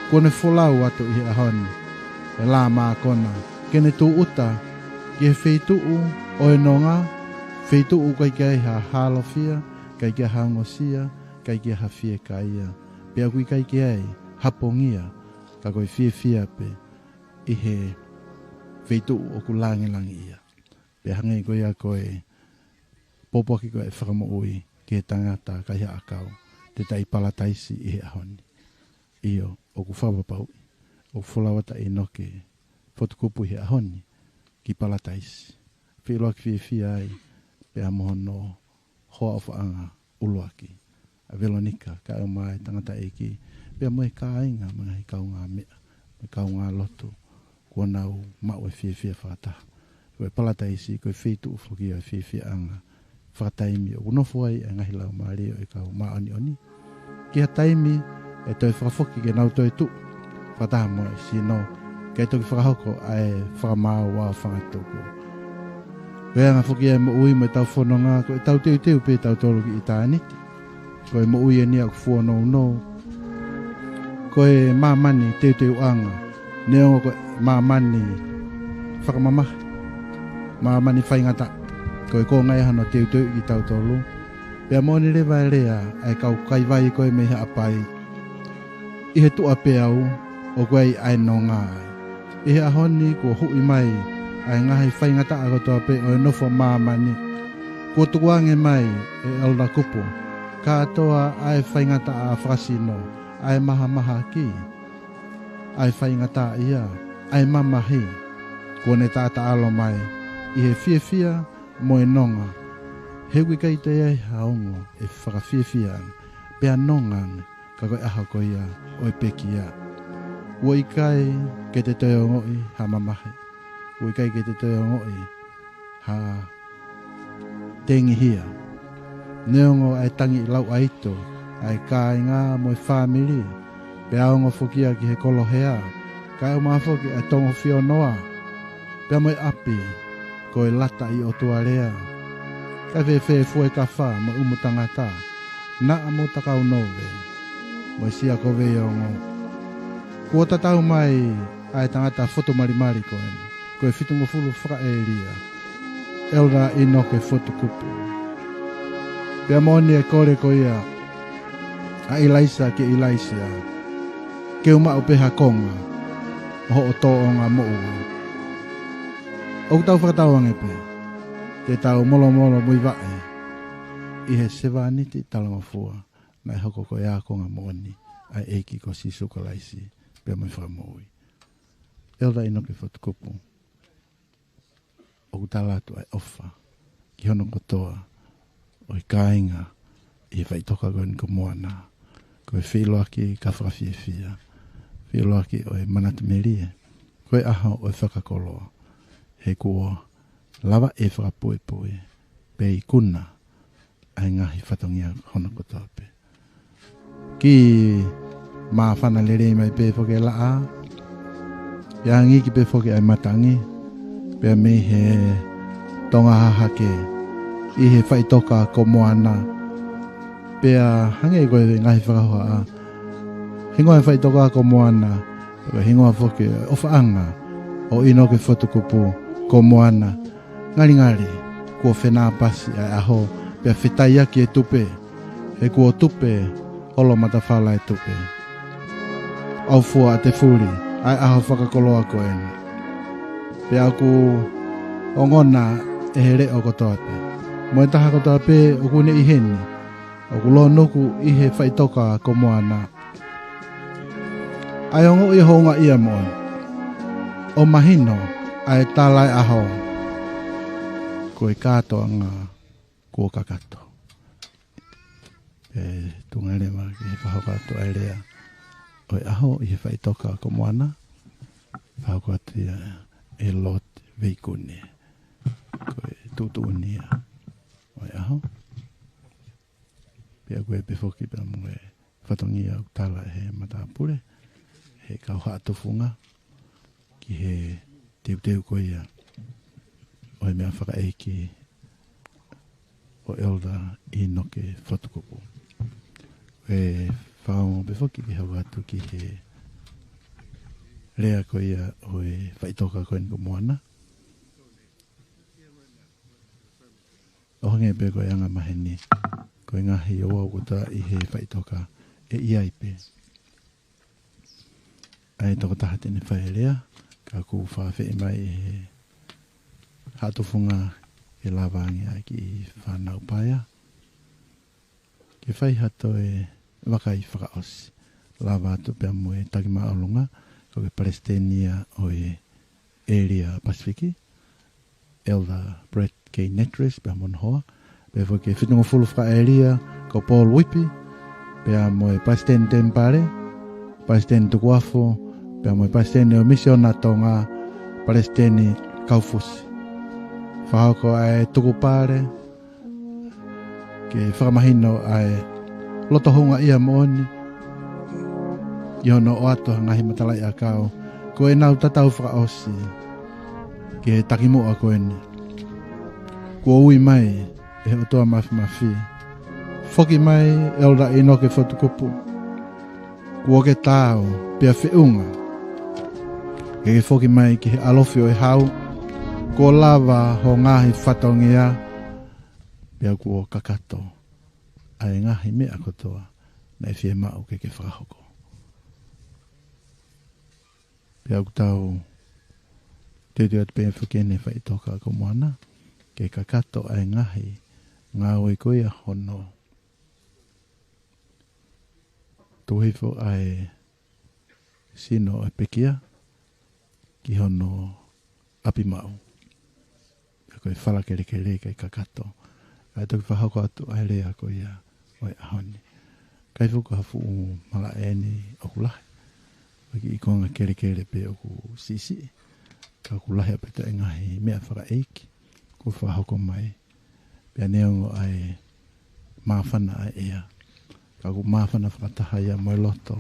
kuo ne folau atu ʻi he ʻaho ni ʻi he lā mākona, ke ne tūʻuta ki he feituʻu ʻo e nonga, feituʻu ʻoku ʻikai ke ʻi ai ha halofia, ʻikai ke ʻi ai ha ongosia, ʻikai ke ʻi ai ha fiekaia, pea ʻoku ʻikai ke ʻi ai ha pongia, ka ko e fiefia pē ʻi he feituʻu ʻoku langilangiʻia. Pea hangē ko ia ko e pōpoaki ko ia ʻa e Fakamoʻui ki he tangata kaihaʻa ʻakau, te ta ʻi Palataisi ʻi he ʻaho ni. ʻIo, ʻoku fakapapauʻi ʻoku folau atu ʻa ʻInoke Fotukupu ʻi he ʻaho ni ki Palataisi, feʻiloaki fiefia ai pea mo hono hoa ʻofaʻanga ʻuluaki, ʻa Velonika, kae ʻumaʻā e tangataʻeiki, pea mo e kāinga, mo e ngaahi kaungāmeʻa, mo e kaungālotu, kuo nau maʻu e fiefia fakataha. Ko e Palataisi, ko e feituʻu foki ʻo e fiefiaʻanga fakataimi ʻoku nofo ai ʻa e ngaahi laumālie ʻo e kau māʻoniʻoni, ki ha taimi ʻe toe fakafoki ke nau toe tuʻu fakataha mo e sino, kae toki fakahoko ʻa e fakamaau aofangatuku. Ko e anga foki ia e moʻui mo ʻetau fononga, ko ʻetau teuteu pē tautolu ki ʻitāniti. Ko e moʻui eni ʻoku fuonounou. Ko e māmani teuteuʻanga, neongo ko e māmani fakamamahi, māmani faingataʻa, ko e konga ia hono teuteuʻi kitautolu. Pea moʻoni leva e lea ʻa e kau kaivai ko ē mei Haʻapai: ʻI he tuʻa peau, ʻoku ʻi ai ʻa e nonga. ʻI he ʻaho ni kuo huʻi mai ʻa e ngaahi faingataʻa kotoa pē ʻo e nofo māmani. Kuo tukuange mai ʻe ʻEletā Kupu kātoa ʻa e faingataʻa fakasino, ʻa e mahamahaki, ʻa e faingataʻaʻia, ʻa e mamahi. Kuo ne taʻataʻalo mai ʻi he fiefia mo e nonga. He ʻoku ʻikai toe ʻi ai ha ongo ʻe fakafiefia ange, pea nonga ange, ka ko e ʻaho ko ia ʻo e pekia. ʻOku ʻikai ke te toe ongoʻi ha mamahi. ʻOku ʻikai ke te toe ongoʻi ha tengihia. Neongo ʻa e tangi ʻi lauʻaito ʻa e kāinga mo e fāmili, pea ongo foki ia ki he kolo hea, kae ʻumaʻā foki ʻa e tongo fionoa, pea mo e ʻapi ko e lata ʻi ʻOtua lea. Kae fēfē fuekafa mo e ʻumu tangata, naʻa mo Takaunove, mo e sia ko Veiongo. Kuo tatau mai ʻa e tangata fotu malimali ko eni, ko e fitungofulu fakaʻēlia, ʻEletā ʻInoke Fotu Kupu. Pea moʻoni e kole ko ia ʻa ʻIlaisa kia ʻIlaisiā: Ke u maʻu pē ha konga ʻo hoʻo tōʻonga moʻui. ʻOku tau fakatauange pē te tau molomolomuivaʻe ʻi he sevāniti talangofua naʻe hoko ko e ākonga moʻoni ʻa e ʻEiki ko Sīsū Kalaisi pea mo e Fakamoʻui. ʻEletā ʻInoke Fotu Kupu, ʻoku tala atu ʻa e ʻofa ki hono kotoa ʻo e kāinga ʻi he faʻitoka ko eni ko Moana. Ko e feʻiloaki ka fakafiefia, feʻiloaki ʻo e manatu melie, ko e ʻaho ʻo e fakakoloa. He kuo lava e fakapuepue, pea ikuna ʻa e ngaahi fatongia hono kotoa pē. Kiʻi māfana lelei mai pē foki e laʻā, ʻi he angi ki pē foki ʻa e matangi, pea mei he tonga hahake ʻi he faʻitoka ko Moana. Pea hangē ko e ngaahi fakahohaʻa, hingoa e faʻitoka ko Moana, ko e hingoa foki ʻofaʻanga ʻo ʻInoke Fotu Kupu ko Moana. Ngalingali kuo fenāpasi ʻa e ʻaho, pea fetaiaki e tupe, he kuo tupe ʻolomatafala e tupe. ʻOku fua ʻa Tefuli ʻa e ʻaho fakakoloa ko eni, pea ʻoku ongona ʻe he leʻo kotoa pē mo e taha kotoa pē ʻoku ne ʻi heni, ʻoku lōnuku ʻi he faʻitoka ko Moana, ʻa e ongoʻi houngaʻia moʻoni ʻo mahino ʻa e tala e ʻaho. Ko e kātoanga kuo kakato. ʻE tuʻunga leva ke fakahoko atu ʻa e lea ʻo e ʻaho ʻi he faʻitoka ko Moana, fakahoko atu ia ʻe Lord Veikune. Ko e tuʻutuʻuni ia ʻo e ʻaho. Pea ko e pē foki pea mo e fatongia ʻoku tala ʻe he matāpule, he kau haʻatufunga ki he teuteu ko ia ʻo e meʻa fakaʻeiki ʻo ʻEletā ʻInoke Fotu Kupu. ʻE fakaongo pē foki ke hoko atu ki he lea ko ia ʻo e faʻitoka ko eni ko Moana. ʻO hangē pē ko e anga maheni, ko e ngaahi ouau kotoa ʻi he faʻitoka ʻe ʻi ai pē ʻa e tokotaha te ne fai e lea, ka ʻoku fakaafeʻi mai ʻe he haʻatufunga ke lava ange ʻa e kiʻi fānau paea ke fai ha toe vakai fakaʻosi. Lava atu pea mo e Taki Māʻolunga, ko e palesiteni ia ʻo e ʻēlia Pasifiki, Elder Brett K. Nattress pea mo hono hoa, pea foki e fitungofulu fakaʻēlia ko Paul Whippi, pea mo e palesiteni temipale, palesiteni tukuafu, pea mo e palesiteni ʻo e Misiona Tonga, palesiteni Kaufusi. Fakahoko ʻa e tukupale ke fakamahino ʻa e loto houngaʻia moʻoni ʻi hono ʻoatu ha ngaahi matalaʻiʻakau ko ʻenau tatau fakaʻosi ki he takimuʻa ko eni. Kuo ui mai ʻe he ʻOtua Mafimafi. Foki mai, ʻEletā ʻInoke Fotukupu. Kuo ke taau pea feʻunga ke ke foki mai ki he ʻalofi ʻo e hau. Kuo lava ho ngaahi fatongia, pea kuo kakato ʻa e ngaahi meʻa kotoa naʻe fiemaʻu ke ke fakahoko. Pea ʻoku tau teuteu atu pē foki ʻeni, faʻitoka ko Moana, ke kakato ʻa e ngaahi ngāue ko ia hono tuku hifo ʻa e sino ʻo e pekia ki hono ʻapi maʻu. Ka ko e fala kelekele kae kakato. Kae toki fakahoko atu ʻa e lea ko ia ʻo e ʻaho ni. ʻIkai foki ko ha fuʻu malaʻe ʻeni ʻoku lahi. Ko e kiʻi konga kelekele pē ʻoku siʻisiʻi. Ka ʻoku lahi ʻaupito e ngaahi meʻa fakaʻeiki kuo fakahoko mai. Pea neongo ʻa e māfana ʻa e ʻea, ka ʻoku māfana fakataha ia mo e loto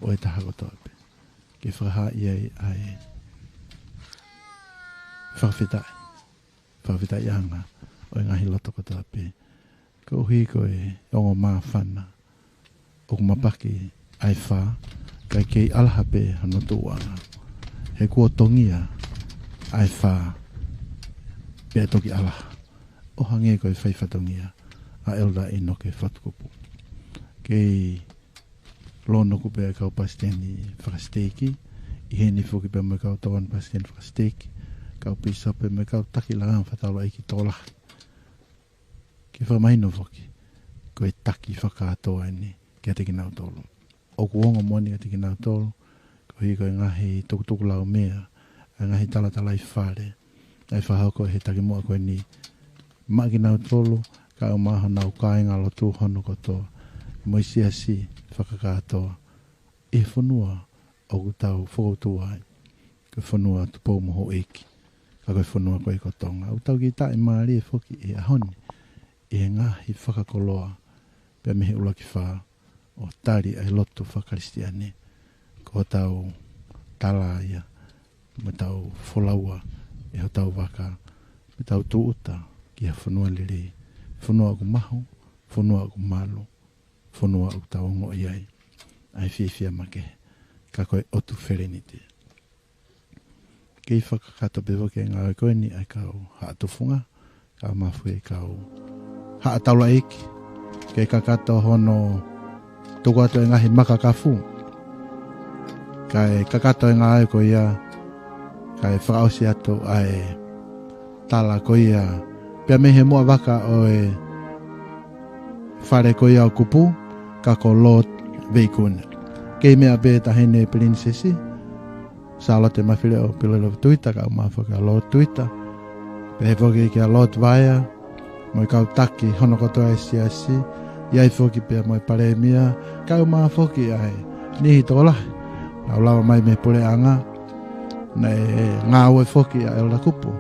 ʻo e taha kotoa pē. Ke fakahā ʻi ai ʻa e fakafetaʻi, fakafetaʻiʻanga ʻo e ngaahi loto kotoa pē. Koeʻuhi ko e ongo māfana ʻoku mapaki ʻa e fā, kae kei ʻalaha pē hono tuʻuʻanga. He kuo tongia ʻa e fā, pea toki ʻalaha. ʻO hangē ko e fai fatongia ʻa ʻEletā ʻInoke Fotukupu. Kei lōnoku pē ʻa e kau palesiteni fakasiteiki, ʻi heni foki pea mo e kau tokoni palesiteni fakasiteiki, kau pīsope mo e kau taki lakanga fakataulaʻeiki tokolahi. Ke fakamahino foki, ko e taki fakakātoa ʻeni kiate kinautolu. ʻOku ongo moʻoni kiate kinautolu, koeʻuhi ko e ngaahi tukutuku laumea, ʻa e ngaahi talatalaifale, ʻa e fakahoko ʻe he takimuʻa ko eni maʻa kinautolu, kae ʻumaʻā honau kāingalotu hono kotoa, mo e siasi fakakātoa ʻi he fonua ʻoku tau fokoutua ai, ko e fonua Tupou mo Houʻeiki, ka ko e fonua ko ē ko Tonga. ʻOku tau kiʻi taʻimālie foki ʻi he ʻaho ni ʻi he ngaahi fakakoloa pea mei he ʻuluaki fā, ʻo tali ʻa e lotu fakakalisitiane. Ko hotau tala ia, mo ʻetau folaua ʻi hotau vaka, mo ʻetau tūʻuta ki ha fonua lelei, fonua ʻoku mahu, fonua ʻoku malu, fonua ʻoku tau ongoʻi ai ʻa e fiefia makehe, ka ko e ʻOtu Feleniti. Kei fakakakato pē foki e ngāue ko eni ʻa e kau haʻa tufunga, kae ʻumaʻā foki e kau haʻa taulaʻeiki, ke kakato hono tuku atu e ngaahi makakafu. Kae kakato e ngāue ko ia, kae fakaʻosi atu ʻa e tala ko ia, pea mei he muʻa vaka ʻo e fale ko ia ʻo Kupu, ka ko Lord Veikune. Kei meʻa pē Taʻahine Pilinisesi Sālote Mafileʻo Pilolevu Tuita, kae ʻumaʻā foki ʻa Lord Tuita. Pehē foki kia Lord Vaea, mo e kau taki hono kotoa e siasi, ʻi ai foki pea mo e palēmia, kae ʻumaʻā foki ʻa e niʻihi tokolahi naʻa nau lava mai mei he puleʻanga, naʻe ngāue foki ʻa ʻEletā Kupu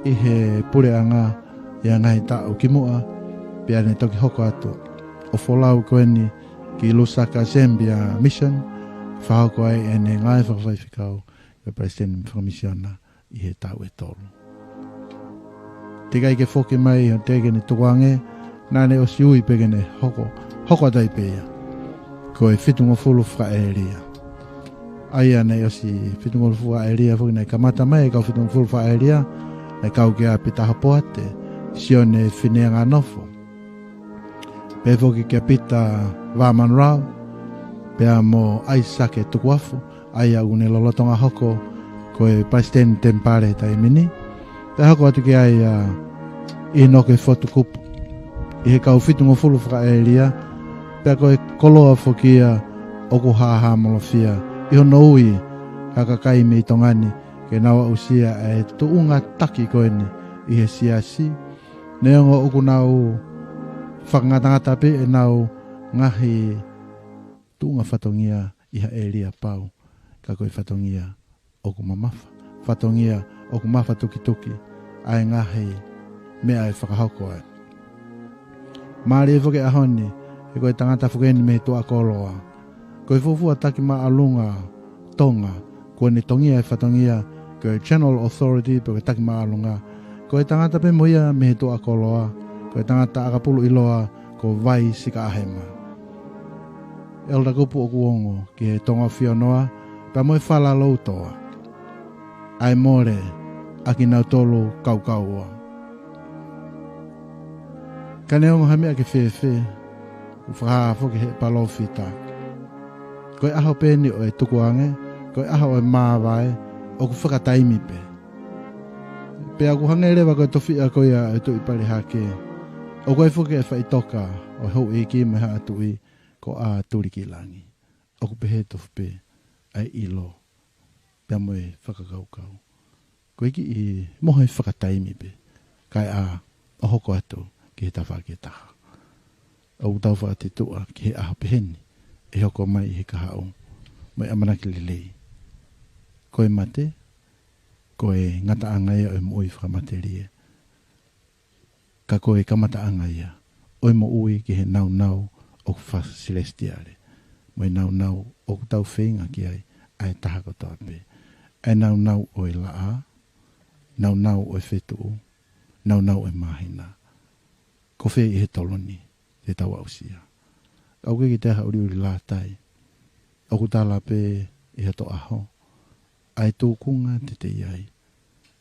ʻi he puleʻanga ʻi he ngaahi taʻu kimuʻa, pea ne toki hoko atu ʻo folau ko eni ki Lusaka Zambia Mission, fakahoko ai ʻene ngāue fakafaifekau ko e palesiteni fakamisiona ʻi he taʻu ʻe tolu. Teʻeki ai ke foki mai ʻo teʻeki ke ne tukuange, naʻa ne ʻosi ui pē ke ne hoko, hoko atu ai pē ia ko e fitungofulu fakaʻēlia. ʻA ia naʻe ʻosi fitungofulu fakaʻēlia foki, naʻe kamata mai e kau fitungofulu fakaʻēlia, naʻe kau kia Pita Hopoate, Sione Fineanganofo, pehē foki kia Pita Vāmanurau, pea mo ʻAisake Tukuafu, ʻa ia ʻoku ne lolotonga hoko ko e palesiteni temipale he taimi ni. Pea hoko atu ki ai ʻa ʻInoke Fotukupu ʻi he kau fitungofulu fakaʻēlia, pea ko e koloa foki ia ʻoku hāhāmolofia ʻi hono ui ha kakai mei Tonga ni ke nau aʻusia e tuʻunga taki ko eni ʻi he siasi. Neongo ʻoku nau fakangatangata pē ʻenau ngaahi tuʻunga fatongia ʻi ha ʻēlia pau, ka ko e fatongia ʻoku mamafa, fatongia ʻoku mafatukituki ʻa e ngaahi meʻa ʻe fakahoko ai. Mālie foki e ʻaho ni, he ko e tangata foki eni mei he tuʻa koloa. Ko e fuofua taki māʻolunga Tonga kuo ne tongia e fatongia ko e General Authority pe ko e taki māʻolunga, Ko e tangata pē mo ia mei he tuʻa koloa, ko e tangata ʻakapulu ʻiloa ko Vai Sikaʻahema. ʻEletā Kupu ʻoku ongo ki he Tonga ʻo Fionoa, pea mo e Fala Loutoa. ʻA e mole ʻa kinautolu kaukaua. Ka neongo ha meʻa ke fēfē, ʻoku fakahā foki ʻe he palōfita, ko e ʻaho pē eni ʻo e tukuange, ko e ʻaho ʻo e māvae, ʻoku fakataimi pē. Pea ʻoku hangē leva ko e tofiʻa ko ia ʻo e Tuʻi Palehake, ʻoku ʻi ai foki e faʻitoka ʻo e houʻeiki mo e haʻa tuʻi ko ʻAtulikilangi. ʻOku pehē tofu pē ʻa e ʻilo pea mo e fakakaukau. Ko e kiʻi mohe fakataimi pē, kae ʻā ʻo hoko atu ki he tafaʻaki ʻe taha. ʻOku tau fakatituʻa ki he ʻaho pehē ni ʻe hoko mai ʻi he kahaʻu mo e ʻamanaki lelei. Ko e mate, ko e ngataʻanga ia ʻo e moʻui fakamatelie. Ka ko e kamataʻanga ia ʻo e moʻui ki he naunau ʻoku fakasilesitiale, mo e naunau ʻoku tau feinga ki ai ʻa e taha kotoa pē. ʻA e naunau ʻo e laʻā, naunau ʻo e fetuʻu, naunau ʻo e māhina. Ko fē ʻi he tolo ni te tau aʻusia? ʻOku ʻikai ke toe ʻi ai ha ʻuliʻuli lātai. ʻOku tala pē ʻi ha toe ʻaho ʻa e tūkunga te te ʻi ai.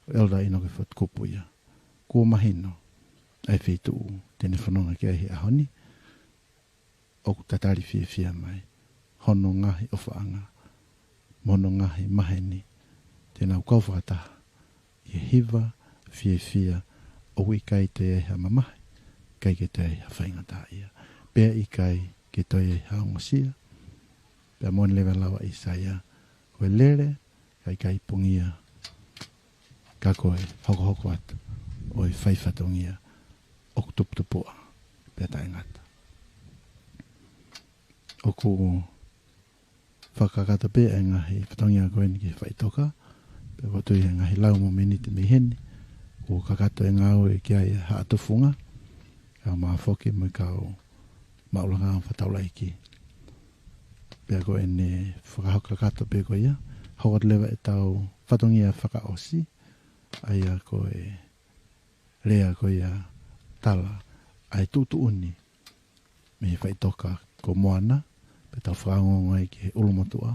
ʻEletā ʻInoke Fotu Kupu ia. Kuo mahino ʻa e feituʻu te ne fononga ki ai he ʻaho ni. ʻOku tatali fiefia mai hono ngaahi ʻofaʻanga mo hono ngaahi maheni, te nau kau fakataha ʻi he hiva fiefia. ʻOku ʻikai toe ʻi ai ha mamahi, ʻikai ke toe ʻi ai ha faingataʻaʻia, pea ʻikai ke toe ʻi ai ha ongosia. Pea moʻoni leva e lau ʻa ʻĪsaia, ko e lele ka ʻikai pungia, ka ko e hokohoko atu ʻo e fai fatongia ʻoku tuputupuʻa pea taʻengata. ʻOku fakakakato pē ʻa e ngaahi fatongia ko eni ki he faʻitoka, pea ʻoku ou tui ʻa e ngaahi lau mo e miniti mei heni, kuo kakato e ngāue ki ai ʻa e haʻa tufunga, ʻa e mafoki mo e kau maʻulanga fakataulaʻeiki. Pea ko ʻene fakahoko kakato pē ko ia, hoko atu leva ʻetau fatongia fakaʻosi, ʻa ia ko e lea ko ia tala ʻa e tuʻutuʻuni mei he faʻitoka ko Moana, pea tau fakaongoongo ai ki he ʻulumotuʻa,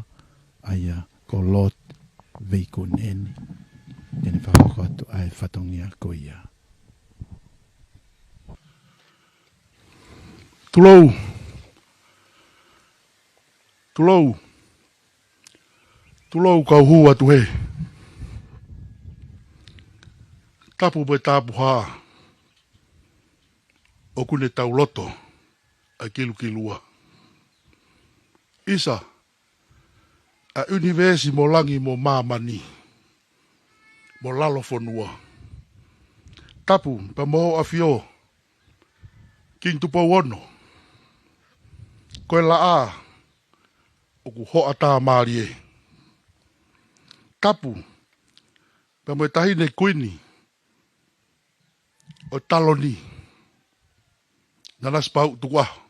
ʻa ia ko Lord Veikune eni, te ne fakahoko atu ʻa e fatongia ko ia. Tulou. Tulou. Tulou kau hū atu hē. Tapu mo e tapuhā. ʻOku ne tau loto ʻa e kilukilua. ʻIsa, ʻa e ʻunivēsi mo langi mo māmani mo lalo fonua. Tapu pea mo Hoʻo ʻAfio, Kingi Tupou Ono. Ko e laʻā ʻoku hoʻatā mālie. Tapu pea mo e Taʻahine Kuini ʻo e Taloni, Nanasipauʻu Tukuʻaho.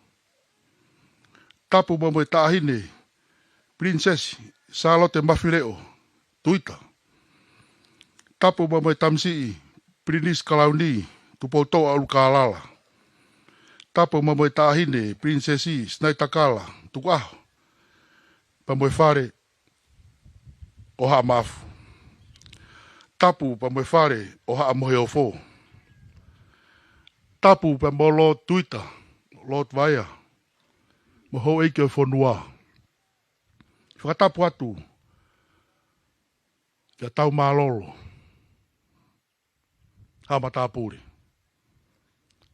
Tapu pea mo e Taʻahine Pilinisesi Sālote Mafileʻo Tuita. Tapu pea mo e Tamasiʻi Pilinisi Kalauni Tupoutoʻa ʻUlukālala. Tapu pea mo e Taʻahine Pilinisesi Sinaitakala Tukuʻaho, pea mo e fale ʻo Haʻa Maʻafu. Tapu pea mo e fale ʻo Haʻa Moheofo. Tapu pea mo Lord Tuita, Lord Vaea, mo e houʻeiki ʻo e fonua. Fakatapu atu kia Taumālolo Haʻa Matāpule.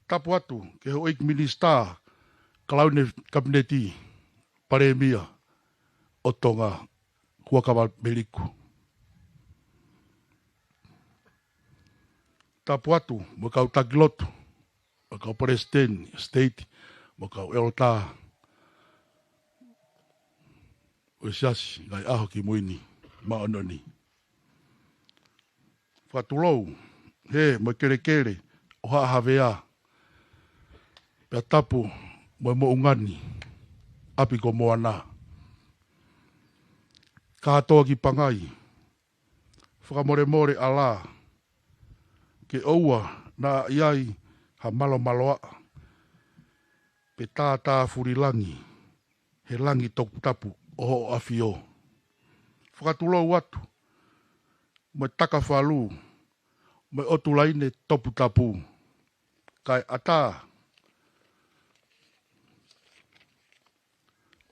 Tapu atu ki he houʻeiki minisitā, kalauni kapineti, palēmia ʻo Tonga, Huʻakavameiliku. Tapu atu mo e kau taki lotu, mo e kau palesiteni siteiti, mo e kau ʻeletā ʻo e Siasi Ngaahi ʻAho Kimui ni Māʻoniʻoni. Fakatulou hē mo e kelekele ʻo Haʻa Havea, pea tapu mo e moʻunga ni, ʻapi ko Moana. Kātoa ki Pangai, fakamolemole ʻalā, ke ʻoua naʻa ʻi ai ha malomaloaʻa pe tātāfulilangi he langi toputapu ʻo Hoʻo ʻAfio. Fakatulou atu mo e takafalu mo e ʻotu laine toputapu, kae ʻatā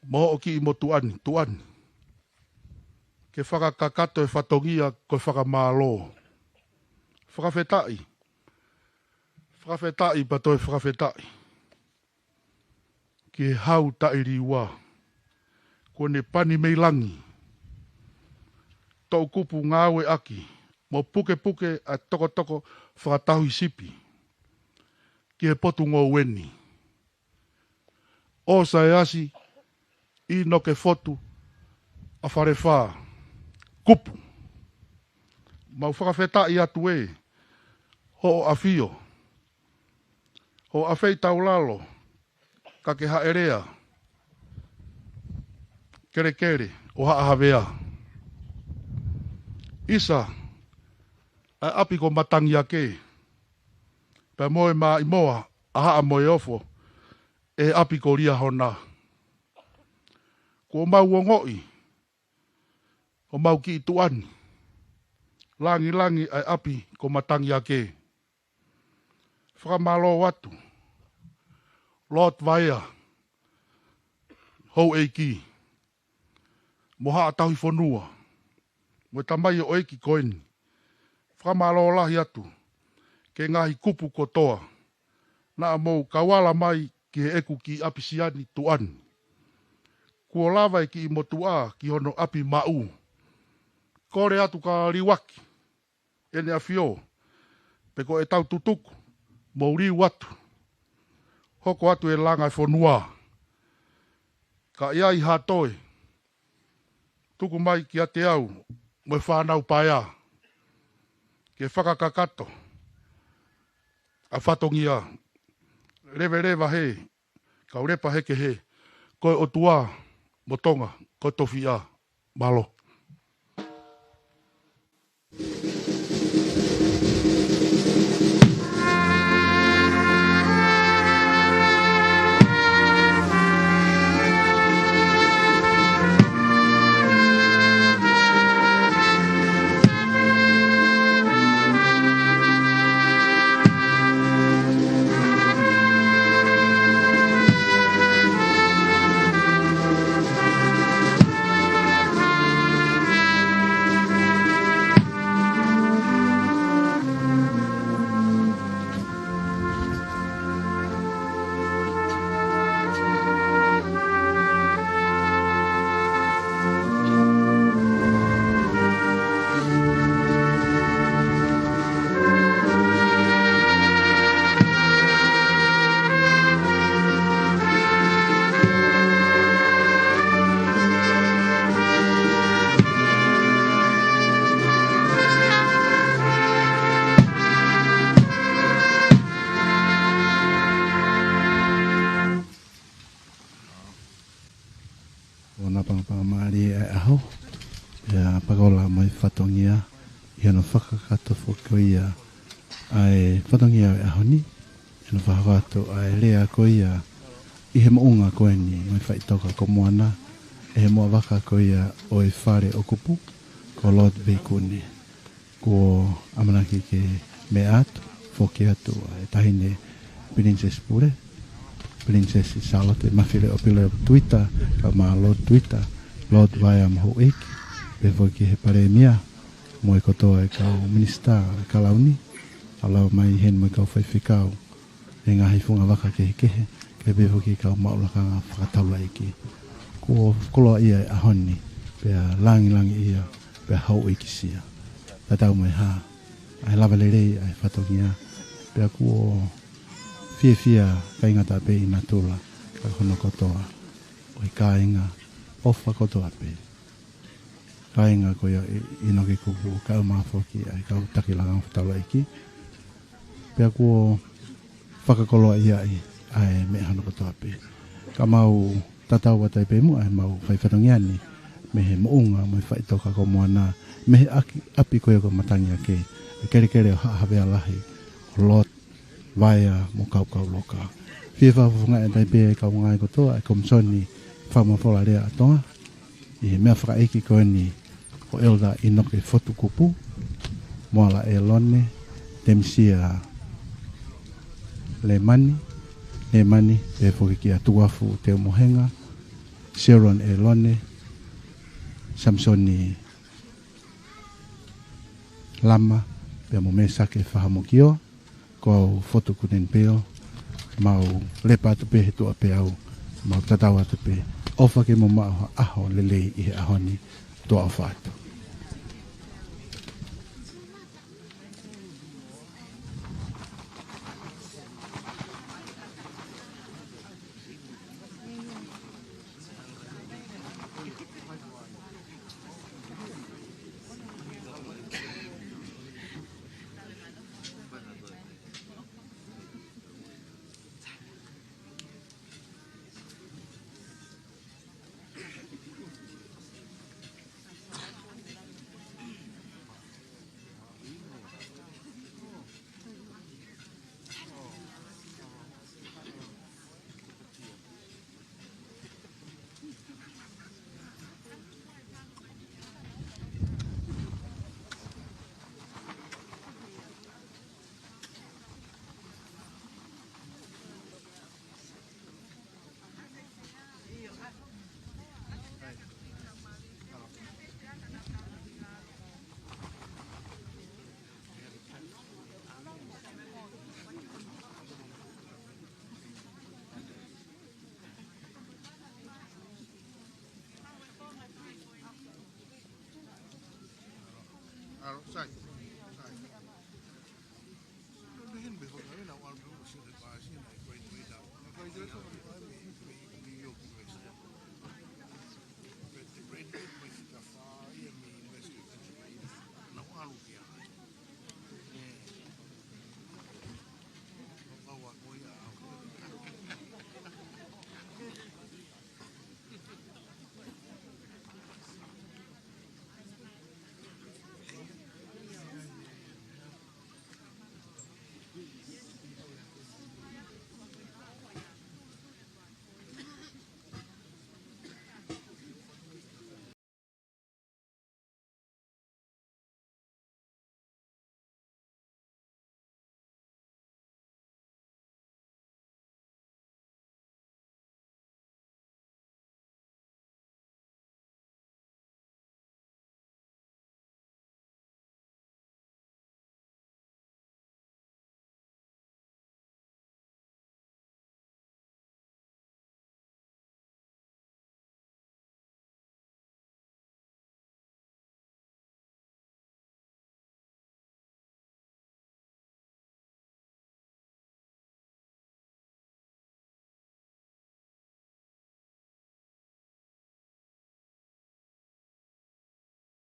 mo hoʻo kiʻi motuʻa ni, tuʻa ni, ke fakakakato e fatongia ko e fakamālō. Fakafetaʻi, fakafetaʻi pea toe fakafetaʻi ki he Hau Taʻeliua, kuo ne pani mei langi, toʻukupu ngāueʻaki mo pukepuke ʻa e tokotoko fakatauhisipi ki he potungāue ni. ʻOsaiasi ʻInoke Fotu ʻa Falefā, kupu. Mau fakafetaʻi atu ē, Hoʻo ʻAfio, hoʻo ʻafeitaulalo, ka ke haʻelea, kelekele ʻo Haʻa Havea. ʻIsa, ʻa e ʻapi ko Matangiake, pea mo e maʻimoa ʻa Haʻa Moheofo, ʻe ʻapi ko Liahona. Kuo mau ongoʻi, ʻo mau kiʻi tuʻa ni, langilangi ʻa e ʻapi ko Matangiake. Fakamālō atu, Lord Vaea, Houʻeiki, mo Haʻa Tauhi Fonua, mo e tamaioʻeiki ko eni. Fakamālō lahi atu ki he ngaahi kupu kotoa naʻa mou kau ala mai ki heʻeku kiʻi ʻapi siani tuʻa ni. Kuo lava e kiʻi motuʻa ki hono ʻapi maʻu. Kole atu ka liuaki ʻEne ʻAfio, pe ko ʻetau tutuku, mou liu atu. Hoko atu e langa e fonua. Ka ʻi ai ha toe, tuku mai kiate au mo e fānau paea, ke fakakakato ʻa e fatongia. Leveleva hē, kau lepa heke hē, ko e ʻOtua mo Tonga ko e tofiʻa. Mālō. ʻOna pangapanga mālie ʻa e ʻaho, pea pakaola mai fatongia, ʻi hono fakakakato foki ko ia ʻa e fatongia ʻo e ʻaho ni, ʻi hono fakakakato ʻa e lea ko ia ʻi he moʻunga ko eni, mo e faʻitoka ko Moana, ʻe he moʻavaka ko ia ʻo e Fale ʻo Kupu, ko Lord Veikune. Kuo ʻamanaki ke meʻa atu, foki atu ʻa e Taʻahine Pilinisesi Pule, Pilinisesi Sālote Mafileʻo Pilolevu Tuita, kae ʻumaʻā Lord Tuita, Lord Vaea mo Houʻeiki, pehē foki ki he Palēmia, mo e kotoa e kau minisitā ʻa e Kalauni, ʻo lava mai heni mo e kau faifekau, e ngaahi fungavaka kehekehe, kae pehē foki kau maʻu lakanga fakataulaʻeiki. Kuo koloaʻia e ʻaho ni, pea langilangiʻia, pea houʻeikisia. Tatau mo e hā, ʻa e lava lelei ʻa e fatongia, pea kuo fiefia kāinga taha pē ʻi natula, ka ko hono kotoa ʻo e kāinga ʻofa kotoa pē. Kāinga ko ia ʻi, ʻInoke Kupu, kae ʻumaʻā foki ʻa e kau taki lakanga fakataulaʻeiki. Pea kuo fakakoloaʻiaʻi ʻa e meʻa hono kotoa pē. Ka mau tatau atu ai pē muʻa ʻemau fai fatongia ni, mei he moʻunga mo e faʻitoka ko Moana, mei he ʻaki, ʻapi ko ia ko Matangiake, Kelekele ʻo Haʻa Havea Lahi, ʻo Lot, Vaea mo Kaukauloka. Fie fakafofongaʻi atu pē ʻa e kaungā kotoa ʻa e Komisoni Fakamafola Lea ʻa Tonga, ʻi he meʻafakaʻeiki ko eni ʻo Elder ʻInoke Fotu Kupu, Moala ʻElone, Temisia Lemani, Lemani, pehē foki kia Tuafu Teumohenga, Sharon ʻElone, Samisoni Lama, pea mo Mesake Fahamokio, ko au Fotu Kunenipeo, mau lepa atu pē he tuʻa pē au, mau tatau atu pē, ʻofa ke mou maʻu ha ʻaho lelei ʻi he ʻaho ni, tuʻa ʻofa atu.